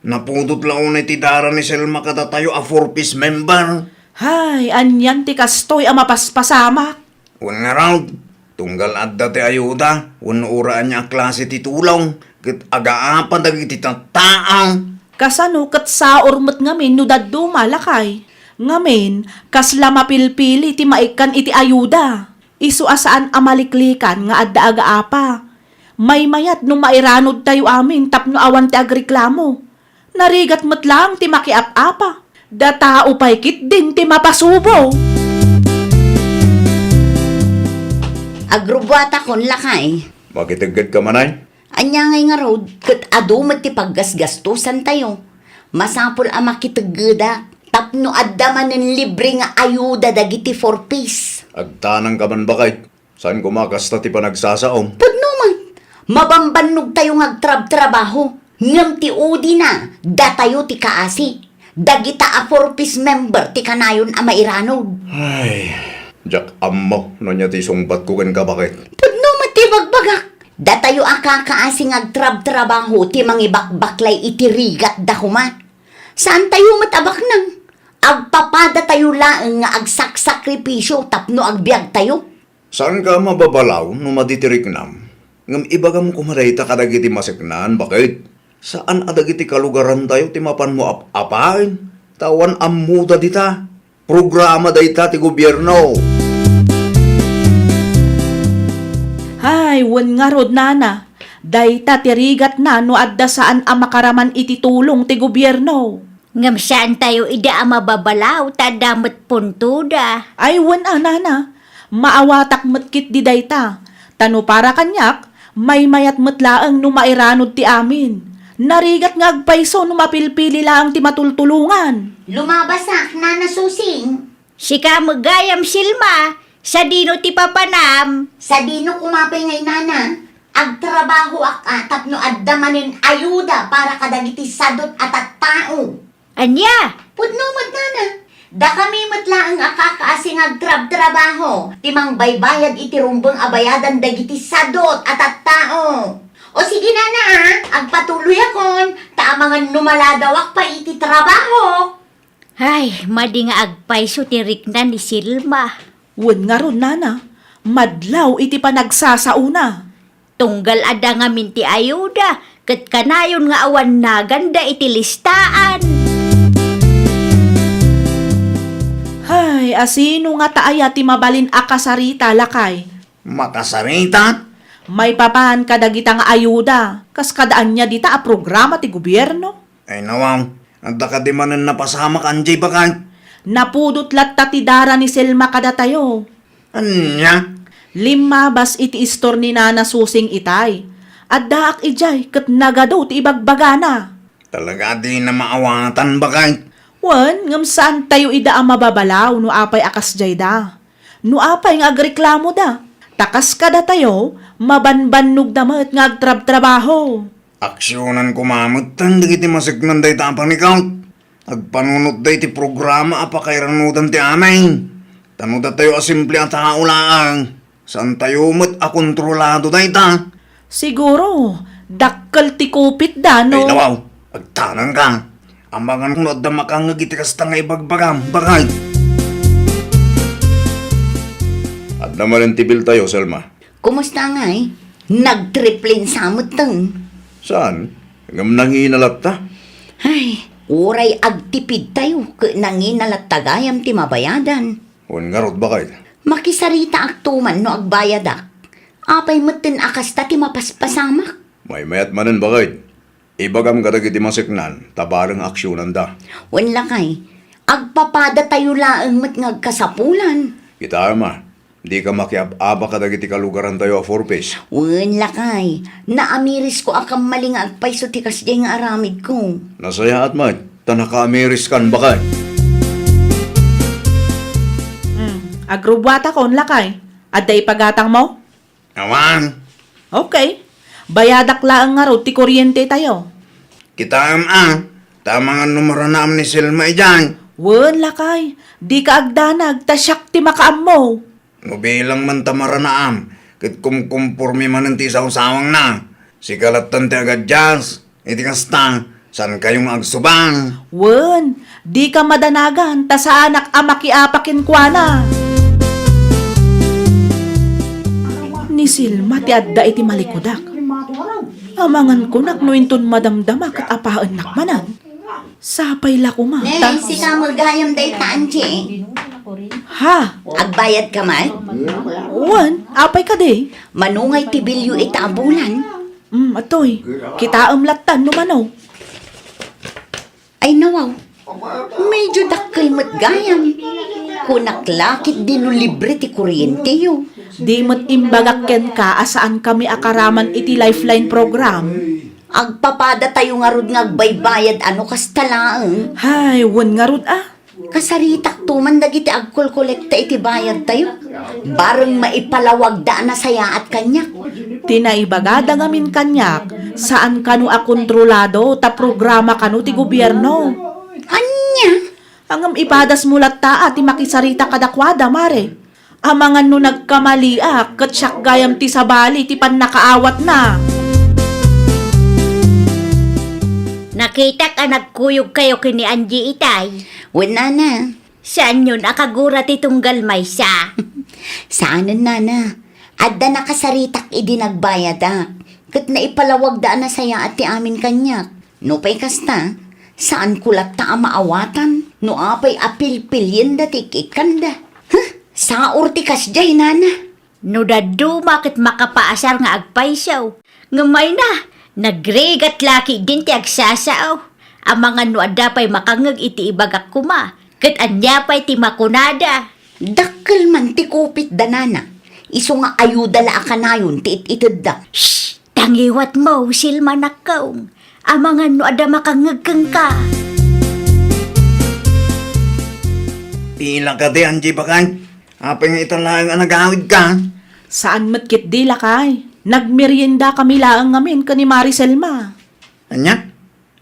Napudot la unay ti dara ni Selma kadatayo a four Ps member. Hay, anian ti kastoy a mapaspasamak? Wen ngarud, tunggal adda ti ayuda wenno uray ania a klase ti tulong ket agaapa dagiti tattao. Kasano ket saor met ngamin no dadduma, lakay? Ngamin, kasla mapilpili ti maikkan iti ayuda. Isu a saan a maliklikan nga adda agaapa. Maymayat no mairanudtayo amin tapno awan ti agreklamo. Narigat met laeng ti makiap-apa. Datao pay ketdin ti mapasubo. Agrubbuatakon, lakay. Makiteggedka manay? Ania ngay ngarud, ket adu met ti paggasgastosantayo. Masapul a makiteggedak tapno adda manen libre nga ayuda dagiti four Ps. Agtanangka man, baket. Saan koma kasta ti panagsasaom? Pudno met. Mabambannogtayo nga agtrabtrabaho. Ngem ti udina, datayo ti kaasi. Dagita a four Ps member ti kanayon a mairanod. Ay, diak ammo no ania ti isungbatko kenka, baket. Pudno met ti bagbagak. Datayo a kakaasi nga agtrabtrabaho ti mangibakbaklay iti rigatda koma. Saantayo met a baknang. Agpapadatayo laeng nga agsaksakripisio tapno agbiagtayo. Saanka a mababalaw no madi ti riknam, ngem ibagam koma dayta kadagiti maseknan, baket. Saan a dagiti kalugarantayo ti mapanmo ap-apaen, ta awan ammoda dita. Programa dayta ti gobierno. Hay, wen ngarud, nana. Dayta ti rigatna no adda saan a makaraman iti tulong ti gobierno. Ngem saantayo idi a mababalaw ta adda met puntoda. Ay, wen a, nana. Maawatak met ketdi dayta. Ta no para kaniak, maymayat met laeng no mairanod ti amin. Narigat nga agpayso no mapilpili laeng ti matultulongan. Lumabasak, Nana Susing. Sika met gayam, Selma, sadino ti papanam? Sadino koma pay ngay, nana? Agtrabahoak a tapno adda manen ayuda para kadagiti sadot a tattao. Ania? Pudno met, nana. Dakami met laeng a kakaasi nga agtrabtrabaho ti mangbaybayad iti rumbeng a bayadan dagiti sadot a tattao. O sige, nana, a, agpatuloyakon, ta amangan no maladawak pay iti trabaho. Ay, madi nga agpayso ti rikna ni Selma. Wen ngarud, nana, madlaw iti panagsasaona. Tunggal adda ngamin ti ayuda, ket kanayon nga awan naganda iti listaan. Hay, asino ngata aya ti mabalin a kasarita, lakay? Makasarita? Maipapan kadagita nga ayuda, kas kada ania dita a programa ti gobierno? Ay, nawaw. Adda kadi manen napasamak, anjay, baket? Napudot latta ti dara ni Selma kadatayo. Ania? Limmabas iti istor ni Nana Susing itay. Addaak idiay ket nagadu ti ibagbagana. Talaga a dina maawatan, baket? Wen, ngem saantayo ida a mababalaw no apay a kasdiayda. No apay nga agreklamoda. Ta kas kadatayo, mabanbannogda met nga agtrabtrabaho. Aksionan koma metten dagiti maseknan dayta a panikaw. Agpanunotda iti programa a pakairanodan ti amin. Ta no datayo a simple a tao laeng, saantayo met a kontrolado dayta. Siguro, dakkel ti kupitda, no? Ay, nawaw, agtanangka. Amangan no adda makangngeg iti kasta nga ibagbagam, baket. Adda manen ti biltayo, Selma. Kumusta ngay? Nagtriplensa metten. Saan? Ngem nangina latta? Ay, uray agtipidtayo ket nangina latta gayam ti mabayadan. Wen ngarud, baket? Makisaritaakto man no agbayadak. Apay metten a kasta ti mapaspasamak? Maymayat manen, baket. Ibagam kadagiti maseknan, ta bareng aksionanda. Wen lakay, agpapadatayo laeng met nga agkasapulan. Kitaem a, dika makiab-aba kadagiti kalugarantayo a four Ps. Wen lakay, naamirisko a kammali nga agpayso ti kasdiay nga aramidko. Nasayaat met, ta nakaamiriskan, baket. Hmm, agrubbuatakon, lakay. Adda ipagatangmo? Awan. Okay. Bayadak laeng ngarud ti kuryentetayo. Kitaem a, ta amangan no maranaam ni Selma idiay. Wen, lakay, dika agdanag, ta siak ti makaammo. No bilang man ta maranaam, ket kumkumporme manen ti isawsawangna. Sika lattan ti agaddias. Iti kasta, saankayo nga agsubang? Wen, dika madanagan ta saanak a makiapa kenkuana. Ni Selma ti adda iti malikudak. Amangan kunak no inton madamdama ket apaennak manen. Sapay la koma, ta. Nay, sika met gayam dayta, anti. Ha? Agbayadka met? Wen, apay kadi? Mano ngay ti bilyo ita a bulan? Mm, atoy, kitaem lattan no mano. Ay, nawaw. Medyo dakkel met gayam. Kunak la ketdi no libre ti kuryentetayo. Di met imbagak kenka a saankami a karaman iti Lifeline program. Agpapadatayo ngarud nga agbaybayad a no kasta laeng. Hay, wen ngarud a. Kasaritakto man dagiti agkolkolekta iti bayadtayo. Bareng maipalawagda a nasayaat kaniak. Ti naibagada ngamin kaniak, saan kano a kontrolado ta programa kano ti gobierno. Ania? Ngem ipadasmo latta a ti makisarita kadakuada, Mare. Amangan no nagkamaliak, ket siak gayam ti sabali ti pannakaawatna. Nakitak a nagkuyogkayo ken ni Angie itay. Wen, nana. Saanyon a kagura ti tunggal maysa? Saanen, nana. Adda nakasaritak idi nagbayadak, ket naipalawagda a nasayaat ti amin kaniak. Nupay kasta, saanko latta a maawatan no apay a pilpilienda ti ik-ikkanda. Huh? Saor ti kasdiay, nana. No dadduma ket makapaasar nga agpayso, ngem mayna, nagrigat la ketdin ti agsasao. Amangan no adda pay makangngeg iti ibagak koma, ket ania pay ti makunada? Dakkel man ti kupitda, nana. Isu nga ayuda la a kanayon ti it-itedda. Shh! Tangiwatmo, Selma nakkaw. Amangan no adda makangngeg kenka. Pila kadi, Angie, baket? Apay nga ita laeng a nagawidka? Saan met ketdi, lakay. Nagmeriendakami laeng ngamin ken ni Mari Selma. Ania?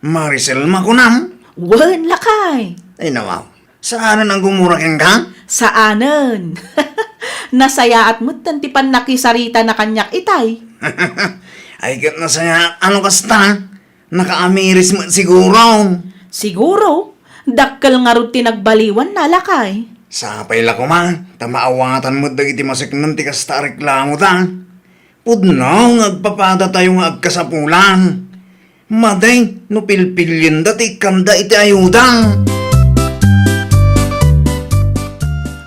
Mari Selma kunam? Wen, lakay. Ay, nawaw. Saanen a gumura kenka? Saanen. Nasayaat metten ti pannakisaritana kaniak itay. Ay, ket nasayaat a no kasta. Nakaamiris met siguro. Siguro. Dakkel ngarud ti nagbaliwanna, lakay. Sapay la koma, ta maawatan met dagiti maseknen ti kasta a reklamoda. Pudno nga agpapadatayo nga agkasapulan. Madi no pilpilienda ti ikkanda iti ayuda.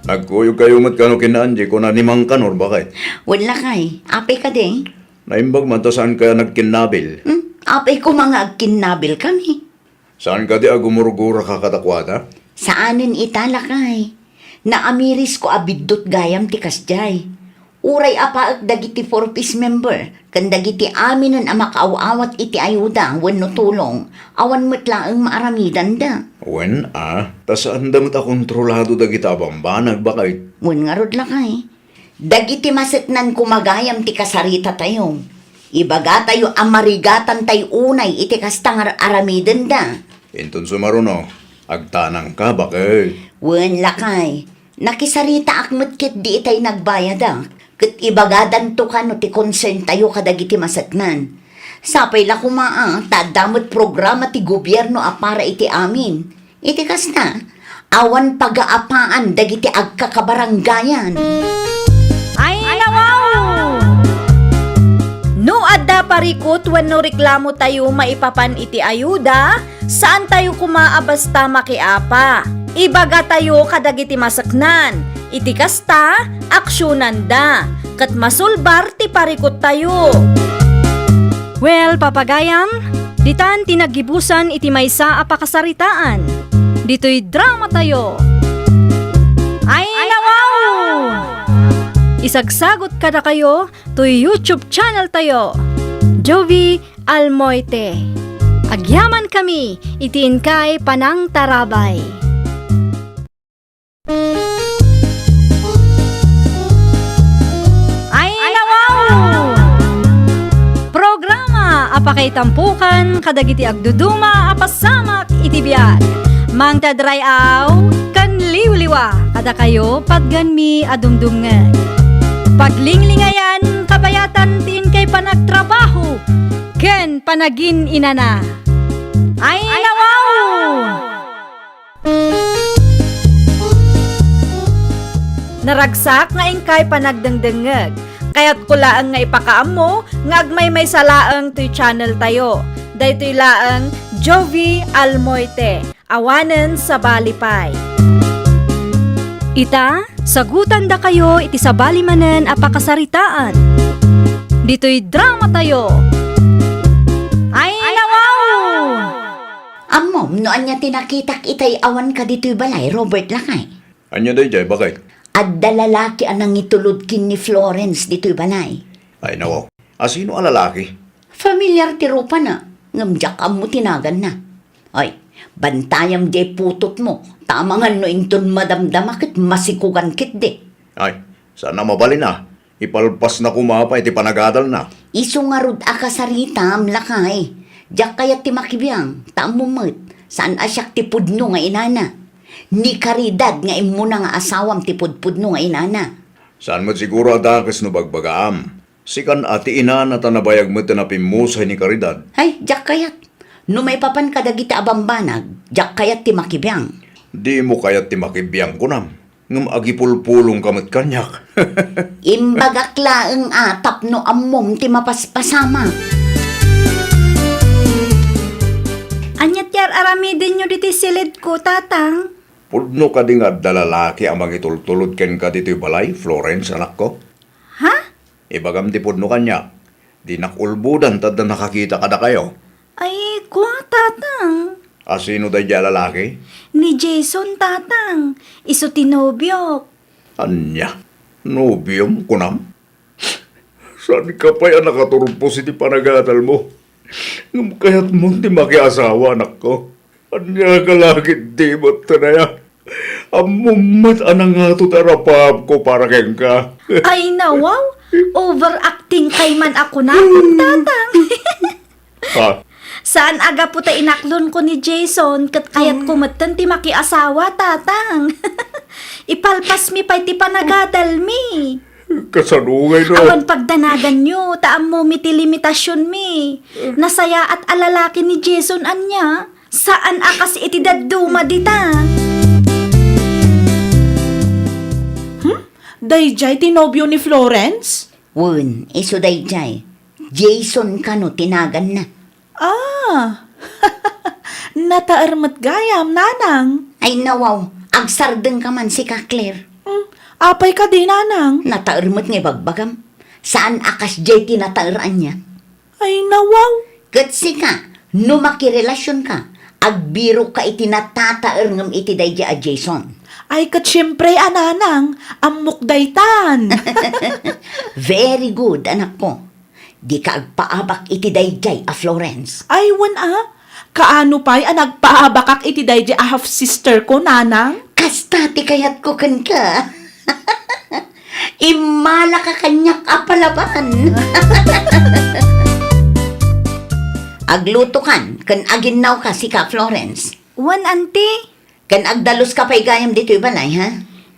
Nagkuyogkayo met kano ken ni Angie, kuna ni Mang Kanor, baket? Wen, lakay. Apay kadi? Naimbag man ta saankayo a nagkinnabil. Hmm? Apay koma nga agkinnabilkami? Saan kadi a gumurguraka kadakuada? Saanen ita, lakay. Naamirisko a biddut gayam ti kasdiay. Uray apaek dagiti Four Ps member ken dagiti aminen a makaaw-awat iti ayuda wenno tulong, awan met laeng maaramidanda. Wen a, ta saanda met a kontrolado dagita a bambanag, baket? Wen ngarud, lakay. Dagiti maseknan koma gayam ti kasaritatayo. Ibagatayo a marigatantay unay iti kasta nga ar-aramidenda. Inton sumaruno, agtanangka, baket. Wen, lakay. Nakisaritaak met ketdi itay nagbayadak, ket ibagadanto kano ti concerntayo kadagiti maseknan. Sapay la koma a ta adda met programa ti gobierno a para iti amin. Iti kasta, awan pagaapaan dagiti agkakabarangayan. Ay, nawaw! No adda parikut wenno reklamotayo maipapan iti ayuda, saantayo koma a basta makiapa. Ibagatayo kadagiti maseknan. Iti kasta, aksionanda, ket masulbar ti parikuttayo. Well, papagayam, ditan ti naggibusan iti maysa a pakasaritaan. Ditoy dramatayo. Ay, nawaw! Isagsagut kadakayo toy YouTube channeltayo, Jovie Almoite. Agyamankami iti inkay panangtarabay. Ay, nawaw! Programa a pakaitampokan kadagiti agduduma a pasamak iti biag. Mangted ray-aw ken liwliwa kadakayo patgenmi a dumdumngeg. Paglinglingayan, kabayatan ti inkay panagtrabaho ken panagin-inana. Ay, nawaw! Naragsak nga inkay panagdengdengngeg. Kayatko laeng nga ipakaammo nga agmaymaysa laeng toy channeltayo. Daytoy laeng Jovie Almoite, awanen sabali pay. Ita, sagutandakayo iti sabali manen a pakasaritaan. Ditoy dramatayo. Ay, nawaw! Ammom no ania ti nakitak itay awanka ditoy balay, Robert, lakay? Ania daydiay, baket? Adda lalaki a nangitulod ken ni Florence ditoy balay. Ay, nawaw. Asino a lalaki? Familiar ti rupana, ngem diak ammo ti naganna. Oy, Bantayam diay putotmo, ta amangan no inton madamdama ket masikugan ketdi. Ay, saan a mabalin a. Ipalpasna koma pay ti panagadalna. Isu ngarud a kasaritam, lakay. Diak kayat ti makibiang, ta ammom met, saan a siak ti pudno nga inana. Ni Caridad nga immuna nga asawam ti pudpudno nga inana. Saan met siguro a dakes no bagbagaam. Sikan a ti inana ta nabayag met a pimmusay ni Caridad. Ay, diak kayat. No maipapan kadagiti a bambanag, diak kayat ti makibiang. Dimo kayat ti makibiang, kunam? Ngem agipulpulongka met kaniak. Imbagak laeng a tapno ammom ti mapaspasamak. Ania ti ar-aramidenyo ditoy siledko, Tatang? Pudno kadi nga adda lalaki a mangitultulod kenka ditoy balay, Florence, anakko? Ha? Ibagam ti pudno kaniak. Dinak ulbodan ta adda nakakita kadakayo. Ay, kua, Tatang. A, sino daydiay a lalaki? Ni Jason, Tatang. Isu ti nobiok. Ania? Nobiom, kunam? Saanka pay a nakaturpos iti panagadalmo? Ngem kayatmon ti makiasawa, anakko. Ania ka la ketdi met, Tanaya? Ammom met a nangato ti arapaapko para kenka. Ay, nawaw! Overacting kay man a kunam, Tatang. Ha? Saan a gapu ta inaklonko ni Jason, ket kayatko metten ti makiasawa, Tatang. Ipalpasmi pay ti panagadalmi. Kasano ngay no? Awan pagdanaganyo, ta ammomi ti limitasionmi. Nasayaat a lalaki ni Jason ania. Saan a kas iti dadduma dita. Hmm? Daydiay ti nobio ni Florence? Wen, isu daydiay. Jason kano ti naganna. Ah! Nataer met gayam, Nanang. Ay, nawaw, agsardengka man sika, Claire. Hmm, apay kadi, Nanang? Nataer met nga ibagbagam. Saan a kasdiay ti nataer ania? Ay, nawaw. Ket sika, no makirelasionka, agbirokka iti natataer ngem iti daydiay a Jason. Ay, ket siempre a, Nanang, ammok daytan. Very good, anakko. Dika agpaabak iti daydiay a Florence. Ay, wen a. Kaano pay a nagpaabakak iti daydiay a half-sister ko, Nanang? Kasta ti kayatko kenka. Immalaka kaniak a palaban. Aglutokan ken aginnawka, sika, Florence. Wen, Auntie. Ken agdaluska pay gayam ditoy balay, ha?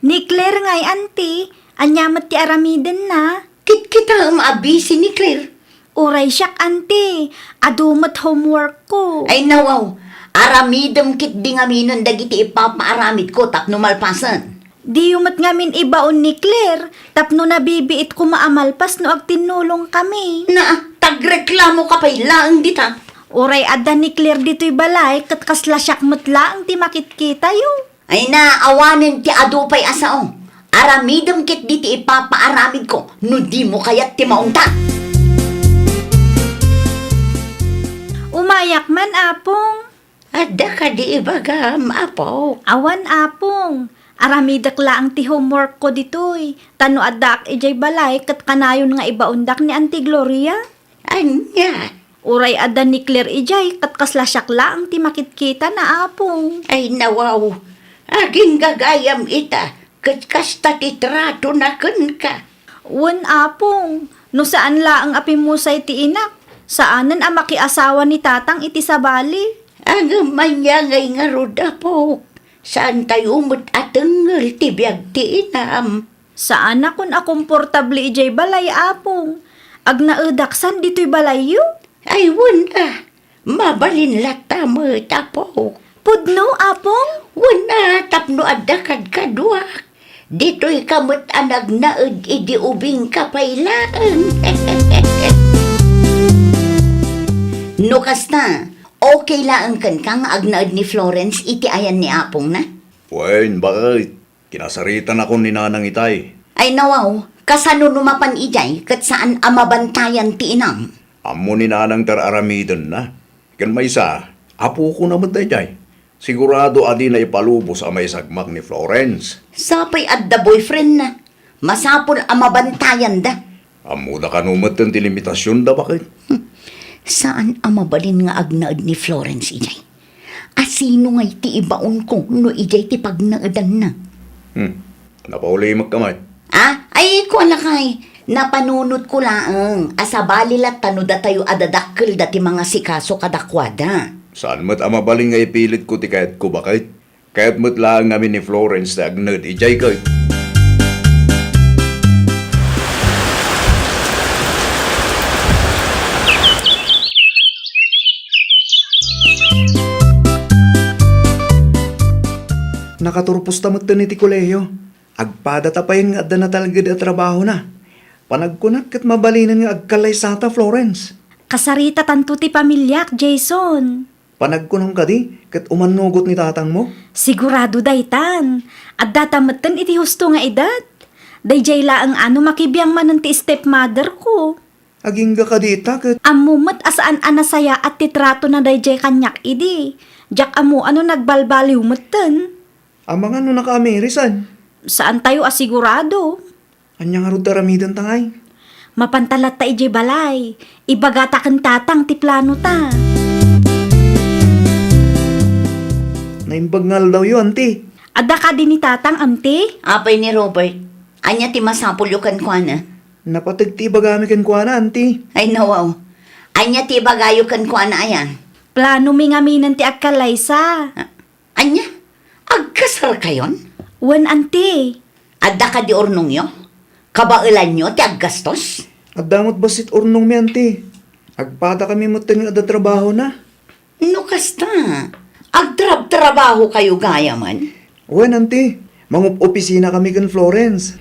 Ni Claire ngay, Auntie. Ania met ti aramidenna? Kitkitaem a busy ni Claire. Uray siak, Auntie. Adu met homework ko. Ay, nawaw. Aramidem ketdi ngaminen dagiti ipapaaramidko tapno malpasen. Diyo met ngamin ibaon ni Claire tapno nabibiit koma a malpas no agtinnulongkami. Na, tagreklamoka pay laeng dita. Uray adda ni Claire ditoy balay ket kasla siak met laeng ti makitkitayo. Ay na, awanen ti adu pay a sao. Aramidem ketdi ti ipapaaramidko no dimo kayat ti maungta. Umayak man, Apong. Adda kadi ibagam, Apo? Awan, Apong. Aramidek laeng ti homework ko ditoy. Ta no addaak idiay balay, ket kanayon nga ibaondak ni Auntie Gloria. Ania? Uray adda ni Claire idiay, ket kasla siak laeng ti makitkitana, Apong. Ay, nawaw. Agingga gayam ita, ket kasta ti tratona kenka. Wen, Apong, no saan laeng a pimmusay ti inak, saanen a makiasawa ni Tatang iti sabali. Ngem ania ngay ngarud, Apok? Saantayo met a tengngel ti biag ti inam. Saanakon a komportable idiay balay, Apong. Agnaedak san ditoy balayyo? Ay, wen a. Mabalin latta met, Apok. Pudno, Apong? Wen a, tapno adda kadkaduak. Ditoyka met a nagnaed idi ubingka pay laeng. No kasta, okay laeng kenka nga agnaed ni Florence iti ayan ni Apongna? Wen, bakit? Kinasaritanakon ni Nanang itay. Ay, nawaw, kasano no mapan idiay ket saan a mabantayan ti inam? Ammo ni Nanang ti ar-aramidenna. Ken maysa, apokona met daydiay. Sigurado a dina ipalubos a maisagmak ni Florence. Sapay adda boyfriendna. Masapul a mabantayanda. Ammoda kano metten ti limitasionda, bakit? Hmm. Saan a mabalin nga agnaed ni Florence idiay. Asino ngay ti ibaonko no idiay ti pagnaedanna? Hmm. Napaulimek ka met. Ah, ay, kua lakay. Napanunotko laeng a sabali latta no datayo a dadakkelda ti mangasikaso kadakuada. Saan met a mabalin nga ipilitko ti kayatko, baket? Kayat met laeng ngamin ni Florence ti agnaed idiay ket. Nakaturposta metten iti kolehio. Agpadata pay nga adda natalged a trabahona. Panagkunak ket mabalinen nga agkallaysata, Florence. Kasaritatanto ti pamiliak, Jason. Panagkunam kadi ket umannugot ni tatangmo? Sigurado daytan. Addata metten iti husto nga edad. Daydiay laeng a no makibiang manen ti stepmother ko. Agingga kadi ita ket. Ammo met a saan a nasayaat ti tratona daydiay kaniak idi. Diak ammo a no nagbalbaliw metten. Amangan no nakaamirisan. Saantayo a sigurado. Ania ngarud ti aramidenta ngay? Mapanta latta idiay balay. Ibagata ken tatang ti planota. Naimbag nga aldawyo, anti. Adda kadi ni tatang, anti? Apay ni Robert, ania ti masapulyo kenkuana? Napateg ti ibagami kenkuana, anti. Ay, nawaw. Ania ti ibagayo kenkuana aya? Planomi ngaminen ti agkallaysa. Ah, ania? Agkasarkayon? Wen, anti. Adda kadi urnongyo? Kabaelanyo ti aggastos? Adda met bassit urnongmi, anti. Agpadakami metten nga adda trabahona. No kasta, agtrabtrabahokayo gayamen? Wen, anti. Mangup-opisinakami ken Florence.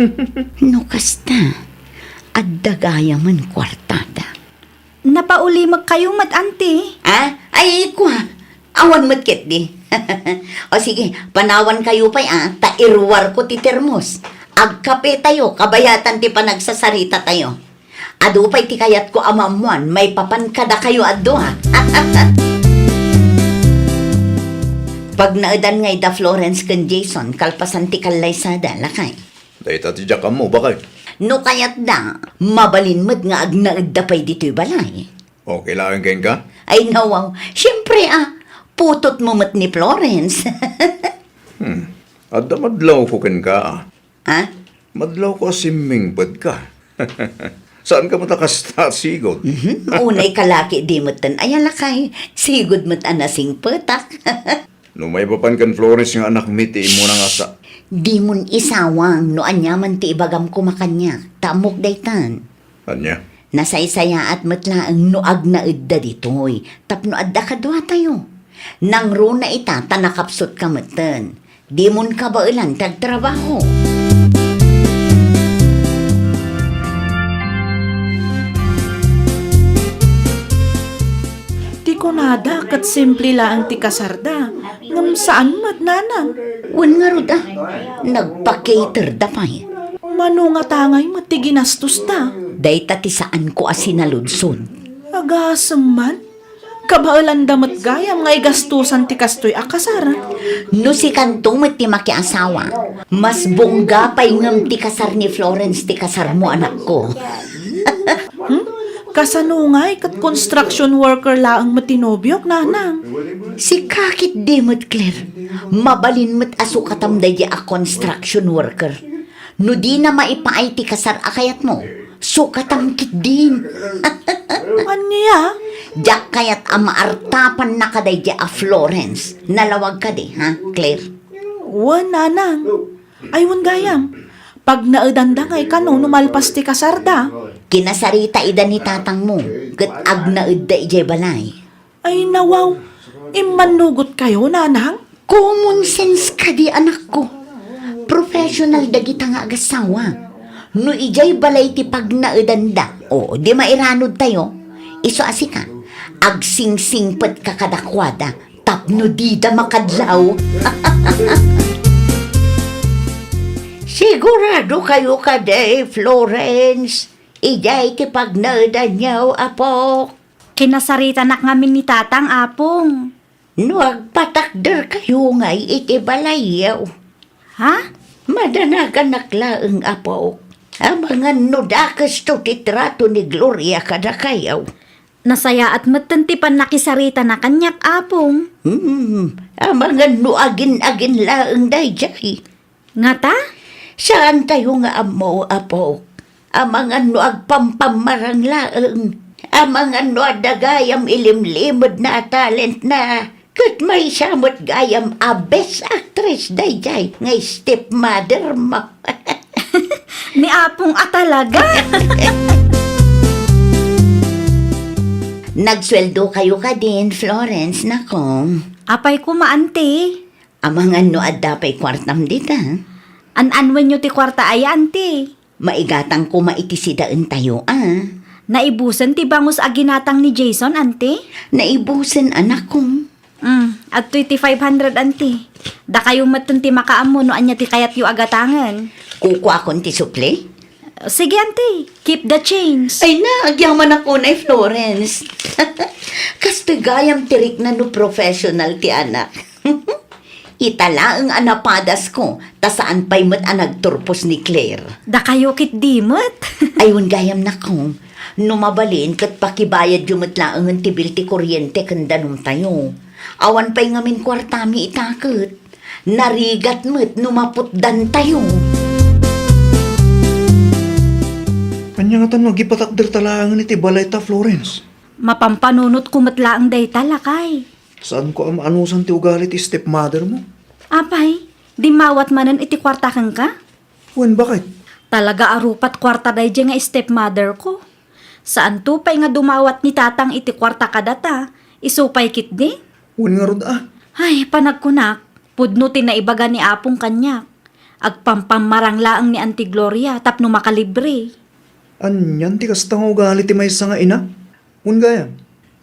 No kasta, adda gayamen kuartada. Napaulimekkayo met, anti? Ah? Ay, kua. Awan met ketdi. O sige, panawankayo pay, ah, ta iruarko ti termos. Agkapetayo, kabayatan ti panagsasaritatayo. Adu pay ti kayatko a maammoan maipapan kadakayo a dua. Pagnaedan ngay da Florence ken Jason kalpasan ti kallaysada, lakay. Dayta ti diak ammo, baket. No kayatda, mabalin met nga agnaedda pay ditoy balay. Okay laeng kenka? Ay, nawaw. Siempre, ah. Putotmo met ni Florence. Hmm. Adda madlawko kenka, ah. Ha? Madlawko a simmingpet ka. Saanka met a kasta a sigud? Mhm. Unay kalaki di metten aya lakay. Sigud met a nasingpetak. No maipapan ken Florence nga anakmi ti immuna nga sa- Dimon isawang no aniaman ti ibagam koma kaniak. Ta ammok daytan. Ania? Nasaysayaat met laeng no agnaedda ditoy tapno adda kaduatayo. Nangruna ita ta nakapsutka metten. Dimon kabaelan ti agtrabaho. Ti kunada ket simple laeng ti kasarda, ngem saan met, nanang. Wen ngarud a, nagpa-caterda pay. Mano ngata ngay met ti ginastosta? Dayta ti saanko a sinaludsod. Agasem man. Kabaelanda met gayam nga igastosan ti kastoy a kasar. No sikanto met ti makiasawa, mas bongga pay ngem ti kasar ni Florence ti kasarmo, anakko. Hmm? Kasano ngay ket construction worker laeng met ti nobiok, nanang? Sika ketdi met, Claire. Mabalin met a sukatam daydi a construction worker. No dina maipaay ti kasar a kayatmo, sukatam ketdin. Ania? Diak kayat a maartapanna kadaydi a Florence. Nalawag kadi, ha, Claire? Wen, nanang. Ay, wen gayam. Pagnaedanda ngay kano no malpas ti kasarda? Kinasarita ida ni tatangmo, ket agnaedda idiay balay. Ay, nawaw. Immannugotkayo, nanang? Common sense kadi, anakko. Professional dagita nga agassawa. No idiay balay ti pagnaedanda, o di mairanodtayo, isu a sika, agsingsingpetka kadakuada tapno dida makadlaw. Siguradokayo kadi, Florence, idiay ti pagnaedanyo, apok? Kinasaritanak ngamin ni tatang, apong. No agpatakderkayo ngay iti balayyo. Ha? Madanaganak laeng, apok. Amangan no dakesto ti trato ni Gloria kadakayo. Nasayaat metten ti pannakisaritana kaniak, Apong. Hmm, amangan no agin-agin laeng daydiay. Ngata? Saantayo nga ammo, Apok. Amangan no agpampammarang laeng. Amangan no adda gayam ilimlimedna a talentna. Ket maysa met gayam a best actress daydiay nga stepmother mo. Ni Apong a talaga. Nagsueldo kayo kadin, Florence, nako. Apay koma, Auntie? Amangan no adda pay kuartam dita. An-anwenyo ti kuarta aya, Auntie? Maigatang koma iti sidaentayo, a. Naibusen ti bangus a ginatang ni Jason, Auntie? Naibusen, anakko. Mm, adtoy ti five hundred, Auntie. Dakayo metten ti makaammo no ania ti kayatyo a gatangen. Kukuakon ti sukli? Sige, Auntie. Keep the change. Ay na, agyamanak unay, Florence. Kastoy gayam ti rikna no professional ti anak. Ita laeng a napadasko, ta saan pay met a nagturpos ni Claire. Dakayo ketdi met. Ay, wen gayam, nako. No mabalin, ket pakibayadyo met laengen ti bill ti kuryente ken danumtayo. Awan pay ngamin kuartami ita ket. Narigat met no maputdantayo. Ania ngata no agipatakderta laengen iti balayta, Florence? Mapampanunotko met laeng dayta, lakay. Saanko a maanusan ti ugali ti stepmother mo. Apay, dimmawat manen iti kuarta kenka? Wen, baket? Talaga a rupat kuarta daydiay nga stepmother ko. Saanto pay nga dumawat ni Tatang iti kuarta kadata, isu pay ketdi? Wen ngarud a. Ay, panagkunak, pudno ti naibaga ni Apong kaniak. Agpampammarang laeng ni Auntie Gloria tapno makalibre. Anian ti kasta nga ugali ti maysa nga ina? Wen gayam,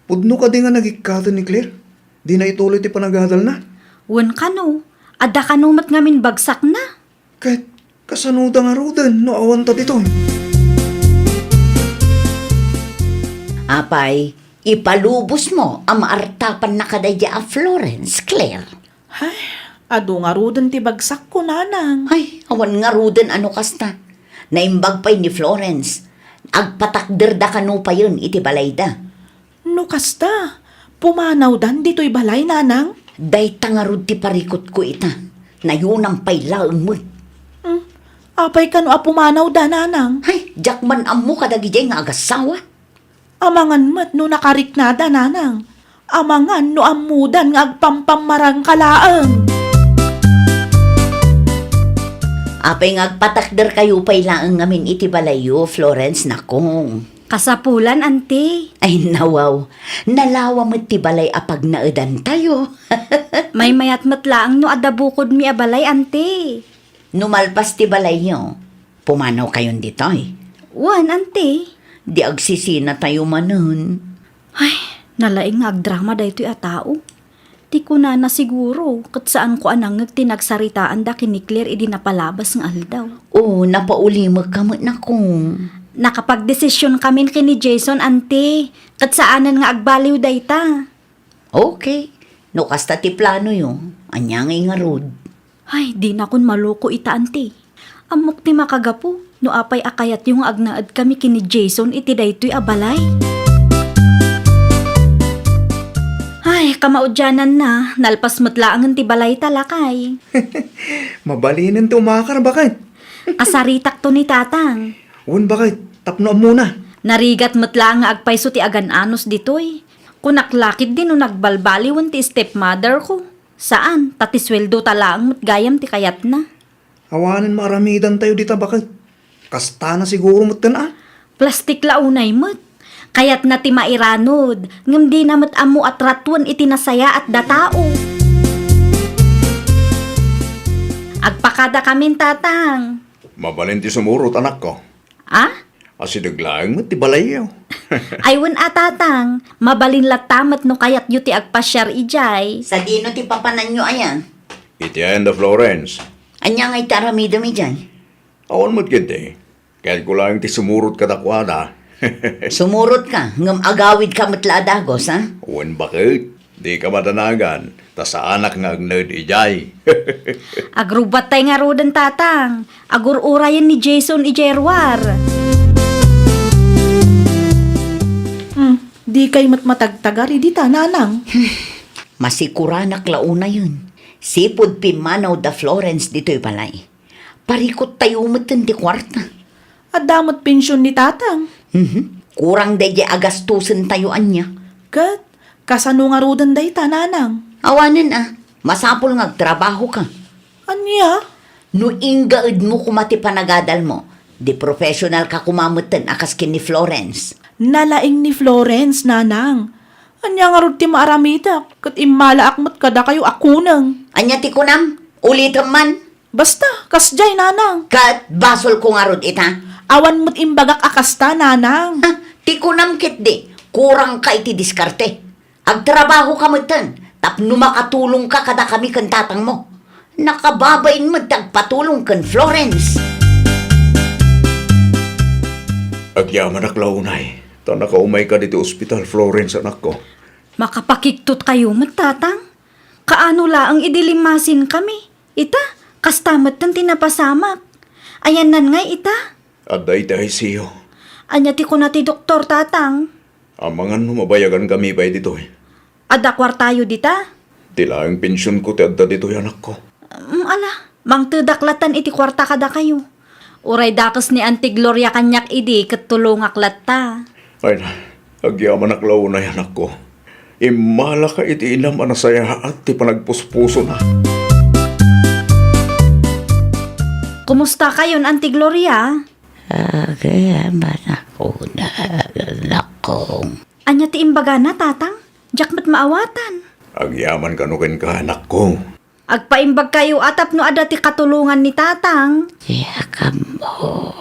pudno kadi nga nagikkaten ni Claire? Dina ituloy ti panagadalna? Wen kano, adda kano met ngamin bagsakna? Ket kasanoda ngaruden no awanta ditoy? Apay, ipalubosmo a maartapanna kadaydiay a Florence, Claire. Ay, adu ngaruden ti bagsakko, nanang. Ay, awan ngaruden a no kasta. Naimbag pay ni Florence. Agpatakderda kano payen iti balayda. No kasta, pumanawdan ditoy balay, nanang? Dayta ngarud ti parikutko ita. Nayonam pay laeng met. Hmm, apay kano a pumanawda, nanang? Ay, diak man ammo kadagidiay nga agassawa. Amangan met no nakariknada, nanang. Amangan no ammodan nga agpampammarangka laeng. Apay nga agpatakderkayo pay laeng ngamin iti balayyo, Florence, nakong? Kasapulan, Auntie. Ay, nawaw. Nalawa met ti balay a pagnaedantayo. Maymayat met laeng no adda bukodmi a balay, Auntie. No malpas ti balayyo, pumanawkayon ditoy? Wen, Auntie. Di agsisinatayo manen. Ay, nalaing nga agdrama daytoy a tao. Ti kunana siguro, ket saanko a nangngeg ti nagsaritaanda ken ni Claire idi napalabas nga aldaw. O, napaulimekka met, nakong? Nakapagdesisionkamin ken ni Jason, Auntie, ket saanen nga agbaliw dayta. Okay. No kasta ti planoyo, ania ngay ngarud? Ay, dinakon maloko ita, Auntie. Ammok ti makagapu no apay a kayatyo nga agnaedkami ken ni Jason iti daytoy a balay. Ay, kamaudiananna, nalpas met laengen ti balayta, lakay. Mabalinen ti umakar, baket? Asaritakto ni Tatang. Wen, baket, tapno ammona. Narigat met laeng nga agpayso ti agan-anos ditoy. Kunak la ketdi no nagbalbaliwen ti stepmother ko. Saan, ta ti sueldota laeng met gayam ti kayatna. Awanen maaramidantayo dita, baket. Kastana siguro metten a. Plastik la unay met. Kayatna ti mairanod, ngem dina met ammo a tratuen iti nasayaat da tao. Agpakadakamin, Tatang. Mabalin ti sumurot, anakko. A? Asideg laeng met ti balayyo. Ay, wen a, Tatang, mabalin latta met no kayatyo ti agpasiar idiay. Sadino ti papananyo aya? Iti ayan da Florence? Ania ngay ti aramidem idiay? Awan met ketdi. Kayatko laeng ti sumurot kadakuada. Sumurotka, ngem agawidka met la a dagus, a? Wen, baket. Dika madanagan, ta saanak nga agnaed idiay. Agrubbattay ngaruden, Tatang. Agur-urayen ni Jason idiay ruar. Hmm, di Ikay met matagtagar idi ta, nanang. Masikuranak la unayen. Sipud pimmanaw da Florence ditoy balay, parikuttayo metten ti kuarta. Adda met pension ni tatang. Mhm. Kurang daydiay a gastusentayo ania. Ket, kasano ngaruden dayta, nanang? Awanen a, masapul nga agtrabahoka. Ania? No inggaedmo koma ti panagadalmo, di professional ka koma metten a kas ken ni Florence. Nalaing ni Florence, nanang. Ania ngarud ti maaramidek, ket immalaak met kadakayo a kuneng. Ania ti kunam? Ulitem man. Basta, kasdiay, nanang. Ket basolko ngarud ita? Awan met imbagak a kasta, nanang. Ha? Ti kunam ketdi, kurangka iti diskarte. Agtrabahoka metten tapno makatulongka kadakami ken tatangmo. Nakababain met ti agpatulong ken Florence. Agyamanak la unay, ta nakaumayka ditoy ospital, Florence, anakko. Makapakigtot kayo met, tatang. Kaano laeng idi limmasinkami? Ita, kasta metten ti napasamak. Ayannan ngay ita? Adda iti I C U. Ania ti kuna ti doktor, tatang? Amangan no mabayagankami pay ditoy. Adda kuartayo dita? Ti laeng pensionko ti adda ditoy, anakko. Mm, ala, mangtedak latan iti kuarta kadakayo. Uray dakes ni Auntie Gloria kaniak idi ket tulongak latta. Ay na, agyamanak la unay, anakko. Immalaka iti inam a nasayaat ti panagpuspusona. Kumusta kayon, Auntie Gloria? Agyamanak unay, anakko. Ania ti imbagana, tatang? Diak met maawatan. Agyaman kano kenka, anakko. Agpaimbag kayo a tapno adda ti katulongan ni tatang. Diak ammo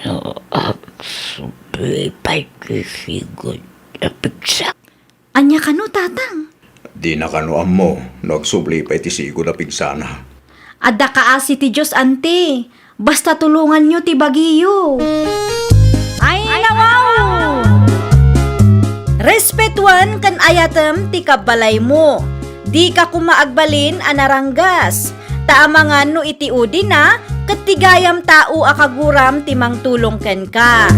no agsubli pay ti sigud a pigsa. Ania kano, tatang? Dina kano ammo no agsubli pay ti sigud a pigsana. Adda kaasi ti Dios, anti. Basta tulonganyo ti bagiyo. Ay, nawaw! Respetuan ken ayatem ti kabbalaymo. Dika koma agbalin a naranggas. Ta amangan no iti udina, ket ti gayam tao a kaguram ti mangtulong kenka.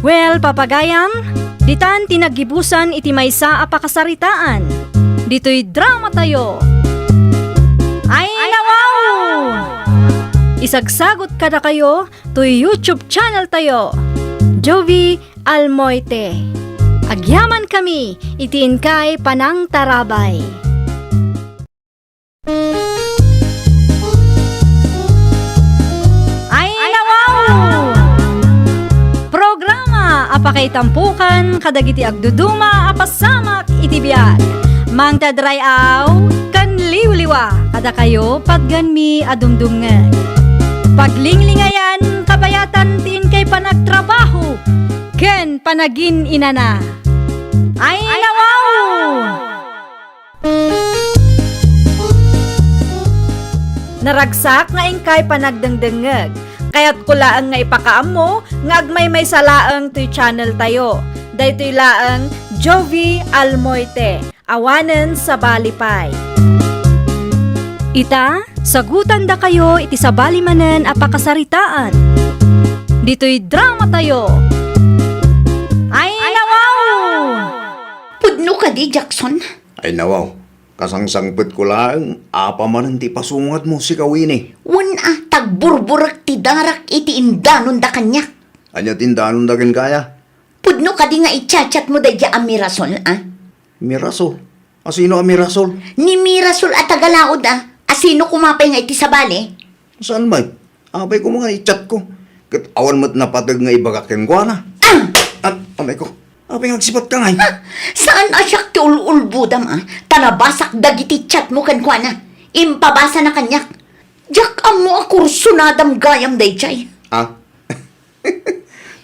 Well, papagayam, ditan ti naggibusan iti maysa a pakasaritaan. Ditoy drama tayo. Ay, nawaw! Isagsagot kadakayo toy YouTube channel tayo, Jovie Almoite. Agyaman kami iti inkay panangtarabay. Ay, nawaw! Programa a pakaitampokan kadagiti agduduma a pasamak iti biag. Mangted ray-aw ken liwliwa kadakayo patgenmi a dumdumngeg. Paglinglingayan, kabayatan ti inkay panagtrabaho ken panagin-inana. Ay, nawaw! Naragsak nga inkay panagdengdengngeg. Kayatko laeng nga ipakaammo nga agmaymaysa laeng toy channel tayo. Daytoy laeng Jovie Almoite. Awanen sabali pay. Ita, sagutandakayo iti sabali manen a pakasaritaan. Ditoy drama tayo. Ay, nawaw! Pudno kadi, Jackson? Ay, nawaw. Kasangsangpetko laeng, apay manen ti pasungatmo, sika, Winnie? Wen a, ta agburburek ti darak iti indanonda kaniak. Ania ti indanonda kenka aya? Pudno kadi nga i-chat-chatmo daydiay a Mirasol, a? Mirasol? Asino a Mirasol? Ni Mirasol a taga-Laod, a. Asino koma pay nga iti sabali? Saan met? Apay koma nga i-chat-ko. Ket awan met napateg nga ibagak kenkuana. Ah! An-, amay ko. Apay nga agsipatka ngay? Ha? Saan a siak ti ul-ulbodam, a? Ta nabasak dagiti chat-mo kenkuana. Impabasana kaniak. Diak ammo a kursunadam gayam daydiay. Ah?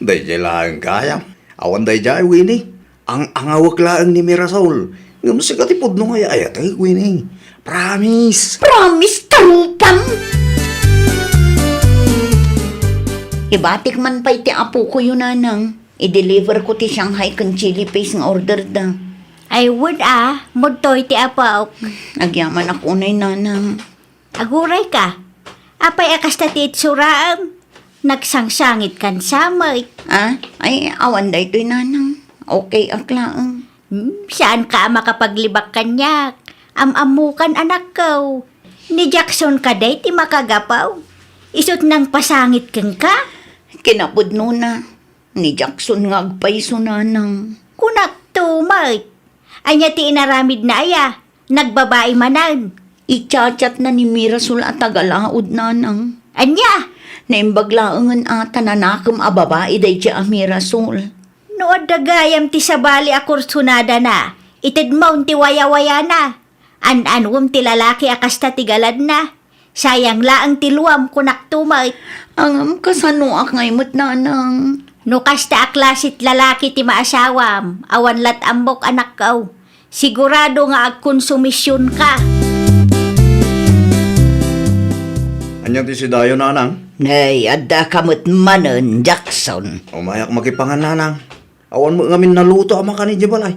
Daydiay laeng gayam. Awan daydiay, Winnie. Ang-angawek laeng ni Mirasol. Ngem sika ti pudno nga ay-ayateg, Winnie. Promise. Promise, tarupam! Ibatik man pay ti apokoyo, nanang. I-deliver ko ti Shanghai ken chili paste nga order da. Ay, wen a, mudtoy ti apok. Agyamanak unay, nanang. Aguray ka. Apay a kasta ti itsuram? Nagsangsangit kan samay. Ah? Ay, awan daytoy, nanang. Okay ak laeng. Hmm, saanka a makapaglibak kaniak. Am-ammokan, anakko. Ni Jackson kadi ti makagapu. Isu't nangpasangit kenka? Kinapudnona, ni Jackson nga agpayso, nanang. Kunakto met. Ania ti inaramidna aya? Nagbabai manen. I-chat-chatna ni Mirasol a taga-laod, nanang. Ania? Naimbag laengen a ta nanakem a babai daydiay a Mirasol. No adda gayam ti sabali a kursunadana, itedmon ti wayawayana. An-anuem ti lalaki a kasta ti galadna. Sayang laeng ti luam, kunakto met. Ngem kasanoak ngay met, nanang? No kasta a klasit lalaki ti maasawam, awan lat ammok, anakko. Sigurado nga agkonsumisionka. Ania ti sidayo, nanang? Nay, addaka met manen, Jackson. Umayak makipangan, nanang. Awan met ngamin naluto a makan idiay balay.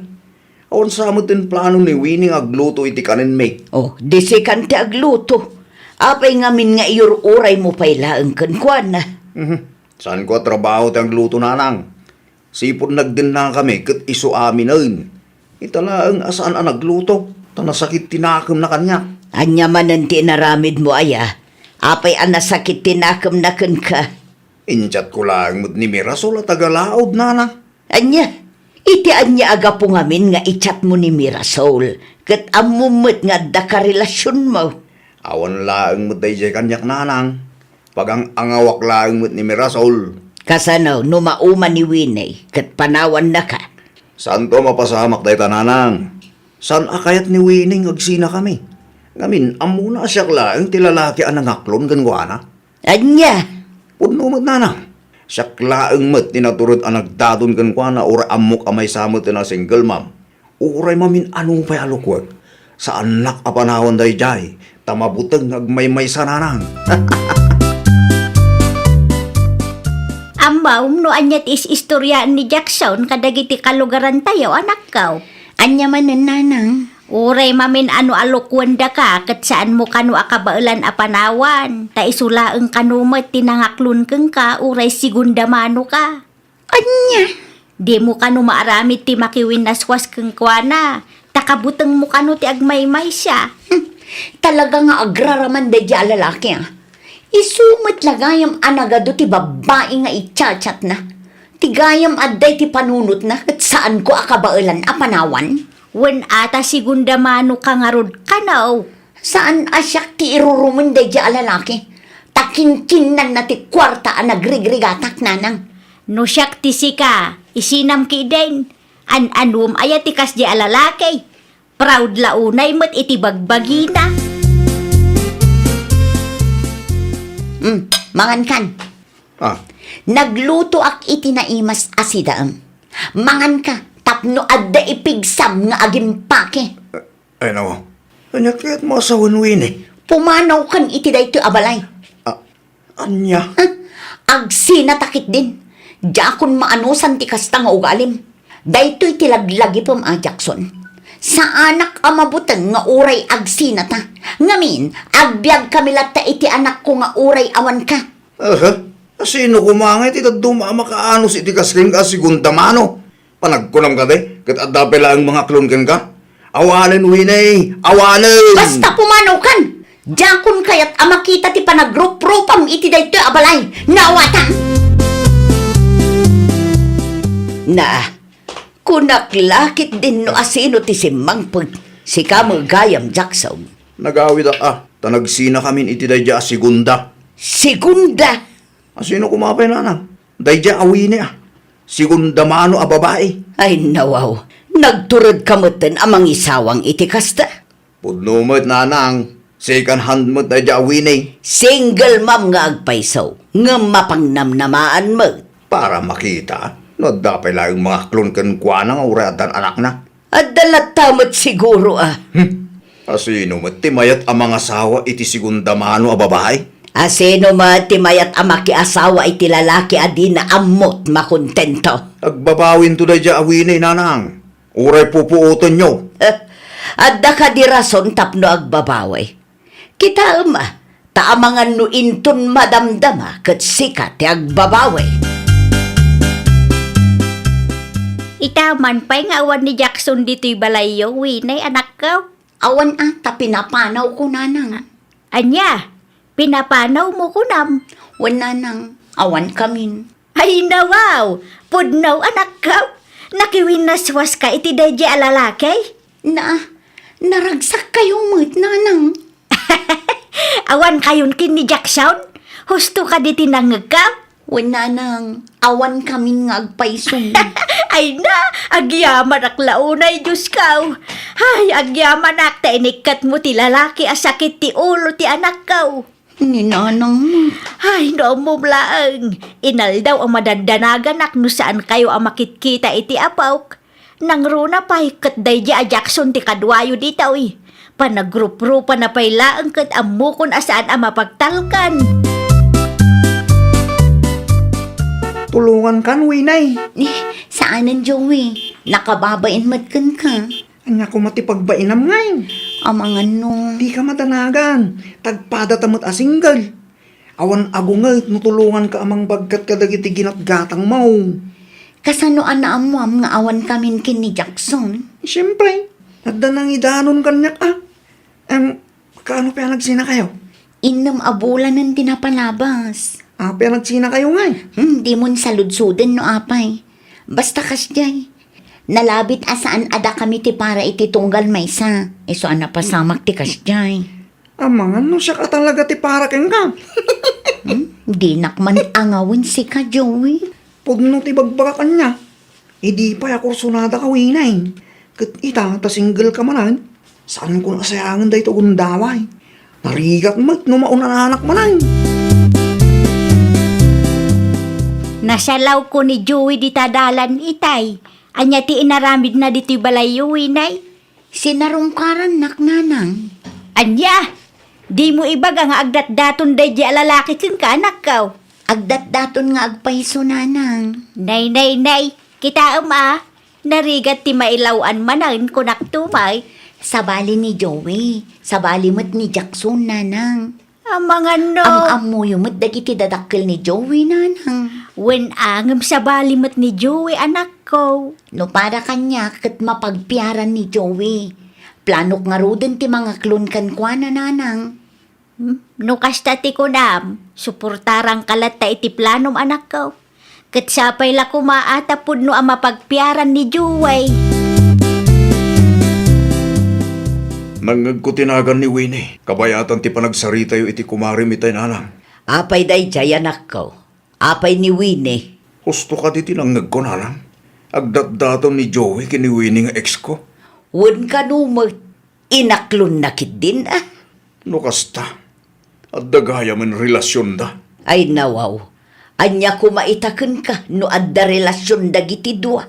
Awan sa met ti plano ni Winnie nga agluto iti kanenmi. Oh, di sikan ti agluto. Apay ngamin nga iyur-uraymo pay laeng kenkuana? Mhm. Saanko a trabaho ti agluto, nanang. Sipud nagdennakami ket isu aminen. Ita laeng a saan a nagluto, ta nasakit ti nakemna kaniak. Ania manen ti inaramidmo aya? Apay a nasakit ti nakemna kenka? Inchatko laeng met ni Mirasol a taga-laod, nanang. Ania? Iti ania a gapu ngamin nga i-chatmo ni Mirasol, ket ammom met nga adda karelasionmo? Awan laeng met daydiay kaniak, nanang. Pagang-angawak laeng met ni Mirasol. Kasano no mauman ni Winnie ket panawannaka? Saanto a mapasamak dayta, nanang. Saan a kayat ni Winnie nga agsinakami. Ngamin, ammona a siak laeng ti lalaki a nangaklon kenkuana. Ania? Pudno met, nanang. Siak laeng met ti natured a nagdadon kenkuana, uray ammok a maysa met a single mom. Uray mamin-ano pay a lukuek. Saannak a panawan daydiay, ta mabuteng nga agmaymaysa, nanang. Ammom no ania ti is-istoriaan ni Jackson kadagiti kalugarantayo, anakko? Ania manen, nanang? Uray mamin-ano a lukuendaka ket saanmo kano a kabaelan a panawan, ta isu laeng kano met ti nangaklon kenka uray segunda mano ka. Ania? Dimo kano maaramid ti makiwinnaswas kenkuana, ta kabutengmo kano ti agmaymaysa. Hmm, talaga nga agraraman daydiay a lalaki, a. Isu met la gayam a nagadu ti babbai nga i-chat-chatna. Ti gayam adda iti panunotna ket saanko a kabaelan a panawan. Wen a ta segunda mano ka ngarud kano. Saan a siak ti irurumen daydiay a lalaki, ta kinkinnanna ti kuarta a nagrigrigatak, nanang. No siak ti sika, isinam ketdin. An-anuem aya ti kasdiay a lalaki? Proud la unay met iti bagbagina. Mm, mangankan. Ah. Naglutoak iti naimas a sidaem. Manganka tapno adda ipigsam nga agimpake. Ay, nawa. Ania ket masawen, Winnie? Pumanawkan iti daytoy a balay. Ah, ania? Ah, agsinata ketdin. Diakon maanusan ti kasta nga ugalim. Daytoy ti laglagipem a Jackson. Saanak a mabuteng nga uray agsinata. Ngamin, agbiagkami latta iti anakko nga uray awanka. Aha. Asino koma ngay ti dadduma a makaanus iti kas kenka a segunda mano? Panagkunam kadi, ket adda pay laeng mangaklon kenka? Awanen, Winnie! Awanen! Basta pumanawkan! Diakon kayat a makita ti panagruprupam iti daytoy a balay. Naawatan! Na, kunak la ketdin no asino ti simmangpet. Sika met gayam, Jackson. Nagawidak a, ta nagsinakamin iti daydiay a segunda. Segunda? Asino koma pay, nanang? Daydiay a Winnie a. Segunda mano a babai. Ay, nawaw. Nagturedka metten a mangisawang iti kasta? Pudno met, nanang. Second hand met daydiay a Winnie. Single mom nga agpayso, ngem mapangnamnamaan met. Para makita no adda pay laeng mangaklon kenkuana nga uray addan anakna. Adda latta met siguro a. Hmm. Asino met ti mayat a mangasawa iti segunda mano a babai? Asino met ti mayat a makiasawa iti lalaki a dina ammot makontento? Agbabawinto daydiay a Winnie, nanang. Uray pupuotenyo. Eh, adda kadi rason tapno agbabawi? Kitaem a, ta amangan no inton madamdama ket sika ti agbabawi. Ita man pay nga awan ni Jackson ditoy balayyo, Winay, anakko. Awan a, ta pinapanawko, nanang. Ania? Pinapanawmo kunam? Wen, nanang, awan kamin. Ay, nawaw! Pudno, anakko! Nakiwinnaswaska iti daydi a lalaki? Na, naragsakkayo met, nanang. Awan kayon ken ni Jackson? Husto kadi ti nangngegka? Wen, nanang, awan kamin nga agpayso. Ay na, agyamanak la unay, Diosko. Ay, agyamanak ta inikkatmo ti lalaki a sakit ti ulo ti anakko. Ni nanang met. Ay, no ammom laeng, inaldaw a madandanaganak no saankayo a makitkita iti apok. Nangruna pay ket daydi a Jackson ti kaduayo ditoy. Panagruprupana pay laeng ket ammokon a saan a mapagtalkan. Tulongankan, Winay. Eh, saanen, Joey. Nakababain met kenka. Ania koma ti pagbainam ngay? Amangan no. Dika madanagan. Tagpadata met a single. Awan agunget no tulonganka a mangbaggat kadagiti ginatgatangmo. Kasano a naammoam nga awan kamin ken ni Jackson? Siempre, adda nangidanon kaniak a. Em, kaano pay a nagsinakayo? Innem a bulanen ti napalabas. Apay a nagsinakayo ngay? Hmm, dimon saludsoden no apay. Basta kasdiay. Nalabit a saan a dakami ti para iti tunggal maysa. Isu a napasamak ti kasdiay. Amangan no siak a talaga ti para kenka. Hmm? Dinak man angawen sika, Joey. Pudno ti bagbagak ania. Idi pay a kursunada ka, Winay. Ket ita, ta single ka manen, saanko nasayangen daytoy gundaway. Narigat met no maunananak manen. Nasalawko ni Joey dita dalan itay. Ania ti inaramidna ditoy balayyo, Winay? Sinarungkarannak, nanang. Ania? Dimo ibaga nga agdatdaton daydi a lalaki kenka, anakko? Agdatdaton nga agpayso, nanang. Nay, nay, nay. Kitaem a, narigat ti mailaw-an manen, kunak tumay. Sabali ni Joey, sabali met ni Jackson, nanang. Amangan no. Am-ammoyo met dagiti dadakkel ni Joey, nanang. Wen a, ngem sabali met ni Joey, anakko. No para kaniak ket mapagpiaran ni Joey. Planok ngaruden ti mangaklon kenkuana, nanang. Hmm? No kasta ti kunam, suportaranka latta iti planom, anakko. Ket sapay la koma a ta pudno a mapagpiaran ni Joey. Nangngegko ti nagan ni Winnie. Kabayatan ti panagsaritayo iti kumarim itay, nanang. Apay daydiay, anakko? Apay ni Winnie? Husto kadi ti nangngegko, nanang? Agdatdaton ni Joey ken ni Winnie nga ex ko. Wen kano met, inaklonna ketdin a. No kasta, adda gayamen relasionda. Ay, nawaw. Ania koma ita kenka no adda relasion dagiti dua?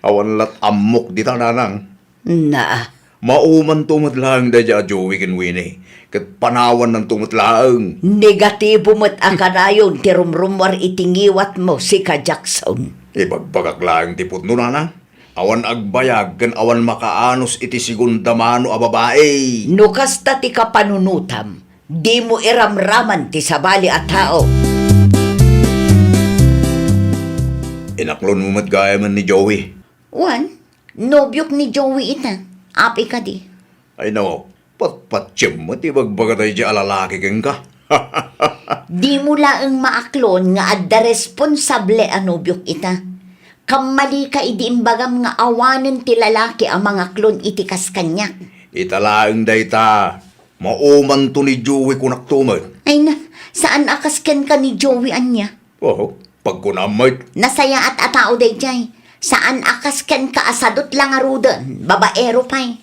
Awan lat ammok dita, nanang. Naa. Maumanto met laeng daydiay a Joey ken Winnie, ket panawannanto met laeng. Negatibo met a kanayon ti rumrummuar iti ngiwatmo, sika Jackson. Ibagbagak laeng ti pudno, nanang. Awan agbayag ken awan makaanus iti segunda mano a babai. No kasta ti kapanunotam, dimo iramraman ti sabali a tao. Inaklonmo met gayamen ni Joey. Wen, nobiok ni Joey ita. Apay kadi? Ay no, patpatiem met ti ibagbaga daydiay a lalaki kenka. Dimo laeng maaklon nga adda responsable a nobiok ita. Kammalika idi imbagam nga awanen ti lalaki a mangaklon iti kas kaniak. Ita laeng dayta, maumanto ni Joey, kunak to met. Ay na, saan a kas kenka ni Joey ania? Oh, pagkunam met. Nasayaat a tao daydiay. Saan a kas kenka a sadut la ngaruden, babaero pay.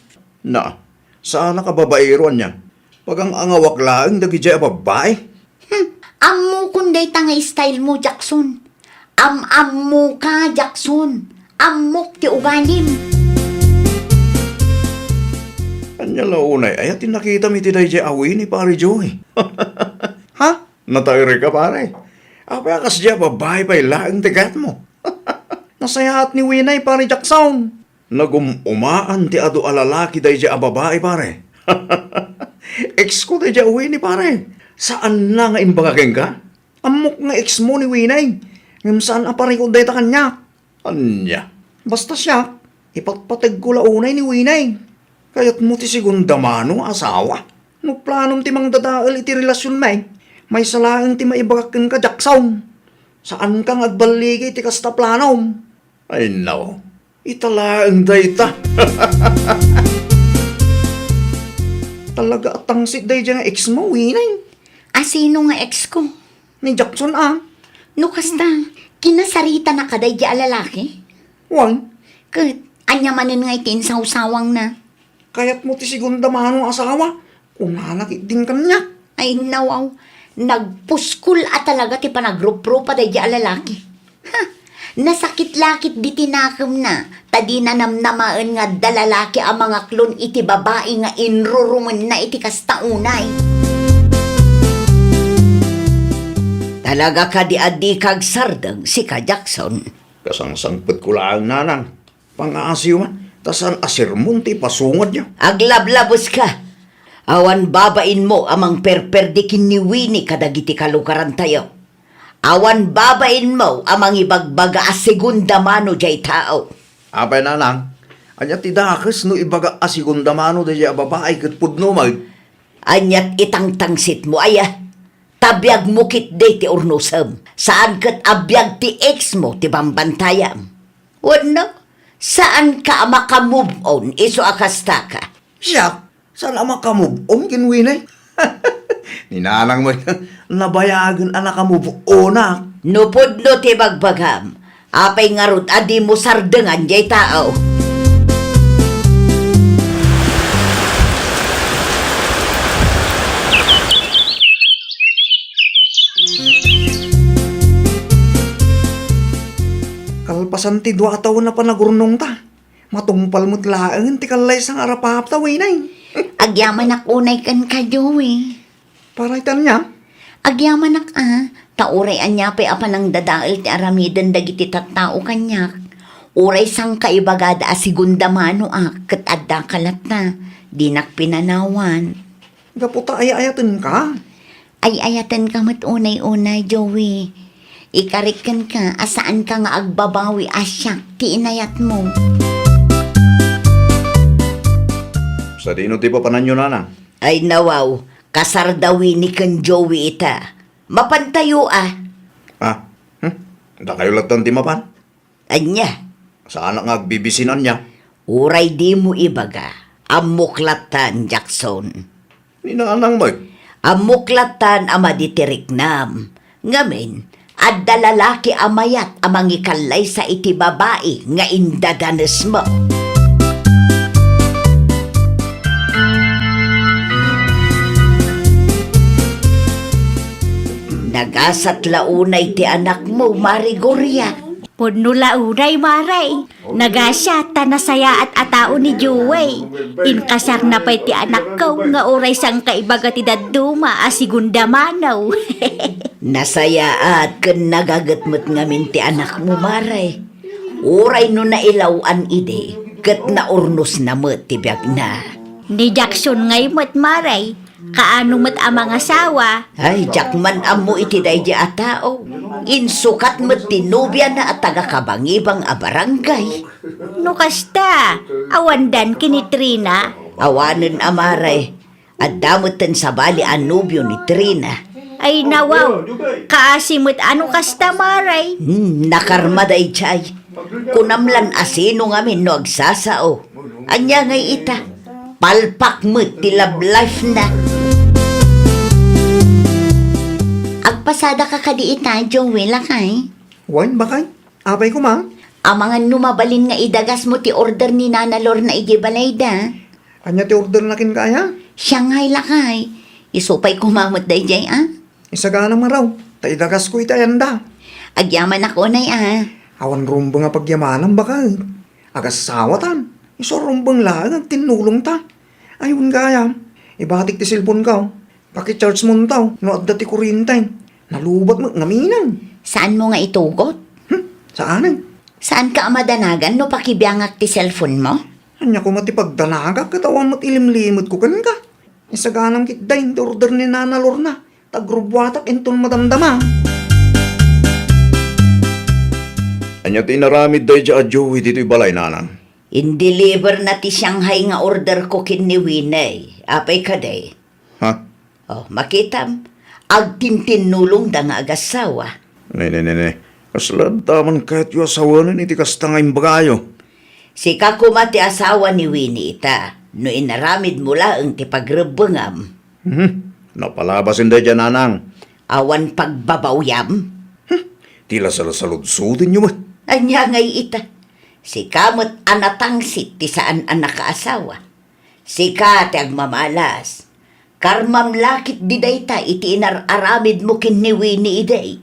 Na, saanak a babaero ania? Pagang-angawak laeng dagidiay a babbai. Hmm, ammokon dayta nga style mo, Jackson. Am-ammoka, Jackson. Ammok ti ugalim. Ania la unay aya ti nakitam iti daydiay a Winnie, Pare Joey? Ha? Nataerka, pare. Apay a kasdiay a babbai pay laeng ti kayatmo? Nasayaat ni Winnie, Pare Jackson. Nagum-umaan ti adu a lalaki daydiay a babai, pare. Ex ko daydiay a Winnie, pare. Saanna nga imbaga kenka? Ammok nga ex mo ni Winnie. Ngem saan a parikut dayta kaniak. Ania? Basta siak, ipatpategko la unay ni Winay. Kayatmo ti segunda mano a asawa? No planom ti mangdadael iti relasionmi, maysa laeng ti maibagak kenka, Jackson. Saanka nga agballigi iti kasta planom. Ay, no. Ita laeng dayta. Talaga a tangsit daydiay nga ex mo, Winay. A sino nga ex ko? Ni Jackson, a. No kasta, kinasaritanaka daydiay a lalaki? Wen. Ket, ania manen nga iti insawsawangna? Kayatmo ti segunda mano a asawa? Kunana ketdin kaniak. Ay, nawaw. Nagpuskol a talaga ti panagruprupa daydiay a lalaki. Ha! Nasakit la ketdi ti nakemna, ta dina namnamaen nga adda lalaki a mangaklon iti babai nga inrurumenna iti kasta unay. Talaga kadi a dika agsardeng, sika, Jackson? Kasangsangpetko laeng, nanang. Pangaasiyo man, ta saan a sermon ti ipasungadyo. Aglablabeska! Awan babainmo a mangperperdi ken ni Winnie kadagiti kalugarantayo. Awan babainmo a mangibagbaga a segunda mano diay tao. Apay, nanang, ania ti dakes no ibaga a segunda mano daydiay a babai ket pudno met? Aniat itangtangsitmo aya? Ta biagmo ketdi ti urnosem. Saan ket a biag ti ex mo ti bambantayam. Wenno, saanka a maka-move on isu a kastaka? Siak? Saan a maka-move on ken Winay? Ni nanang met, nabayagen a naka-move onak. No pudno ti bagbagam, apay ngarud a dimo sardengan diay tao? Kalpasan ti dua a tawen a panagurnongta, matungpal met laeng ti kallaysa nga arapapta, Winay. Agyamanak unay kenka, Joey. Para iti ania? Agyamanak a, ta uray ania pay a panangdadael ti aramiden dagiti tattao kaniak, uray sangkaibagada a segunda manoak ket addaka latta, dinak pinanawan. Gapu ta ay-ayatenka? Ay-ayatenka met unay-unay, Joey. Ikarik kenka a saanka nga agbabawi a siak ti inayatmo. Sadino ti papananyo, nanang? Ay, nawaw, kasar da Winnie ken Joey ita. Mapantayo a. Ah, hmm? Dakayo latta ti mapan? Ania? Saanak nga agbibisinan nia? Uray dimo ibaga, ammok lattan, Jackson. Ni nanang met? Ammok lattan a madi ti riknam. Ngamin, adda lalaki a mayat a mangikallaysa iti babai nga indadanesmo. Nagasat la unay ti anakmo, Mare Gloria. Pudno la unay, Mare. Nagasiat ta nasayaat a tao ni Joey. Inkasarna pay ti anakko nga uray sangkaibaga ti dadduma a segunda mano. Nasayaat ken nagaget met ngamin ti anakmo, Mare. Uray no nailaw-an idi, ket naurnosna met ti biagna. Ni Jackson ngay met, Mare. Kaano met a mangasawa? Ay, diak man ammo iti daydi a tao. Insukat met ti nobiana a taga-Kabangibang a barangay. No kasta, awandan ken ni Trina? Awanen a, Mare. Adda metten sabali a nobio ni Trina. Ay, nawaw. Kaasi met a no kasta, Mare. Hmm, nakarma daydiay. Kunam lan a sino ngamin no agsasao. Ania ngay ita? Palpak met ti love life na. Agpasadaka kadi ita, Joey, lakay? Wen, bakay. Apay koma? Amangan no mabalin nga idagasmo ti order ni Nana Lorna idiay balayda. Ania ti orderna kenka aya? Shanghai, lakay. Isu pay koma met daydiay, a? Isaganam ngarud, ta idagasko iti ayanda. Agyamanak unay, a. Awan rumbeng a pagyamanam, baket. Agasawatan. Isu a rumbeng laeng agtinnulongta. Ay, wen gayam, ibatik ti cellphone-ko. Paki-charge-monto no adda ti kurriente. Nalubat met ngaminen. Saanmo nga itugot? Hmm, saanen. Saanka a madanagan no pakibiangak ti cellphone-mo? Ania koma ti pagdanagak ket awan met ilimlimetko kenka? Isaganam ketdin ti order ni Nana Lorna, ta agrubuatak inton madamdama. Ania ti inaramid daydiay a Joey ditoy balay, nanang? Indeliver na ti Shanghai nga order ko ken ni Winnie. Apay kadi? Ha? Oh, makitam, agtintinnulongda nga agassawa. Ne, ne, ne, ne. Kasla adda man kayatyo a sawen iti kasta nga imbagayo? Sika koma ti asawa ni Winnie ita, no inaramidmo laeng ti pagrebbengam. Mhm. Napalabasen daydiay, nanang. Awan pagbabawyam? Hmm. Ti la salsaludsodenyo met. Ania ngay ita? Sika met a natangsit ti saan a nakaasawa. Sika ti agmamalas. Karmam la ketdi dayta iti inar-aramidmo ken ni Winnie idi.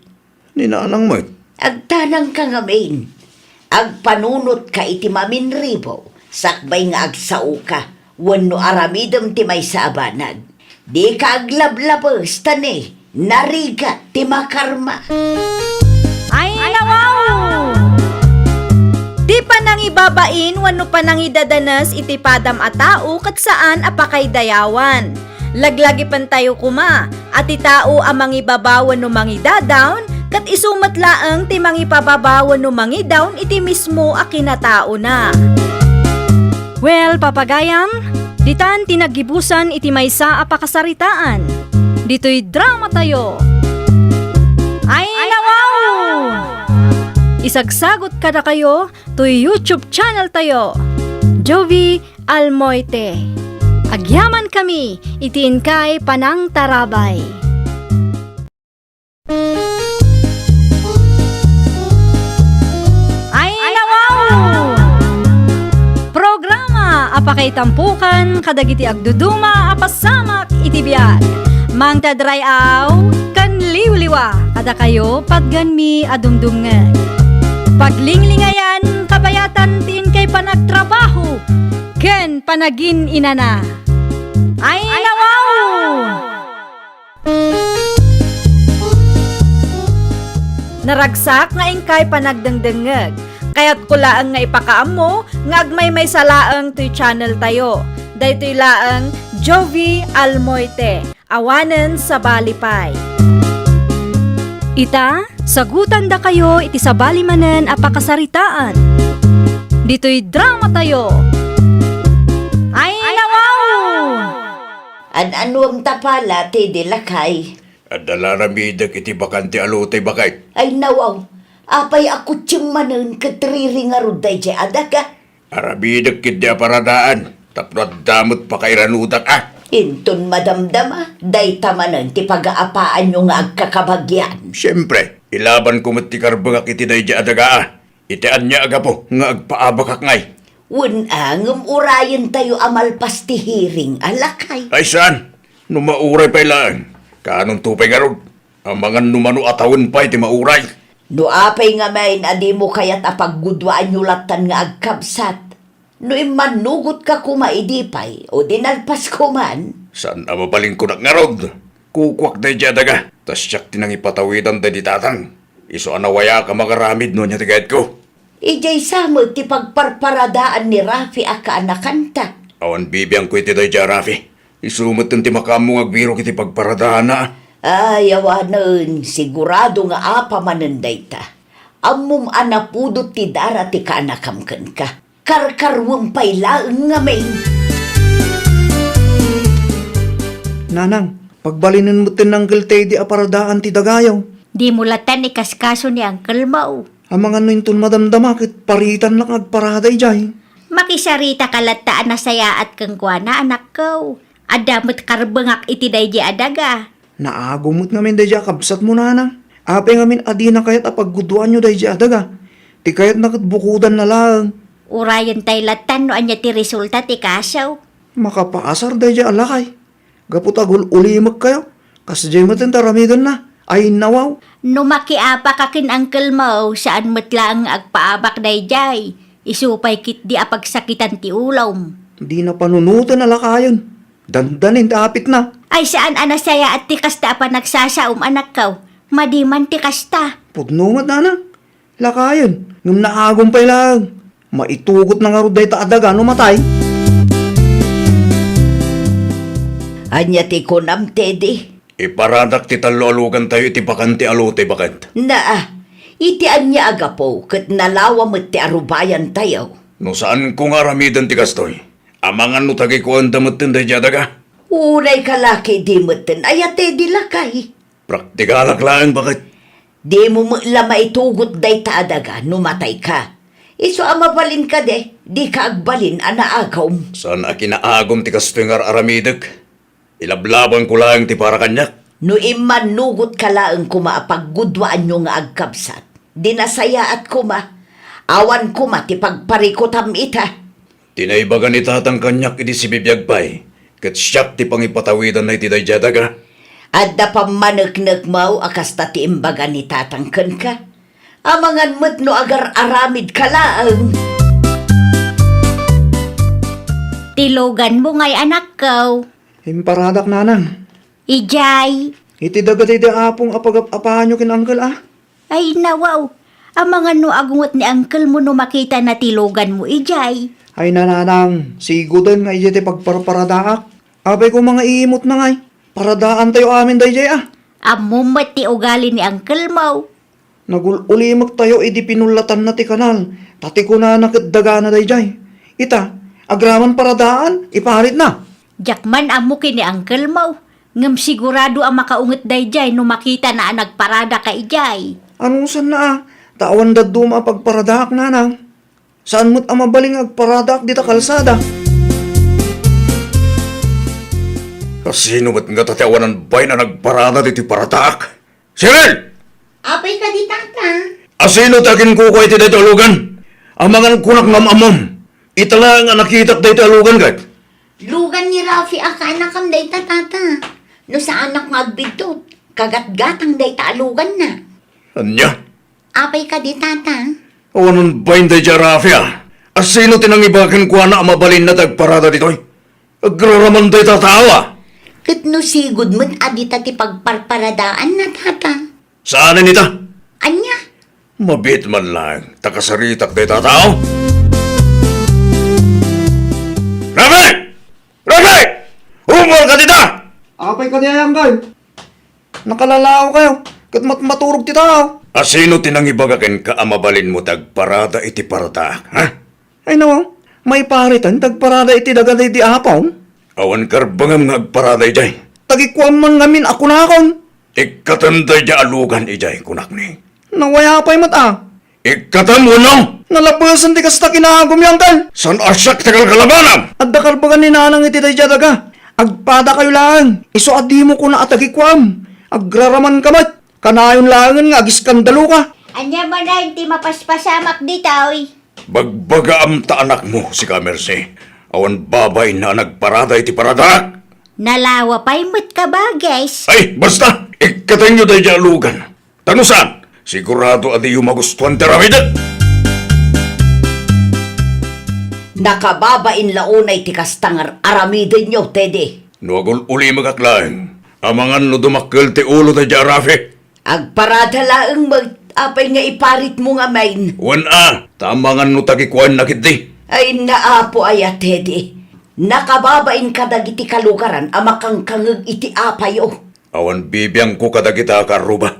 Ni nanang met. Agtanangka ngamin. Agpanunotka iti maminribo, sakbay nga agsaoka, wenno aramidem ti maysa a banag. Dika aglablabes, ta ne, narigat ti makarma. Ay, nawaw! Ti panangibabain wenno panangidadanes iti padam a tao ket saan a pakaidayawan. Laglagipentayo koma a ti tao a mangibaba wenno mangidadawn, ket isu met laeng ti mangipababa wenno mangidawn iti mismo a kinataona. Well, papagayam, ditan ti naggibusan iti maysa a pakasaritaan. Ditoy dramatayo. Ay, nawaw! Isagsagot kadakayo toy YouTube channel tayo, Jovi Almoite. Agyamankami iti inkay panangtarabay. Ay, nawaw! Programa a pakaitampokan kadagiti agduduma a pasamak iti biag. Mangted ray-aw ken liwliwa kadakayo patgenmi a dumdumngeg. Paglinglingayan, kabayatan ti inkay panagtrabaho ken panagin-inana. Ay, nawaw! Naragsak nga inkay panagdengdengngeg. Kayatko laeng nga ipakaammo nga agmaymaysa laeng toy channel tayo. Daytoy laeng Jovi Almoite, awanen sabali pay. Ita, sagutandakayo iti sabali manen a pakasaritaan. Ditoy dramatayo. Ay, nawaw! An-anuem ta pala, Teddy, lakay? Adda la aramidek iti bakante a lote, baket. Ay, nawaw. Apay a kutsem manen ket riri ngarud daydiay a daga? Aramidek ketdi a paradaan tapno adda met pakairanudak a. Inton madamdama, dayta manen ti pagaapaanyo nga agkakabagian. Siempre, ilabanko met ti karbengak iti daydiay a daga a. Iti ania a gapu nga agpaabakak ngay? Wen a, ngem urayentayo a malpas ti hearing a, lakay. Ay, saan? No mauray pay laeng, kaanonto pay ngarud? Amangan no mano a tawen pay ti mauray. No apay ngamin a dimo kayat a pagguduaanyo lattan nga agkabsat, no immannugotka koma idi pay, o di nalpasko man. Saan a mabalinkonak ngarud? Kukuak daydiay a daga, ta siak ti nangipatawidan daydi tatang. Isu a nawayak a mangaramid no ania ti kayatko. Idiay sa met ti pagparparadaan ni Rafi a kaanakanta. Awan bibiangko iti daydiay a Rafi. Isu met ti makaammo nga agbirok iti pagparadaanna. Ay, awanen, sigurado nga apaman dayta. Ammom a napudot ti dara ti kaanakam kenka. Karkaruem pay laeng ngamin. Nanang, pagbalinen metten ni Uncle Teddy a paradaan ti dagayo. Dimo lattan ikaskaso ni Uncle Mao. Amangan no inton madamdama ket paritannak nga agparada idiay. Makisaritaka latta a nasayaat kenkuana, anakko. Adda met karbengak iti daydiay a daga. Naagum met ngamin daydiay a kabsatmo, nanang. Apay ngamin a dina kayat a pagguduanyo daydiay a daga? Ti kayatna ket bukodanna laeng. Urayentayo lattan no ania ti resulta ti kaso. Makapaasar daydiay a lakay. Gapu ta agul-ulimekkayo, kasdiay met ti aramidenna. Ay, nawaw. No makiabaka ken Uncle Mao, saan met laeng nga agpaabak daydiay. Isu pay ketdi a pagsakitan ti ulom. Dina panunoten a lakayen. Dandanin ti apitna. Ay, saan a nasayaat ti kasta a panagsasaom, anakko. Madi man ti kasta. Pudno met, nanang. Lakayen, ngem naagum pay laeng. Maitugotna ngarud dayta a daga no matay. Ania ti kunam, Teddy? Iparadak ti tallo a lugantayo iti bakante a lote, baket. Naa, Iti ania a gapu ket nalawa met ti arubayantayo? No saanko nga aramiden ti kastoy, amangan no tagikuanda metten daydiay a daga? Uray kalaki di metten, aya ti di lakay. Praktikalak laeng, baket. Dimo met la maitugot dayta a daga no matayka. Isu a mabalin kadi, dika agbalin a naagum. Saan a kinaagum ti kastoy nga ar-aramidek. Ilablabangko laeng ti para kaniak. No immannugotka laeng koma a paggudwaanyo nga agkabsat, di nasayaat koma, awan koma ti pagparikutam ita. Ti naibaga ni tatang kaniak idi sibibiag pay, ket siak ti pangipatawidanna iti daydiay a daga. Adda pammaneknekmo a kasta ti imbaga ni tatang kenka. Amangan met no agar-aramidka laeng. Ti luganmo ngay, anakko? Imparadak, nanang. Idiay. Iti daga daydi apong a pagap-apaanyo ken uncle, a? Ay, nawaw. Amangan no agunget ni uncle mo no makitana ti luganmo idiay. Ay, nanang, siguden nga idiay ti pagparparadaak. Apay koma nga iimutna ngay. Paradaantayo amin daydiay, a. Ammom met ti ugali ni uncle mo. Nagul-ulimektayo idi pinullatanna ti kanal, ta ti kunana ket dagana daydiay. Ita, agraman paradaan, iparitna. Diak man ammo ken ni uncle mo, ngem sigurado a makaunget daydiay no makitana a nagparadaka idiay. Anusanna a, ta awan dadduma a pagparadaak, nanang. Saan met a mabalin nga agparadaak dita kalsada. Kasino met ngata ti awanan bain a nagparada ditoy paradaak? Cheryl! Apay kadi, tata? Asino ti aginkukua iti daytoy a lugan? Amangan kunak nga am-ammom. Ita laeng a nakitak daytoy a lugan ket. Lugan ni Rafi a kaanakam dayta, tata. No saanak nga agbiddut, kagatgatang dayta a luganna. Ania? Apay kadi, tata? Awanan bain daydiay a Rafi, a. Asino ti nangibaga kenkuana a mabalinna ti agparada ditoy? Agraraman dayta a tao, a. Ket no sigud met a dita ti pagparparadaanna, tata. Saanen ita? Ania? Mabiit man laeng ta kasaritak dayta a tao. Rafi! Rafi! Ummuarka dita! Apay kadi, uncle? Nakalalaokayo, ket matmaturog ti tao. Asino ti nangibaga kenka a mabalinmo ti agparada iti paradaak, ha? Ay, no, maipariten ti agparada iti daga daydi apong? Awan karbengam nga agparada idiay. Tagikuam man ngamin a kunakon. Ikkatem daydiay a lugan idiay, kunakmi. Nawayaw pay met, a. Ikkatem wenno? Nalabesen ti kasta kinaagumyo, uncle. Saan a siak ti kalkalabanam? Adda karbengan ni nanang iti daydiay a daga. Agpadakayo laeng. Isu a dimo kuna a tagikuam. Agraramanka met. Kanayon laengen nga agiskandaluka. Ania manen ti mapaspasamak ditoy? Bagbagaam ta anakmo, sika, Mercy. Awan babainna a nagparada iti paradaak. Nalawa pay met, kabages. Ay, basta! Ikkatenyo daydiay a lugan. Ta no saan, sigurado a diyo magustuan ti aramidek. Nakababain la unay ti kasta nga ar-aramidenyo, Teddy. No agul-ulimekak laeng, amangan no dumakkel ti ulo daydiay a Rafi. Agparada laeng met, apay nga iparitmo ngamin? Wen a, ta amangan no tagikuanna ketdi. Ay, naapo aya, Teddy. Nakababain kadagiti kalugaran a makangkangeg iti apayo. Awan bibiangko kadagita a kaarruba.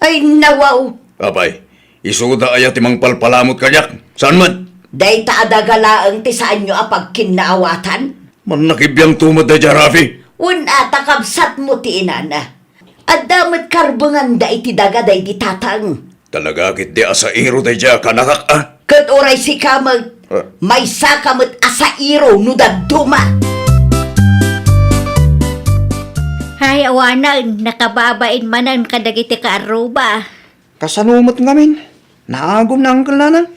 Ay, nawaw! Apay, isuda aya ti mangpalpalamut kaniak? Saan met? Dayta a daga laeng ti saanyo a pagkinnaawatan? Mannakibiangto met daydiay a Rafi. Wen a, ta kabsatmo ti inana. Adda met karbenganda iti daga daydi tatang. Talaga ketdi a sairo daydiay a kaanakak, a? Ket uray sika met, ah, maysaka met a sairo no dadduma. Ay, awanen, nakababain manen kadagiti kaarruba. Kasano met ngamin? Naagum ni Uncle Nanang.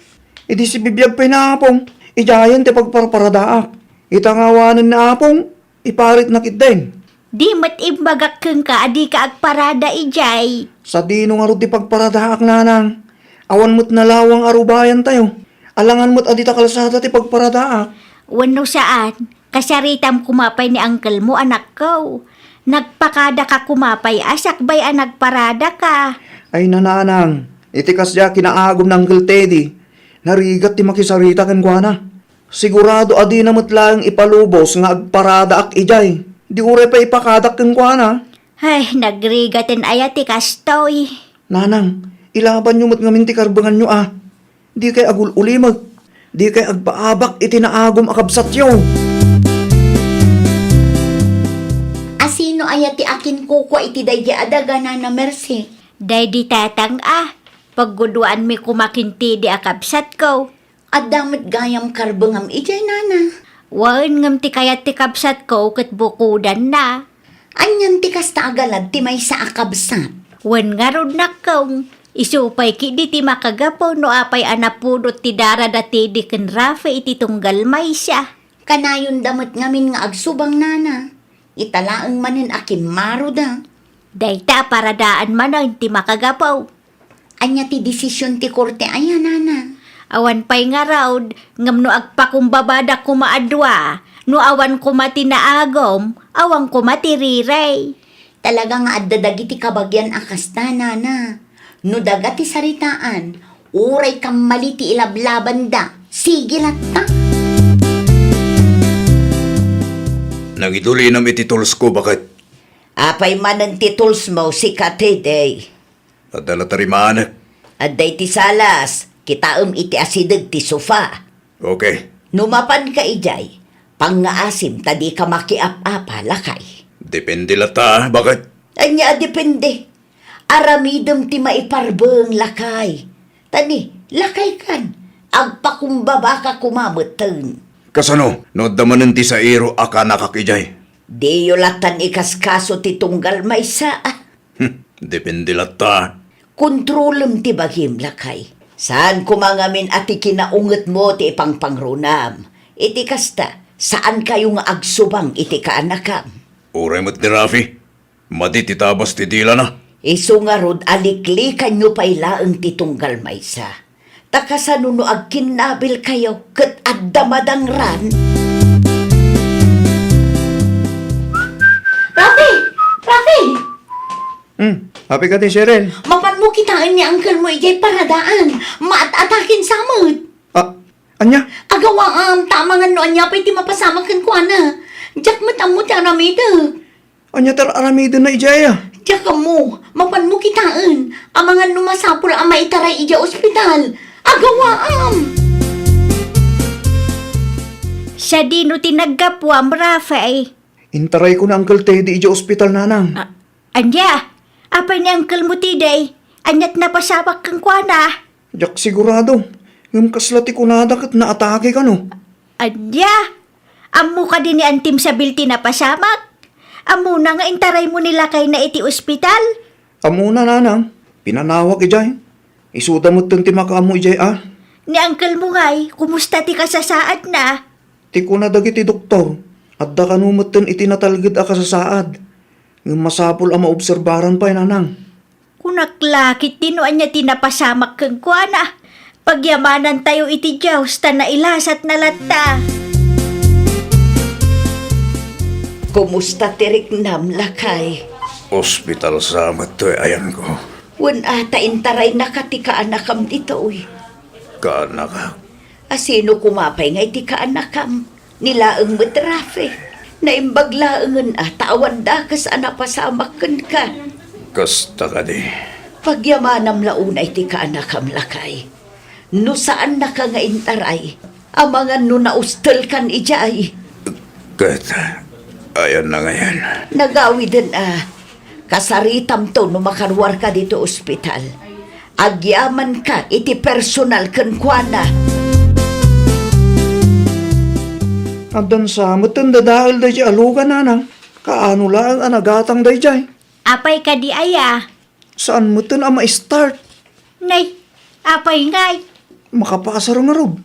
Idi sibibiag pay ni Apong, idiayen ti pagparparadaak. Ita nga awanen ni Apong, iparitna ketdin. Di met imbagak kenka a dika agparada idiay. Sadino ngarud ti pagparadaak, Nanang? Awan met nalawang a rubayantayo. Alangan met a dita kalsada ti pagparadaak. Wenno saan, kasaritam koma pay ni uncle mo, anakko. Nagpakadaka koma pay a sakbay a nagparadaka. Ay, Nanang, iti kasdiay a kinaagum ni Uncle Teddy, narigat ti makisarita kenkuana. Sigurado a dina met laeng ipalubos nga agparadaak idiay. Di uray pay ipakadak kenkuana. Ay, nagrigaten aya ti kastoy. Nanang, Ilabanyo met ngamin ti karbenganyo a. Dikay agul-ulimek. Dikay agpaabak iti naagum a kabsatyo. Asino aya ti akinkukua iti daydi a daga, Nana Mercy? Daydi tatang a. Pagguduanmi koma ken Teddy a kabsatko. Adda met gayam karbengam idiay, Nana. Wen, ngem ti kayat ti kabsatko ket bukodanna. Anian ti kasta a galad ti maysa a kabsat? Wen ngarud, nakkong. Isu pay ketdi ti makagapu no apay a napudot ti dara da Teddy ken Rafi iti tunggal maysa. Kanayonda met ngamin nga agsubang, Nana. Ita laeng manen a kimmaroda. Dayta a paradaan manen ti makagapu. Ania ti desisyon ti korte aya, Nana? Awan pay ngarud, ngem no agpakumbabada koma a dua, no awan koma ti naagum, awan koma ti rirey. Talaga nga adda dagiti kabagian a kasta, Nana. No daga ti saritaan, uray kammali ti ilablabanda. Sige latta. Nangidulinam iti toolsko, baket. Apay manen ti toolsmo, sika, Teddy? Adda la tarimanek. Adda iti salas, kitaem iti asideg ti sofa. Okay. No mapanka idiay, pangngaasim ta dika makiap-apa, lakay. Depende latta, baket? Ania a depende? Aramidem ti maiparbeng, lakay. Ta ni, lakaykan, agpakumbabaka koma metten. Kasano no adda manen ti sairo a kanakak idiay? Diyo lattan ikaskaso ti tunggal maysa. Hmm, depende latta. Kontrolem ti bagim, lakay. Saan koma ngamin a ti kinaungetmo ti ipangpangrunam. Iti kasta, saankayo nga agsubang iti kaanakam. Uray met ni Rafi, madi ti tabas ti dilana. Isu ngarud a liklikanyo pay laeng ti tunggal maysa. Ta kasano no agkinnabilkayo ket adda madangran? Rafi! Rafi! Hmm, happy ka ti, Cheryl? Mapanmo kitaen ni uncle mo idiay paradaan. Maat-atakin sa met. Ah, ania? Agawaam, ta amangan no ania pay ti mapasamak kenkuana. Diak met ammo ti aramidek. Ania ti ar-aramidenna idiay, a? Diak ammo, mapanmo kitaen. Amangan no masapul a maitaray idiay ospital. Agawaam! Sadino ti naggapuam, Rafael? Intarayko ni Uncle Teddy idiay ospital, nanang. Ah, ania? Apay ni uncle mo, Teddy? Ania ti napasamak kenkuana? Diak sigurado. Ngem kasla ti kunada ket naatake kano. Ania? Ammo kadi ni Antim Sabil ti napasamak? Ammona nga intaraymo ni lakayna iti ospital? Ammona, nanang. Pinanawak idiay. Isuda metten ti makaammo idiay, a. Ni uncle mo ngay, kumusta ti kasasaadna? Ti kuna dagiti doktor, adda kano metten iti natalged a kasasaad. Ngem masapul a maobserbaran pay, nanang. Kunak la ketdi no ania ti napasamak kenkuana. Pagyamanantayo iti Dios ta nailasatna latta. Kumusta ti riknam, lakay? Ospital sa met toy ayanko. Wen a, ta intaraynaka ti kaanakam ditoy. Kaanakak? Asino koma pay ngay ti kaanakam? Ni laeng met Rafe. Naimbag laengen a ta awan dakes a napasamak kenka. Kasta kadi. Pagyamanam la unay ti kaanakam, lakay. No saannaka nga intaray, amangan no naustelkan idiay. Ket, ayanna ngayen? Nagawiden a. Kasaritamto no makaruarka ditoy ospital. Agyamanka iti personal kenkuana. Addan sa metten dadael daydiay a lugan, nanang. Kaano laeng a nagatang daydiay? Apay kadi aya? Saan metten a ma-start. Nay, apay ngay? Makapasar ngarud.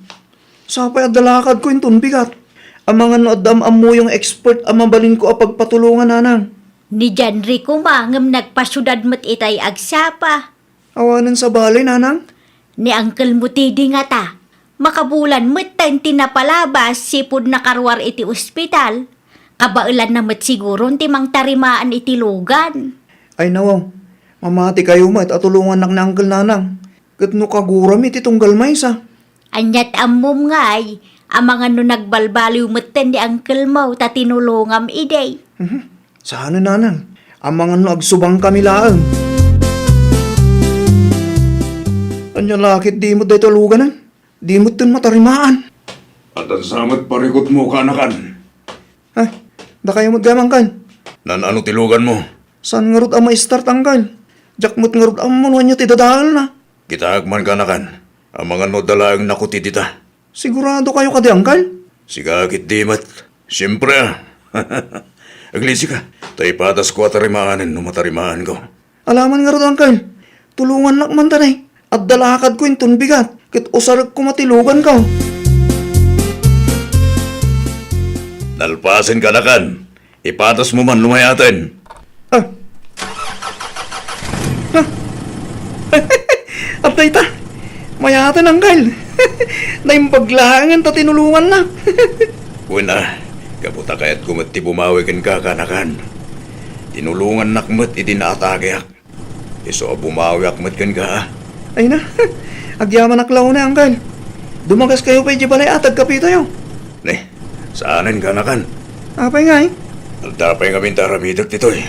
Sapay adda lakadko inton bigat. Amangan no adda am-ammoyo nga expert a mabalinko a pagpatulongan, nanang. Ni Janri koma ngem nagpasiudad met itay agsapa. Awanen sabali, nanang? Ni Uncle mo Teddy ngata, makabulan metten ti napalabas sipud nakaruar iti ospital. Kabaelanna met siguron ti mangtarimaan iti lugan. Ay, nawaw. Mamatikayo met a tulongannak ni Uncle, nanang. Ket no kagurami ti tunggal maysa. Aniat ammom ngay, amangan no nagbalbaliw metten ni uncle mo ta tinulongam idi. Mhm. Saan, nanang? Amangan no agsubangkami laeng. Ania la ket di met dayta luganen? Di met ten matarimaan. Addan sa met parikutmo, kaanakan. Ay, dakayo met gayam, Angkel. Nan-ano ti luganmo? Saan ngarud a ma-start, Angkel? Diak met ngarud ammo no ania ti dadaelna. Kitaek man, kaanakan. Amangan no adda laeng nakuti dita. Sigurado kayo kadi, Angkel? Sika ket di met. Siempre, a. Aglisika. Ta ipadasko a tarimaanen no matarimaanko. Alaman ngarud, Angkel. Tulongannak man ta, ne. Adda lakadko inton bigat, ket usarek koma ti luganko. Nalpasen, kaanakan. Ipadasmo man no mayaten. Ah. Ah. Adda ita. Mayaten, Angkel. Naimbag laengen ta tinulongannak. Wen a, gapu ta kayatko met ti bumawi kenka, kaanakan. Tinulongannak met idi naatakeak. Isu a bumawiak met kenka, a. Ay na, agyamanak la unay, Angkel. Dumagaskayo pay idiay balay a tagkapetayo. Ne, saanen, kaanakan. Apay ngay? Adda pay ngamin ti aramidek ditoy.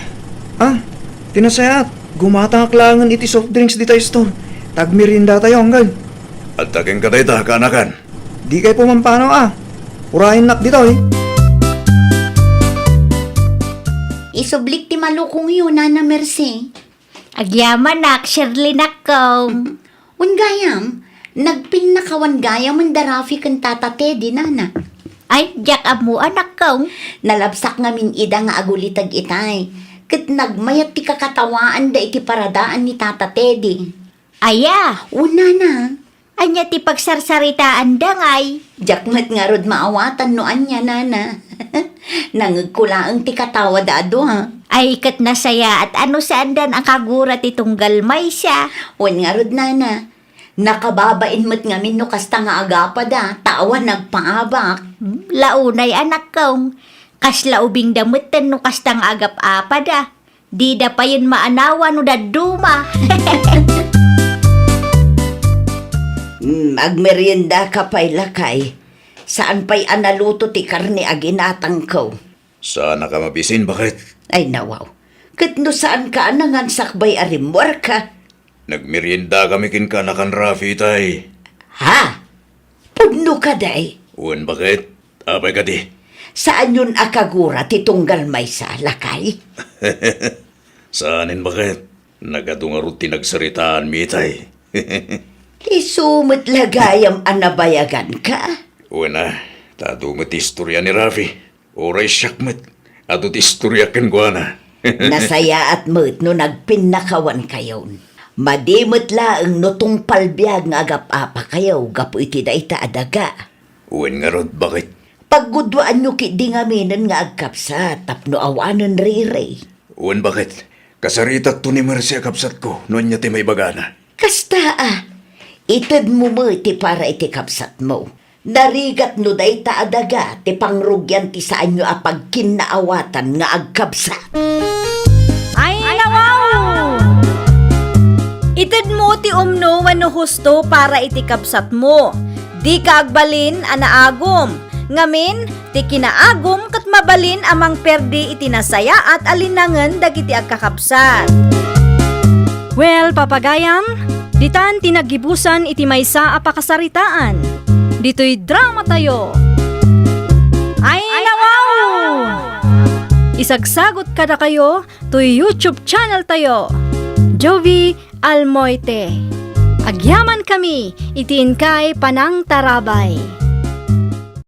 Ah, ti nasayaat, gumatangak laengen iti soft drinks dita store. Tagmeriendatayo, Angkel. Adda kenka dayta, kaanakan. Dikay pumampanaw, a. Urayennak ditoy. Isublik ti malukongyo, Nana Mercy. Agyamanak, Shirley, nakkong. Wen gayam, nagpinnakawan gayamen da Rafi ken Tata Teddy, Nana. Ay, diak ammo, a, nakkong. Nalabsak ngamin ida nga aguliteg itay. Ket nagmayat ti kakatawaanda iti paradaan ni Tata Teddy. Aya? Wen, Nana. Ania ti pagsarsaritaanda ngay? Diak met ngarud maawatan no ania, Nana. Nangegko laeng ti katawa da a dua. Ay, ket nasayaat a no saandan a kagura ti tunggal maysa. Wen ngarud, Nana. Nakababain met ngamin no kasta nga agapada, ta awan nagpaabak. Hmm, la unay, a, nakkong. Kasla ubingda metten no kasta nga agap-apada. Dida payen maanawa no dadduma. Hmm, agmeriendaka pay, lakay. Saan pay a naluto ti karne a ginatangko. Saanka mabisin, baket? Ay, nawaw. Ket no saanka a nangan sakbay a rimmuarka? Nagmeriendakami kenka, nakan Rafi, itay. Ha? Pudno kadi? Wen, baket? Apay kadi? Saanyon a kagura ti tunggal maysa, lakay? Saanen, baket? Nagadu ngarud ti nagsaritaanmi, itay. Isu met la gayam a nabayaganka? Wen a, ta adu met ti istoria ni Rafi. Uray siak met, adu ti istoriak kenkuana. Nasayaat met no nagpinnakawankayon. Madi met laeng no tungpal biag nga agap-apakayo gapu iti dayta a daga. Wen ngarud, baket? Pagguduaanyo ketdi ngaminen nga agkabsat tapno awanen riri. Wen, baket? Kasaritakto ni Mercy a kabsatko no ania ti maibagana. Kasta a, itedmo met ti para iti kabsatmo. Narigat no dayta a daga ti pangrugian ti saanyo a pagkinnaawatan nga agkabsat. Ay, nawaw! Itedmo ti umno wenno husto para iti kabsatmo. Dika agbalin a naagum. Ngamin, ti kinaagum ket mabalin a mangperdi iti nasayaat a linangen dagiti agkakabsat. Well, papagayam, ditan ti naggibusan iti maysa a pakasaritaan. Ditoy dramatayo. Ay, nawaw! Isagsagot kadakayo toy YouTube channel tayo, Jovie Almoite. Agyamankami iti inkay panangtarabay.